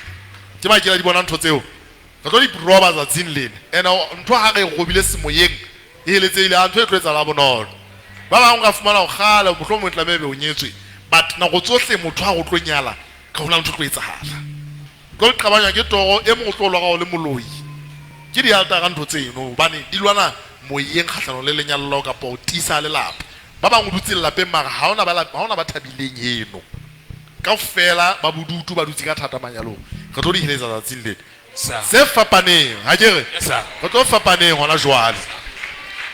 Ke ba ke la di bona ntho tseo. Re tlo di roba tsatsing lena. Ene ntho ha re robile semoyeng e heletsehile, ha ntho e tlo etsahala bonolo. Ba bang o ka fumana hore kgale mohlomong tlameha ebe o nyetswe, but nako tsohle motho ha o tlo nyala ka hona ntho e tlo etsahala. Tlo qabanywa ke toro, e mong o tlo lora o le moloi. Ke dialtara ntho tseno hobane di lwana moyeng kgahlanong le lenyalo kapa ho tiisa lelapa. Ba bang o dutse lelapeng mara ha hona ba ha hona ba thabileng heno. Kaofela ba bodutu ba dutse ka thata manyalong. Re tlo di heletsa tsatsing lena. Sir. Se fapaneng, ha ke re? Yes, sir. Re tlo fapaneng hona jwale.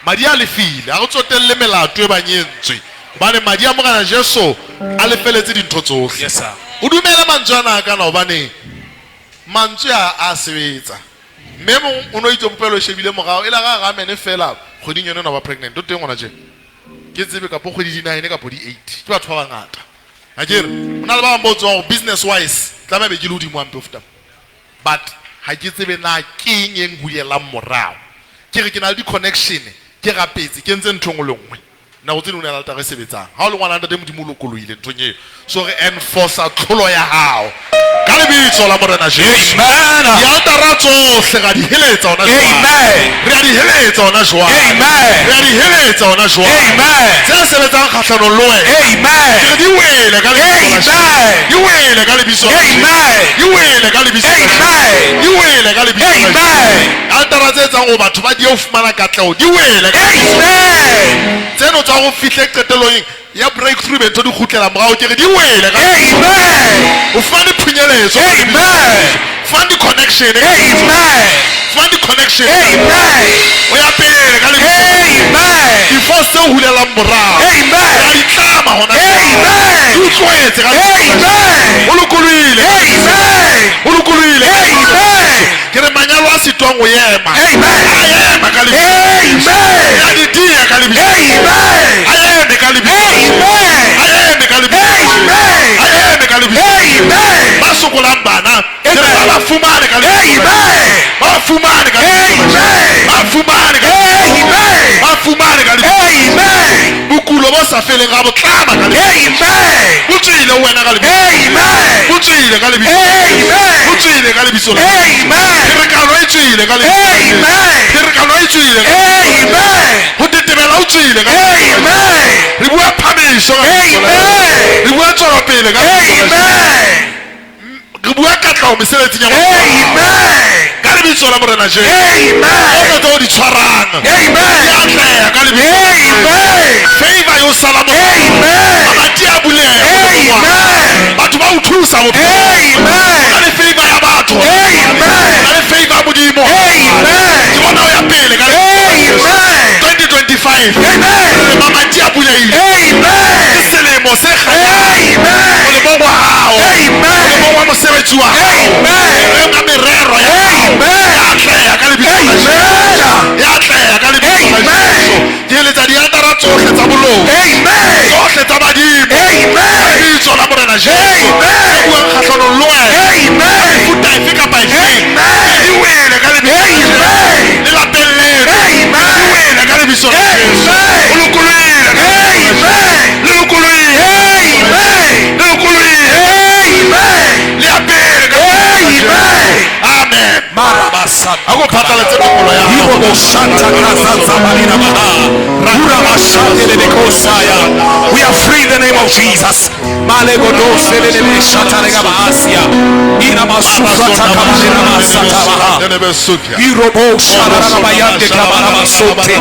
Madi a lefile, ha re tsotelle melato e bang e entswe. Hobane madi a Morena Jesu a lefeletse dintho tsohle. Yes, sir. O dumele mantswe ana a kana hobane mantswe a a sebetsa. Mme mong o no itse popelo e shebile morao e la ga ramene fela kgweding yone no ba pregnant. O teng hona tje. Ke tsebe kapo kgwedi di 9 kapo di 8. Ke batho ba bangata. Ha ke re o na le ba bang bo tswang business wise tlameha be ke le hodimo hampe ho feta. But ha ke tsebe na ke eng e nhulelang morao. Ke re ke na le di-connection, ke rapetse, ke entse ntho e nngwe le nngwe. Nako tse ding o na le altara e sebetsang. Ha o le ngwana ntate Modimo o lokolohile nthong eo. So re enforce tlholo ya hao ka lebitso la Morena Jesu. Amen. Dialtara tsohle ra di heletsa hona jwale. Amen. Re a di heletsa hona jwale. Amen. Re a di heletsa hona jwale. Amen. Tse sebetsang kgahlanong le wena. Amen. Ke re di wele ka lebitso la Jesu. Amen. Di wele ka lebitso la Jesu. Amen. Di wele ka lebitso la Jesu. Amen. Di wele ka lebitso la Jesu. Amen. Altara tse etsang hore batho ba die ho fumana katleho di wele ka lebitso la Amen. Tseno tsa ho fihle qetellong ya breakthrough be ntho di kgutlela morao, ke re di wele ka lebitso la Amen. O fumane phunyeletso ka lebitso la Amen. Jesu. Fumane di-connection ka lebitso la Amen. Jesu. Fumane di-connection ka lebitso la Amen. Jesu. O ya pele ka lebitso la Jesu. Amen. Diforce tse hulelang morao. Amen. Re a di tlama hona jwale. Amen. Di utlwetse ka lebitso la Jesu. Amen. O lokolohile ka lebitso la Amen. Jesu. O lokolohile ka lebitso la Amen. Jesu. Ke re manyalo a sitwang ho ema. Amen. A ema ka lebitso la Jesu. Amen. Re a di diya ka lebitso la Jesu. Amen. A eme ka lebitso la Jesu. Amen. A eme ka lebitso la Jesu. Amen. A eme ka lebitso la Jesu. Amen. Ba sokolang bana, ke re Amen. ba ba fumane ka lebitso la Jesu. Amen. Ba ba fumane ka lebitso la Jesu. Amen. Ba fumane ka lebitso la Jesu. Amen. Ba fumane ka lebitso la Jesu. Amen. Bokulo bo sa feleng ga bo tlama ka lebitso la Jesu. Amen. Bo tswile ho wena ka lebitso la Jesu. Amen. Bo tswile ka lebitso la Jesu. Amen. Bo tswile ka lebitso la Jesu. Amen. Pherekano e tswile ka lebitso la Jesu. Amen. Pherekano e tswile ka lebitso la Jesu. Amen. Ho tetebela ho tswile ka lebitso la Jesu. Amen. Re bua phamiso ka lebitso la Jesu. Amen. Re bua tswelopele ka lebitso la Jesu. Amen. Re bua katleho mesebetsing ya rona. Amen. Ka lebitso la Morena Jesu. Amen. Tsohle tse o di tshwarang. Amen. Di atleha ka lebitso la Jesu. Amen. Favor yo sala morao. Amen. Mamati a buleha molemong wa hao. Amen. Batho ba o thusa bophelong. Amen. O na le favor ya batho. Amen. O na le favor ya Modimo. Amen. Ke bona o ya pele ka lebitso la Jesu. Amen. 2025. Amen. Mamati a bulehile. Amen. Ke selemo se kganyang. Amen. Molemong wa hao. Amen. Molemong wa mosebetsi wa hao. Amen. Merero ya merero ya hao. Amen. Ya atleha ka lebitso la Jesu. Amen. Ya atleha ka lebitso la Amen. Jesu. Ke eletsa diatara tsohle tsa boloi. Amen. Tsohle tsa badimo. Amen. Ka lebitso la Morena Jesu. Amen. Tse buang kgahlanong le wena. Amen. Mefuta efe kapa efe. Amen. Di wele ka lebitso la Jesu. Amen. Lelapeng leno. Amen. Di wele ka lebitso la Jesu. Amen. O lokolohile ka lebitso la Jesu. Amen. Le lokolohile. Amen. Le lokolohile. Amen. Le ya pele ka lebitso la Jesu. Amen. Amen. Marabasa. A ko phatlalatse tokolo ya hao. Ibobo shanta kazaza balina maha. Urabashante lebekosaya. We are free in the name of Jesus. Malegodose lelebe shata lega baasia. Ina masufra takabalina masata baha. Irobo shararabayande kabarabasote.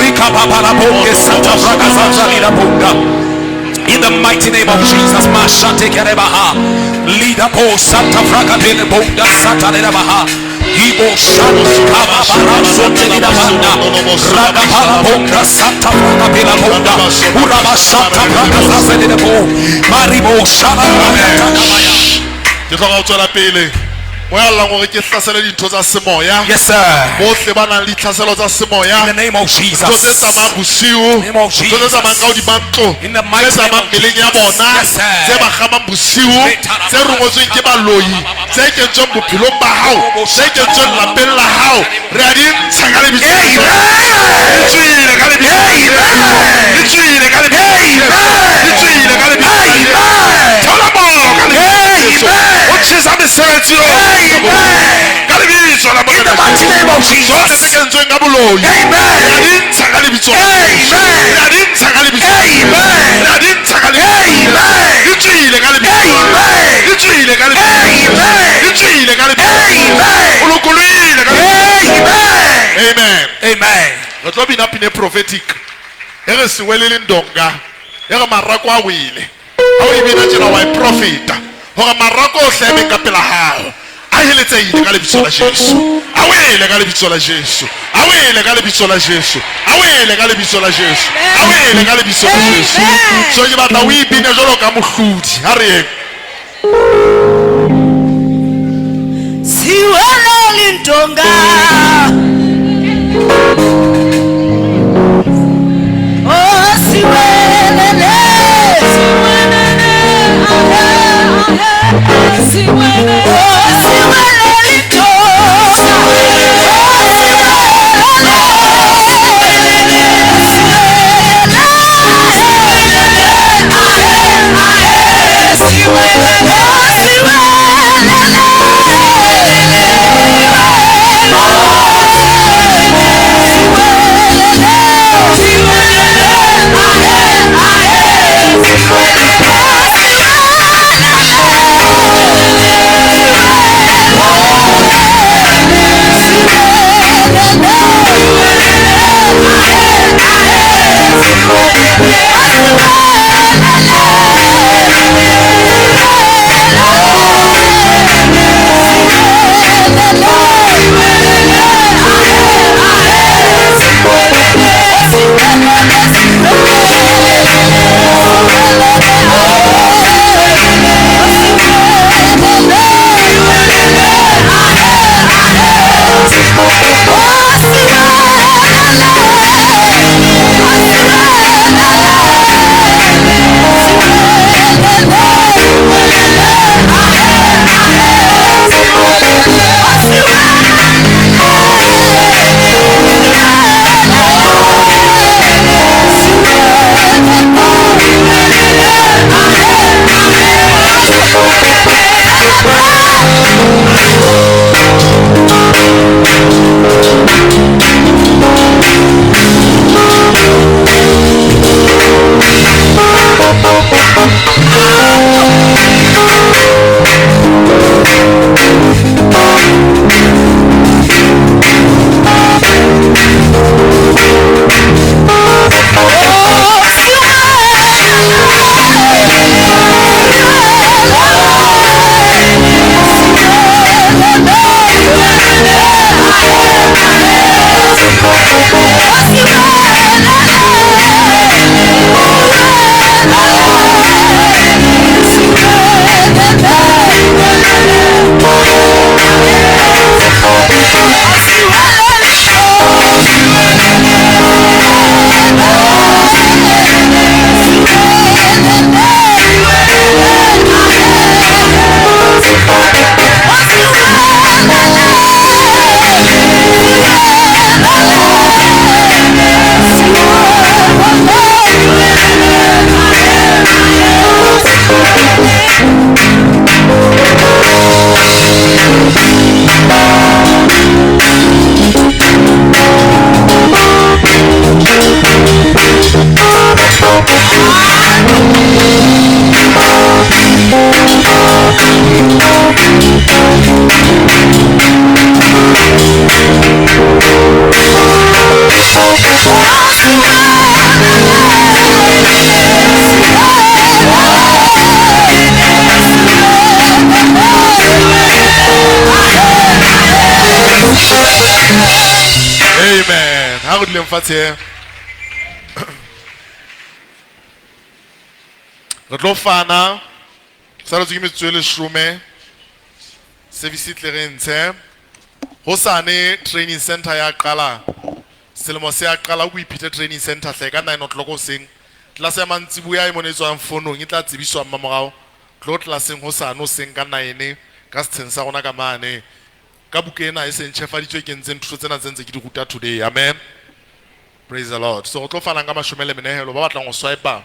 Rika babaraboke sata bragazaza lina bunda. In the mighty name of Jesus, Mashate Kerebaha, Lida Po Santa Fraga Bunda Sata Lebaha, Ibo Shante Kababara Sote Lida Banda, Ragapala Bunda Santa Fraga Bela Bunda, Uraba Santa Fraga Sase Lida Bo, Maribo Shana Kabaya. Ke tloga ho tswela pele. Moya o llang hore ke hlasele dintho tsa semoya. Yes, sir. Bohle ba nang le ditlhaselo tsa semoya. In the name of Ntho tse Jesus. tsamayang bosiu, Name of ntho tse Jesus. tsamayang ka hodima ntlo, In the mighty tse name tsamayang of mmeleng ya Jesus. bona, Yes, sir. tse ba kgamang bosiu, tse rongwetsweng ke baloi, tse kentsweng bophelong ba hao, tse kentsweng lapeng la hao, re a di ntsha ka lebitso la Jesu. Amen. Di tswile ka lebitso la Jesu. Amen. Di tswile ka lebitso la Jesu. Amen. Di tswile ka lebitso la Jesu. Amen. of Tsohle tse Jesus. kentsweng ka boloi Amen. re a di ntsha ka lebitso la Jesu. Amen. Re a di ntsha ka lebitso la Jesu. Amen. Re a di ntsha ka lebitso la Jesu. Amen. Di tswile ka lebitso la Jesu. Amen. Di tswile ka lebitso la Jesu. Amen. Di tswile ka lebitso la Jesu. Amen. O lokolohile ka lebitso la Jesu. Amen. Amen. Amen. Re tlo bina pina e prophetic e re sewele le ndonga e re marako a wele ha o e bina tjena wa e profeta hore marako ohle a emeng ka pela hao a heletsehile ka lebitso la Jesu, a wele ka lebitso la Jesu, a wele ka lebitso la Jesu, a wele ka lebitso la Jesu, a wele ka lebitso la Jesu. So ke batla o ipine jwalo ka mohlodi. Ha re yeng. Siwelele ntonga. Oh, siwelele. Siwelele, ahe, ahe, siwelele. Oh, siwelele ntonga. Oh, siwelele. Siwelele. Ahe, ahe, siwelele. Oh, siwelele. Amen. Ha re duleng fatshe. Re tlo fana saletswe ke metsotso e leshome service e tle re ntshe hosane training center ya qala selemo se ya qala o iphete training center hle ka 9 o'clock hoseng. Tlelase ya mantsiboya e mona e tswang fonong e tla tsebiswa mmamorao. Tlo tlelaseng hosane hoseng ka 9 ka setsheng sa rona ka mane ka buka ena e se ntjhefaditswe ke ntseng thuto tsena tse ntse ke di ruta today. Amen. Praise the Lord. So re tlo fanang ka mashome le menehelo ba batlang ho swipe ba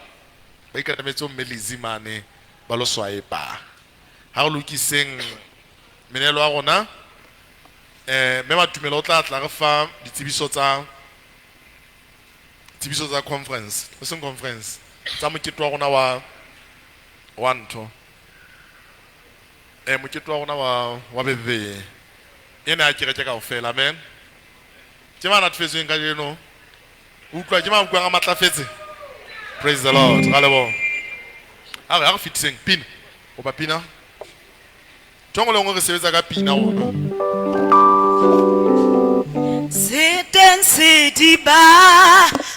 ikatametse ho mme Lizzy mane ba lo swipe. Ha re lokiseng menehelo ya rona. Mme Matumelo o tla tla re fa ditsebiso tsa tsebiso tsa conference, e seng conference, tsa mokete wa rona wa wa ntho. Mokete wa rona wa wa birthday. Ena ya kereke kaofela, amen. Ke ba natefetsweng kajeno. Utlwa ke ba utlwang a matlafetse. Praise the Lord. Ra leboha. A re fetiseng pina. Kopa pina. Ntho e nngwe le nngwe re sebetsa ka pina rona. Se teng sediba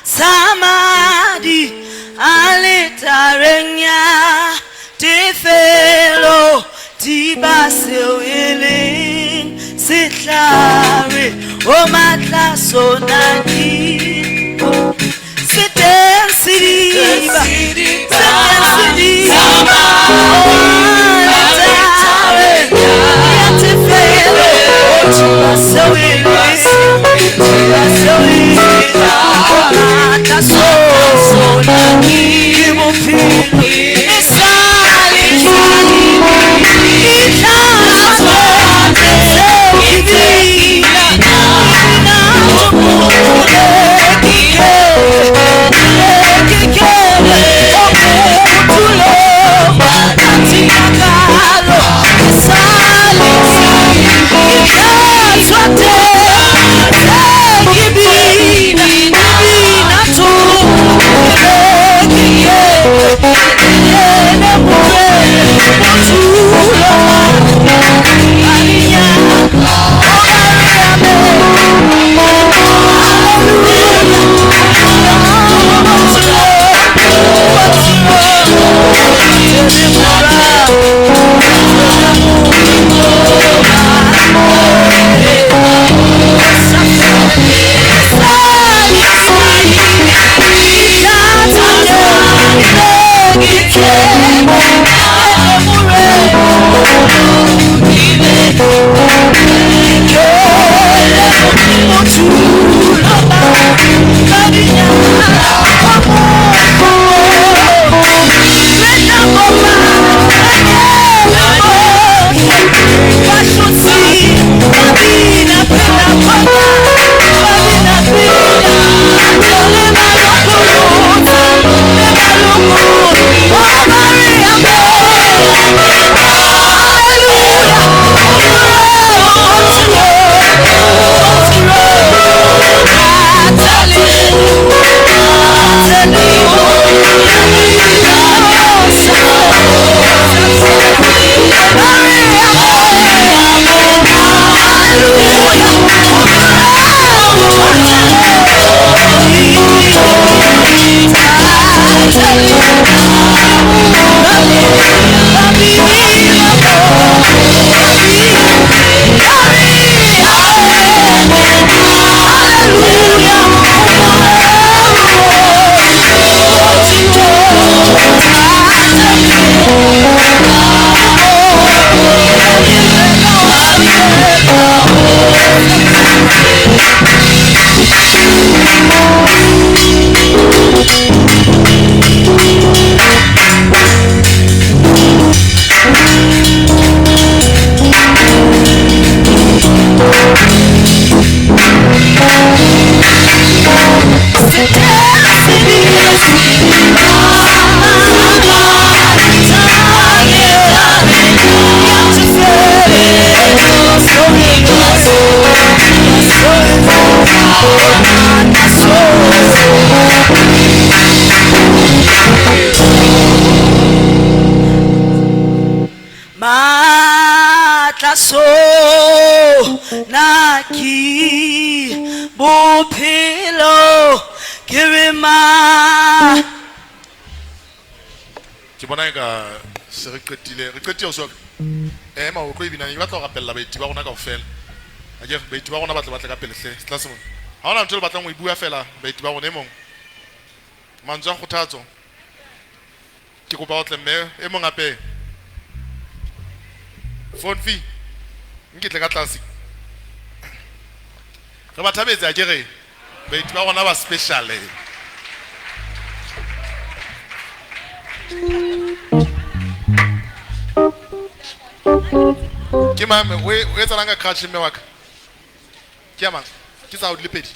sa madi aletareng ya tefelo, diba seo e leng sehlare o matla sona ke se teng sediba, se teng sediba aletareng ya tefelo, diba seo e leng diba seo e leng o matla sona ke bophelo e sale Matla sona ke bophelo ke re ma Ke bona eka se re qetile, re qetile ausi wa ka. Ema o tlo e binang, ke batla ho rapella baeti ba rona kaofela. Akere baeti ba rona ba tle ba tle ka pele hle, se tlase mona. Ha hona ntho e le batlang ho e bua fela baeti ba rona e mong. Mantswe a kgothatso. Ke kopa o tle mme e mong hape. Phone fee. Nke tle ka tlase. Re ba thabetse akere. Baeti ba rona ba special. Ke mame o etsalang ka crutch mme wa ka? Ke ya mang? Ke tsa hao di le pedi.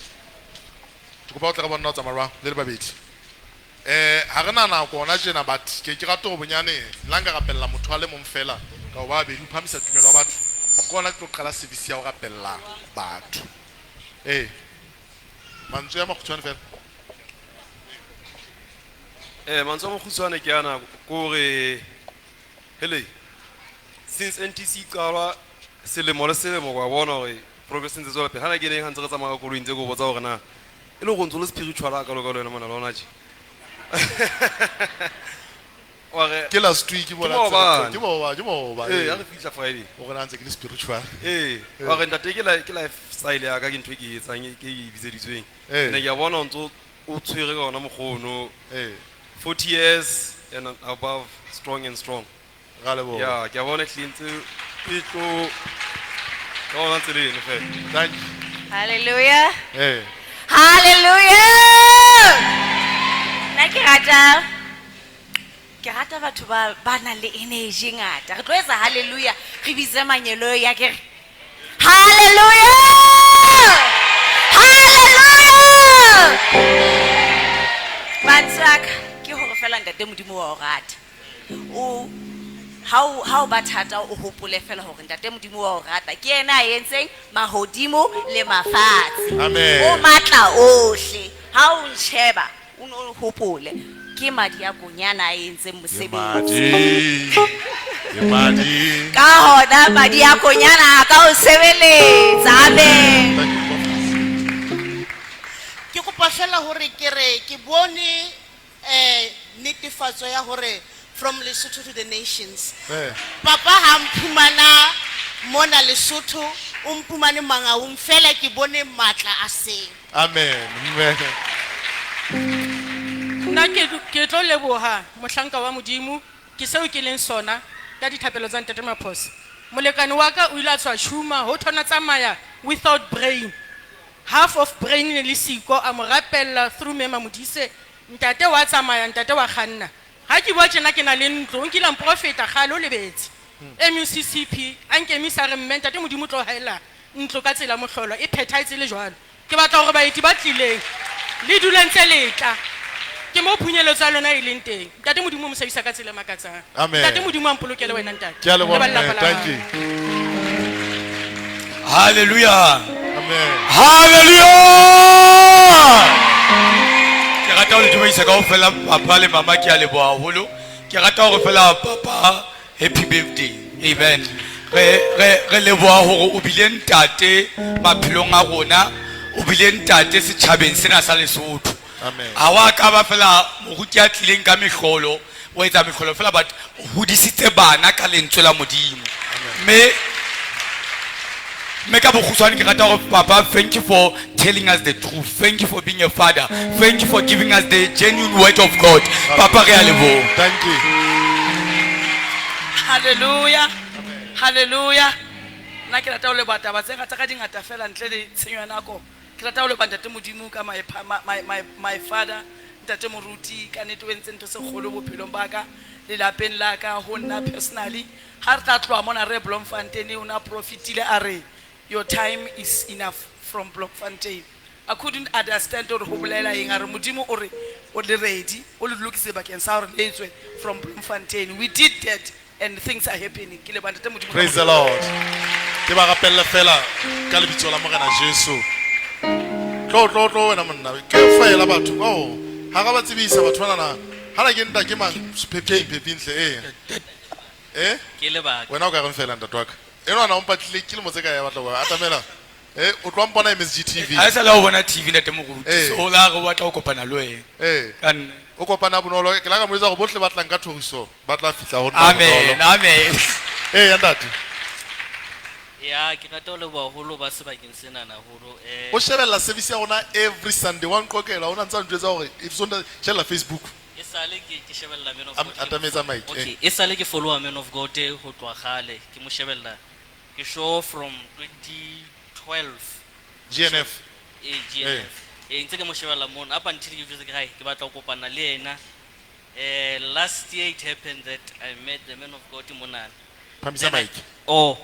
Ke kopa o tle re bone na o tsamaya jwang le le babedi. Ha re na nako hona tjena, but ke ke rata hore bonyane la nka rapella motho a le mong fela ka ho ba babedi ho phahamisa tumelo ya batho. Ke hona ke tlo qala service ya ho rapella batho. Ee. Mantswe a makgutshwane fela. Mantswe a makgutshwane ke ana kore hele since NTC qalwa selemo le selemo wa bona hore progress ntse tswela pele. Hana ke neng ha ntse re tsamaya ka koloi ntse ke o botsa hore na e le hore o ntso le spiritual a kalo ka le wena mona le hona tje. Wa re Ke last week Ke bona maobane. ke maobane, ke maobane. Ee, ha re fihla Friday. O re na ntse ke le spiritual. Ee, wa re ntate ke lifestyle ya ka, ke ntho e ke e etsang, ke e bitseditsweng. Ee. Ne ke a bona o ntso o tshwere ka ona mokgwa ono. Ee. 40 years and above, strong and strong. Ra leboha. Ya, ke a bona ehlile ntse e tlo ka ona tsela eno fela. Thank you. Hallelujah. Ee. Hallelujah. Nna ke rata batho ba nang le energy e ngata. Re tlo etsa hallelujah, re bitse mangeloi a ke re hallelujah. Hallelujah. Mantswe a ka ke hore fela ntate Modimo wa o rata. O ha o ba thata o hopole fela hore ntate Modimo wa o rata. Ke yena a entseng mahodimo le mafatshe. Amen. O matla ohle. Ha o ntjheba, o no hopole ke madi a konyana a entseng mosebetsi. Madi. Ke madi. Ka hona madi a konyana a ka o sebeletsa. Amen. Thank you, Prophet. Ke kopa fela hore ke re ke bone netefatso ya hore from Lesotho to the nations. Eh. Papa ha mphumana mona Lesotho, o mphumane Mangaung fela ke bone matla a seo. Amen. Amen. Nna ke tlo leboha mohlanka wa Modimo ke seo ke leng sona ka dithapelo tsa ntate Maphosa. Molekane wa ka o ile a tswa tjhuma ho thona tsamaya without brain. Half of brain ne le siko a mo rapella through Mema Modise. Ntate wa tsamaya, ntate wa kganna. Ha ke bua tjena ke na le ntlo, o nkile a mprofeta kgale o lebetse. MUCCP a nkemisa re mme ntate Modimo o tlo haella ntlo ka tsela mohlolo e phethahetse le jwalo. Ke batla hore baeti ba tlileng le dule ntse le tla. Ke mo phunyeletso ya lona e leng teng. Ntate Modimo o mo sebedisa ka tsela e makatsang. Amen. Ntate Modimo a mpolokele wena ntate. Ke a leboha, Le ba lelapa mme. la Thank hao. you. Hallelujah. Amen. Hallelujah. Ke rata ho le dumedisa kaofela papa le mama, ke a leboha haholo. Ke rata hore fela papa happy birthday. Amen. Re leboha hore o bile ntate maphelong a rona, o bile ntate setjhabeng sena sa Lesotho. Amen. Ha wa ka ba fela moruti a tlileng ka mehlolo, o etsa mehlolo fela, but o hodisitse bana ka lentswe la Modimo. Mme ka bokgutshwane ke rata hore papa, thank you for telling us the truth. Thank you for being a father. Thank you for giving us the genuine word of God. Papa, re a leboha. Thank you. Hallelujah. Hallelujah. Nna ke rata ho leboha taba tse ngata ka dingata fela ntle le tshenyo ya nako. Ke rata ho leboha ntate Modimo ka my father, ntate Moruti, ka nnete o entse ntho tse kgolo bophelong ba ka, lelapeng la ka, ho nna personally. Ha re tla tloha mona re Bloemfontein, o na profitile a re your time is enough from Bloemfontein. I couldn't understand hore ho bolela eng. A re Modimo o re o le ready, o le lokise bakeng sa hore le etswe from Bloemfontein. We did that and things are happening. Ke leboha ntate Modimo. Praise the Lord. Ke ba rapelle fela ka lebitso la Morena Jesu. Tlo, tlo, tlo wena monna. Ke fela batho. Oh, ha ra ba tsebisa batho bana na. Ha na ke nta ke mang phepheng, phepheng hle, eh. Eh? Ke lebaka. Wena o ka reng fela ntate wa ka? Enwa na o mpatlile ke lemo tse kae ya batla ho atamela? O tlo mpona MSG TV. Ha e sa le ho bona TV ntate Moruti. Eh. So la re o batla ho kopana le wena. Eh. Ka nna. O kopana bonolo, ke la ka mo jwetsa hore bohle ba tlang ka thoriso ba tla fihla ho nna Amen, bonolo. amen. Eh, ya ntate. Ya, ke rata ho leboha haholo ba sebakeng senana haholo, O shebella service ya rona every Sunday, wa nqokela, o na ntsa njwetsa hore if Sunday shebella Facebook. E sale ke shebella Man of God, ke Atametsa mic, eh. Okay, e sale ke follower Man of God ho tloha kgale, ke mo shebella. Ke show from 2012. GNF. Eh, GNF. Eh, ntse ke mo shebella mono up until ke jwetse ke hae, ke batla ho kopana le yena. Last year it happened that I met the Man of God monana. Phamisa Then I mic. Oh.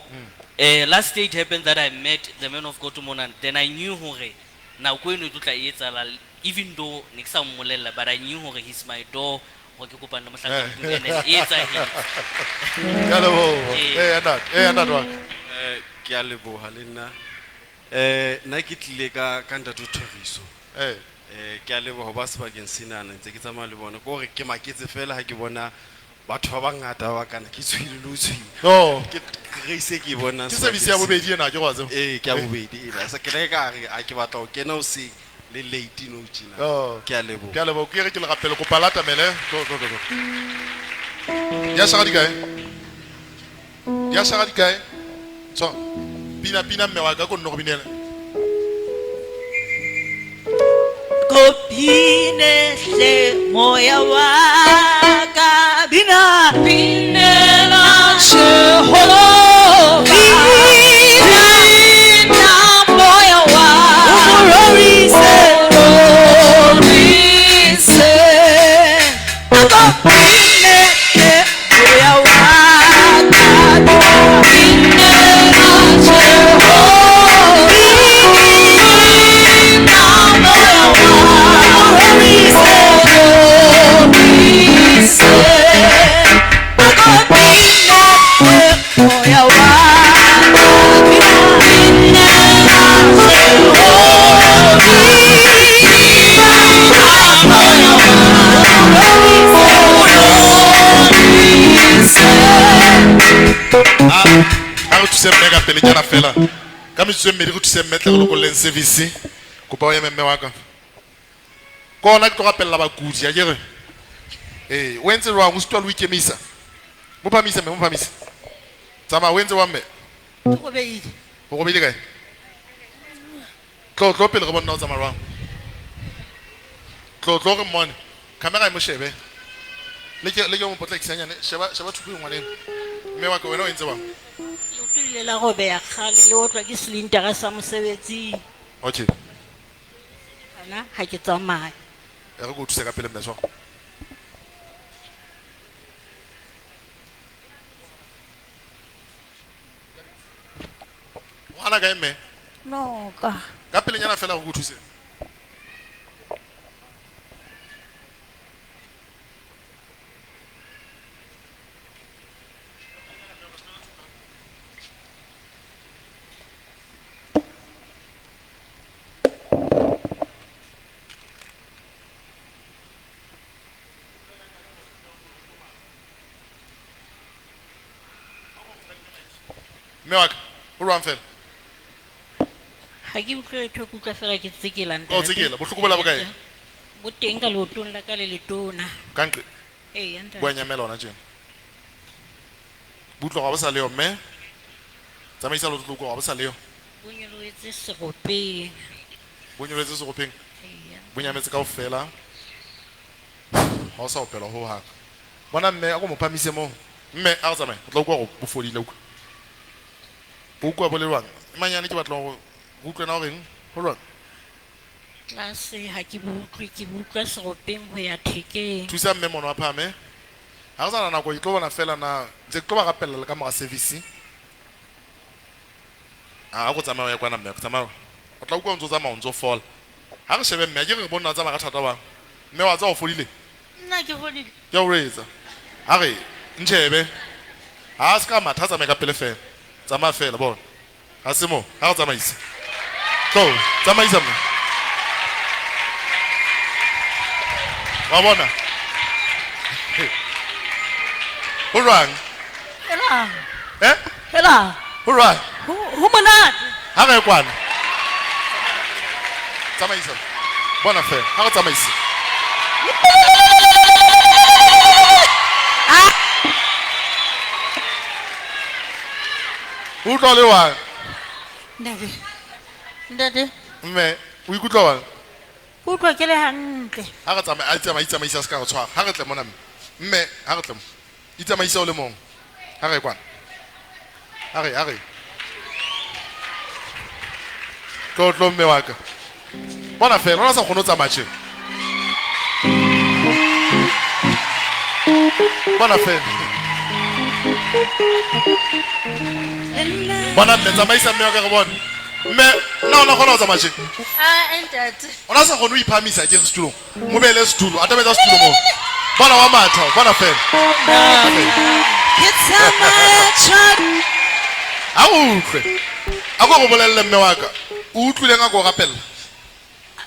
Last day it happened that I met the man of God mona, then I knew hore nako eno e tlo tla e etsahala, even though ne ke sa mmolella, but I knew hore he's my door, hore ke kopane le mohlanka wa Modimo, and then e etsahetse. Ke a leboha. Ee. Ee, ntate. Ee, ntate wa ka. Ke a leboha le nna. Nna ke tlile ka ntate Thoriso. Ee. Ke a leboha ho ba sebakeng senana, ntse ke tsamaya le bona. Ke hore ke maketse fela ha ke bona batho ba bangata ba kana, ke tshohile le ho tshohile. Oh. Ke grace e ke e bonang Ke service ya sebakeng bobedi ena, ke go a tseba. Ee, ke ya bobedi ena. Sa ke ne ka re, a ke batla ho kena hoseng le late nou tjena. Oh. Ke a leboha. Ke a leboha. Ke re ke le rapele, kopa la atamele. Tlo, tlo, tlo, tlo. Di a shara di kae? Di a shara di kae? Tshwa. Pina, pina mme wa ka, ko nno go binela. Ko bine hle moya wa ka, bina. Binela Jehova. Bina moya wa. O rorise. Rorise. Ko bine hle moya wa ka, Binela Jehova. Bina moya wa. Rorise. Rorise. Ko bine hle moya wa ka, Binela Jehova. Bina moya wa. Rorise. A re thuse mme ka pelenyana fela. Ka metsotso e mmedi re thuse mme tle re lokolleng service. Kopa o eme mme wa ka. Ke hona ke tlo rapella bakudi, akere? Ee, o entse jwang? O sitwa le ho ikemisa? Mo phamise mme, mo phamise. Tsamaya, o entse jwang mme? Ke robehile. O robehile kae? Tlo, tlo pele re bone na o tsamaya jwang. Tlo, tlo re mmone. Camera e mo shebe. Le ke mo potlakisa nyane. Sheba, sheba thupu ngwaneng. Mme wa ka, wena o entse jwang? Leoto le ile la robeha kgale, le otlwa ke selintara sa mosebetsing. Okay. Bana, ha ke tsamaye. E re ke o thuse ka pele mme, tshwara. O hana kae mme? Noka. Ka pelenyana fela re ke o thuse. Mme wa ka, o jwang fela? Ha ke utlwe letho, ke utlwa fela ke tsekela, ntate. O tsekela, bohloko bo la bokae? Bo teng ka leotong la ka le letona. Ka nqe? Ee, ntate. Bo a nyamela hona tjena. Bo utlwa hore ha bo sa leyo, mme. Tsamaisa leoto tlo utlwa hore ha bo sa leyo. Bo nyolohetse seropeng. Bo nyolohetse seropeng? Ee. Bo nyametse kaofela. Ha o sa opelwa ho hang. Bona mme, a ko mo phamise moo. Mme, a re tsamaye, o tla utlwa hore bo fodile, utlwa. Bo utlwa bo le jwang? Manyane ke batla hore re utlwe na hore eng? Ho jwang? Tlase ha ke bo utlwe, ke bo utlwa seropeng ho ya thekeng. Thusa mme mono a phahame. Ha re sa na nako, ke tlo bona fela na ntse ke tlo ba rapella le ka mora service. A ko tsamaya o ye kwana mme, tsamaya. O tla utlwa o ntso tsamaya o ntso fola. Ha re shebe mme, ha ke re re bone o tsamaya ka thata bang. Mme wa tseba o fodile? Nna ke fodile. Ke a o etsa. Ha re ntjhebe. Ha se ka matha, tsamaya ka pele fela. Tsamaya fela, bona. Ha se mo, ha re tsamaise. Tlo, tsamaisa mme. Wa bona? Ho jwang? Hela. Eh? Hela. Ho jwang? Ho monate. Ha re ye kwana. Tsamaisa. Bona fela, ha re tsamaise. O utlwa le jwang? Ntate. Ntate. Mme, o ikutlwa jwang? Ke utlwa ke le hantle. Ha re tsamaye, a itsamaye, itsamaisa se ka re tshwara. Ha re tle mona mme. Mme, ha re tle mo. Itsamaisa o le mong. Ha re ye kwana. Ha re, ha re. Tlo, tlo mme wa ka. Bona fela, ona sa kgone ho tsamaya tjena. Bona fela. Bona mme, tsamaisa mme wa ka re bone. Mme, nna o na kgona ho tsamaya tje? Ah, ntate. O na sa kgone ho iphahamisa akere setulong. Mo beele setulo, atametsa setulo moo. Bona wa matha, bona fela. Ke tsamaya tjhang. Ha o utlwe. A ko go bolelle mme wa ka. O utlwileng a ko rapella?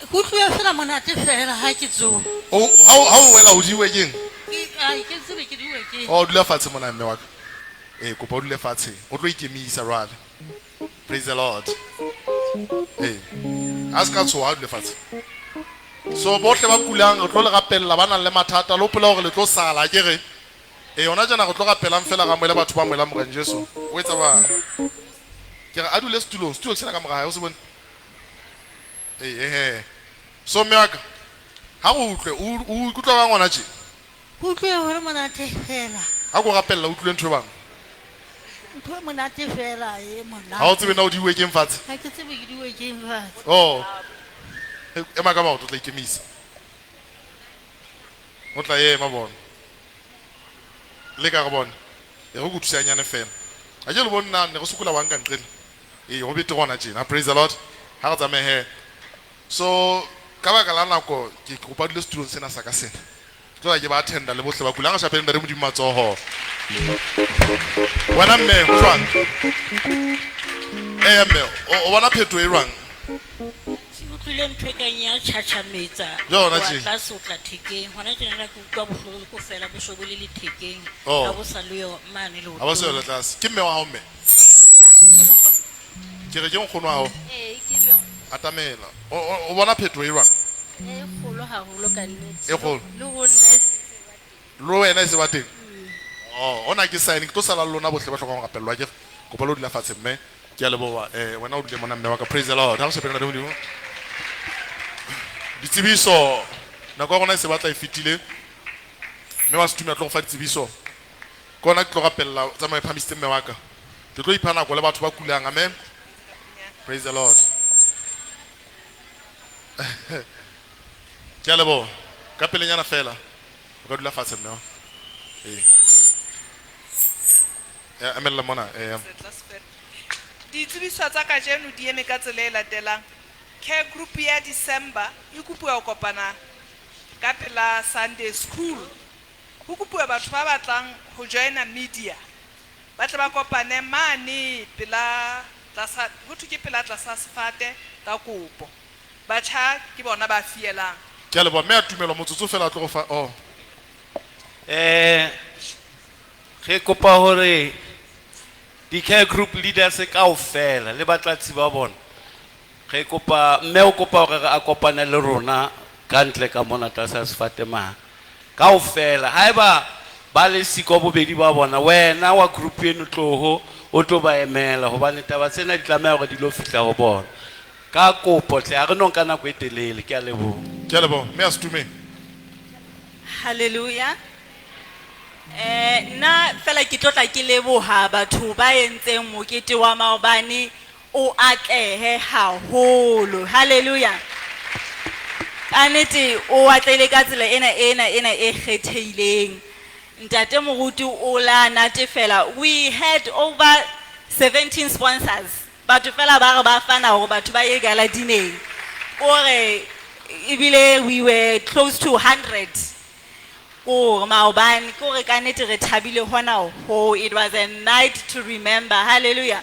Ke utlwile fela monate fela ha ke tsoha. O ha o wela o diwe keng? Ke ai ke tsebe ke diwe ke. O dula fatshe mona mme wa ka. Ee, kopa o dule fatshe. O tlo ikemisa jwale. Praise the Lord. Ee. A se ka tshoha, a dule fatshe. So bohle ba kulang re tlo le rapella ba nang le mathata le hopola hore le tlo sala akere. Ee, hona tjena re tlo rapelang fela ra amohele batho ba amohelang Morena Jesu. O etsa bang? Ke re a dule setulong, setulo ke sena ka mora hae, o se bone? Ee, ehe. So mme wa ka, ha re utlwe, o ikutlwa jwang hona tje? Ke utlwe hore monate fela. Ha ko rapella o utlwile ntho e bang? Ntho e monate fela e monate. Ha o tsebe na o diuwe keng fatshe? Ha ke tsebe ke diuwe keng fatshe. Oh. Ema ka maoto o tla ikemisa. O tla ema bona. Leka re bone. E re go thusanyane fela. A ke le bone na ne re sokola wa nka nqele. Ee, ho betere hona tjena. Praise the Lord. Ha re tsamaye he. So ka baka la nako ke kopa dule setulong sena sa ka sena. Ke tlo ke ba attenda le bohle ba kulang, re shapeleng re Modimo matsoho. Wena mme, ho jwang? Ee mme, o bona phetoho e jwang? Ke utlwile ntho e kang ya tjhatjhametsa. Jona Wa tje. tlase o tla thekeng. Hona tjenana ke utlwa bohloko fela bo so bo le lethekeng. Oh. Ha bo sa le yo mane leotong. Ha bo sa le tlase. Ke mme wa hao mme? Ke re ke nkgono wa hao? Ee, ke mme. Atamela. O bona phetoho e jwang? E kgolo haholo ka nnete. E kgolo. Le ho nna e se ba teng. Le wena e se ba teng? Oh, ona ke sign, ke tlo sala le lona bohle ba hlokang ho rapellwa akere. Kopa le ho dula fatshe mme. Ke a leboha. Wena o dule mona mme wa ka. Praise the Lord. Ha re shebeng le Modimo. Ditsebiso, nako ya rona e se batla e fetile. Mme wa Sethume a tlo go fa ditsebiso. Ke hona ke tlo rapella tsamaya e phahamisitse mme wa ka. Ke tlo ipha nako le batho ba kulang. Amen. Praise the Lord. Ke a leboha. Ka pelenyana fela. O ka dula fatshe mme wa. Ee. Ya, emella mona, ee. Ditsebiso tsa kajeno di eme ka tsela e latelang. Care group ya December e kopuwa ho kopana ka pela Sunday school. Ho kopuwa batho ba batlang ho joina media. Ba tle ba kopane mane pela tlasa, ho thwe ke pela tlasa sefate ka kopo. Batjha ke bona ba fielang. Ke a leboha, mme a tumelo motsotso fela a tlo go fa, oh. Re kopa hore di care group leaders kaofela le batlatsi ba bona. Re kopa mme o kopa hore re a kopane le rona ka ntle ka mona tlasa sefate mane. Kaofela haeba ba le siko bobedi ba bona, wena wa group eno tloho o tlo ba emela hobane taba tsena di tlameha hore di lo fihla ho bona. Ka kopo tle ha re no nka nako e telele, ke a leboha. Ke a leboha, mme a Setume. Hallelujah. Nna fela ke tlotla ke leboha batho ba entseng mokete wa maobane o atlehe haholo. Hallelujah. Ka nnete o atlehile ka tsela ena, ena, ena e kgethehileng. Ntate Moruti o la natefela. We had over 17 sponsors. Batho fela ba re ba fana hore batho ba ye gala dineng. Ore ebile we were close to 100. Kore maobane, kore ka nnete re thabile hona ho. It was a night to remember. Hallelujah.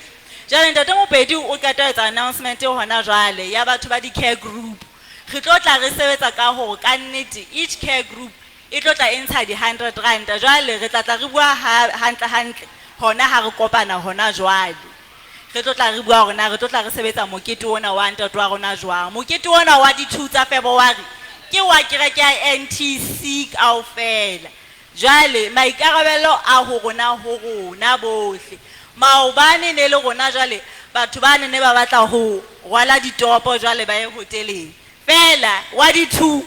Jwale Ntate Mopedi o qeta ho etsa announcement hona jwale ya batho ba di care group. Re tlo tla re sebetsa ka hore ka nnete each care group e tlo tla e ntsha di 100 rand. Jwale re tla tla re bua hantle hantle hona ha re kopana hona jwale. Re tlo tla re bua hore na re tlo tla re sebetsa mokete ona wa ntate wa rona jwang. Mokete ona wa di 2 tsa February ke wa kereke ya NTC kaofela. Jwale maikarabelo a ho rona ho rona bohle. Maobane ne le rona jwale batho ba ne ba batla ho rwala ditopo jwale ba ye hoteleng. Fela wa di 2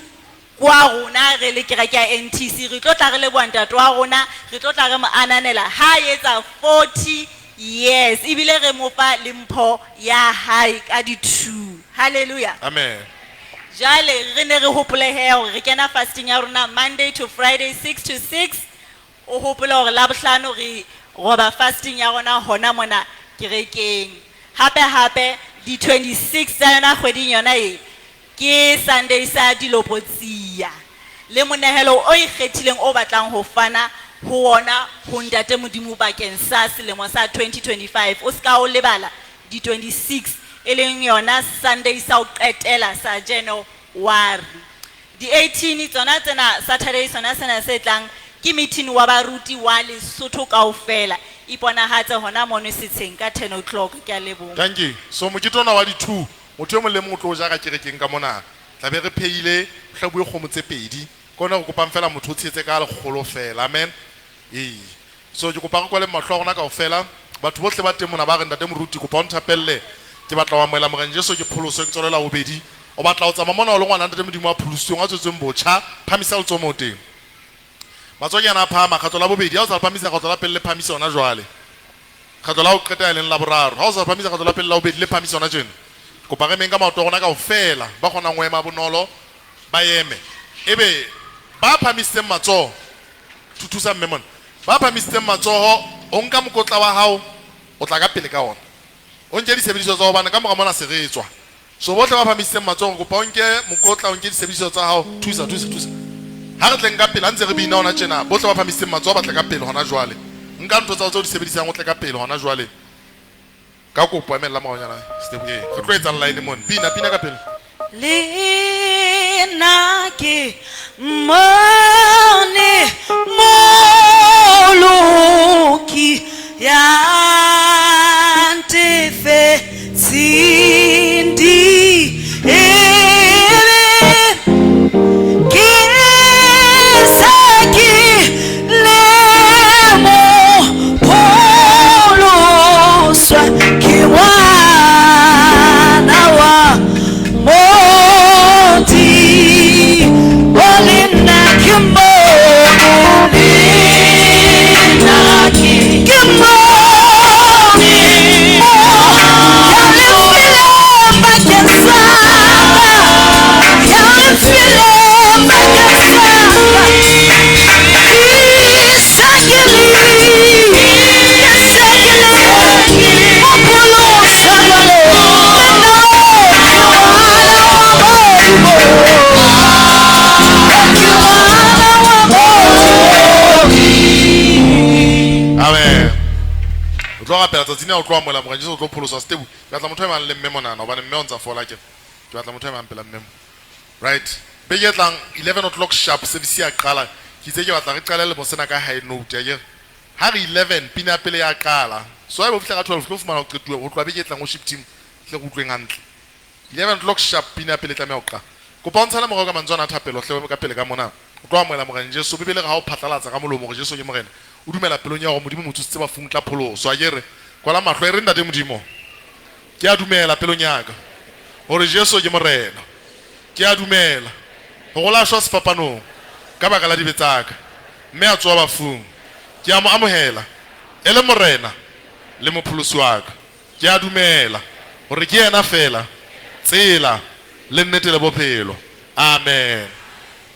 kwa rona re le kereke ya NTC re tlo tla re leboha ntate wa rona, re tlo tla re mo ananela ha etsa 40 years ebile re mo fa le mpho ya hae ka di 2. Hallelujah. Amen. Jwale re ne re hopole he hore re kena fasting ya rona Monday to Friday 6 to 6. O hopole hore Labohlano re roba fasting ya rona hona mona kerekeng. Hape hape di 26 tsa yona kgweding yona e ke Sunday sa dilopotsia. Le monehelo o ikgethileng o batlang ho fana ho ona ho Ntate Modimo bakeng sa selemo sa 2025. O ska o lebala di 26 e leng yona Sunday sa ho qetela sa January. Di 18 tsona tsena Saturday sona sena se tlang ke meeting wa baruti wa Lesotho kaofela. Iponahatse hona mono setsheng ka 10 o'clock. Ke a leboha. Thank you. So mokete ona wa di 2, motho e mong le mong o tlo ja ka kerekeng ka mona. Tla be re phehile, ho hlabuwe kgomo tse pedi. Ke hona re kopang fela motho o tshehetse ka lekgolo fela. Amen. Ee. So ke kopa re kwaleng mahlo a rona kaofela. Batho bohle ba teng mona ba re ntate moruti kopa o nthapelle. Ke batla ho amohela Morena Jesu ke pholoswe ke tswalwe la bobedi. O batla ho tsamaya mona o le ngwana ntate Modimo a pholositsweng a tswetsweng botjha. Phamisa letsoho moo teng. Matsoho ke ana a phahama kgetlo la bobedi. Ha o sa le phamisa kgetlo la pele le phamise hona jwale. Kgetlo la ho qetela e leng la boraro. Ha o sa le phamisa kgetlo la pele la bobedi le phamise hona tjena. Ke kopa re emeng ka maoto a rona kaofela. Ba kgonang ho ema bonolo ba eme. Ebe ba phamisitseng matsoho, thusa mme mona. Ba phamisitseng matsoho, o nka mokotla wa hao, o tla ka pele ka ona. O nke disebediswa tsa hao hobane ka mora mona se re tswa. So bohle ba phamisitseng matsoho, re kopa o nke mokotla, o nke disebediswa tsa hao. Thusa, thusa, thusa. Ha re tleng ka pele, ha ntse re bina hona tjena, bohle ba phamisitseng matsoho ba tle ka pele hona jwale. Nka ntho tsa hao tseo o di sebedisang, o tle ka pele hona jwale. Ka kopo, emella moraonyana, step e. Re tlo etsa line mona. Bina, bina ka pele. Le nna ke mmone Moloki ya ntefetseng diebe. Ke se ke le mopholoswa, ke ngwana wa Modimo. Le nna ke mmone, le nna ke mmone. Ya lefileng bakeng sa ka, ya lefileng bakeng sa ka. Ke se ke le, ke se ke le mopholoswa jwale. Le nna ke ngwana wa Modimo, ke ngwana wa Modimo. Amen. O tlo rapela tsatsing lena, o tlo amohela Morena Jesu, o tlo pholoswa. Stebu, ke batla motho e mang le mme monana hobane mme o ntsa fola ke. Ke batla motho e mang pela mme mo. Right. Beke e tlang 11 o'clock sharp service ya qala. Ke itse ke batla re qale lemo sena ka high note akere. Ha re 11 pina ya pele ya qala. So haeba o fihla ka 12 tlo fumana ho qetuwe ho tloha beke e tlang worship team tle re utlweng hantle. 11 o'clock sharp pina ya pele e tlameha ho qala. Kopa o ntshale morao ka mantswe ana a thapelo hle ka pele ka mona. O tlo amohela Morena Jesu. Bibele re ha o phatlalatsa ka molomo hore Jesu ke Morena, o dumela pelong ya hore Modimo o mo tsositse bafung, o tla pholoswa. Akere kwala mahlo e re Ntate Modimo, ke a dumela pelong ya ka hore Jesu ke Morena. Ke a dumela hore o la shwa sefapanong ka baka la dibe tsa ka mme a tsoha bafung. Ke a mo amohela e le Morena le Mopholosi wa ka. Ke a dumela hore ke yena feela tsela le nnete le bophelo. Amen.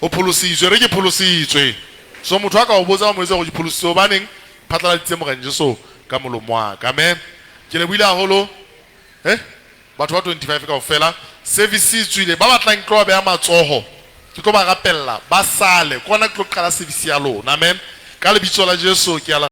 O pholositswe. Re ke pholositswe. So motho a ka o botsa o mo jwetsa hore ke pholositswe hobaneng? Phatlaladitse Morena Jesu ka molomo wa ka. Amen. Ke lebohile haholo. Batho ba 25 kaofela. Service e tswile. Ba batlang ke tlo ba beha matsoho. Ke tlo ba rapella. Ba sale. Ke hona ke tlo qala service ya lona. Amen. Ka lebitso la Jesu ke a le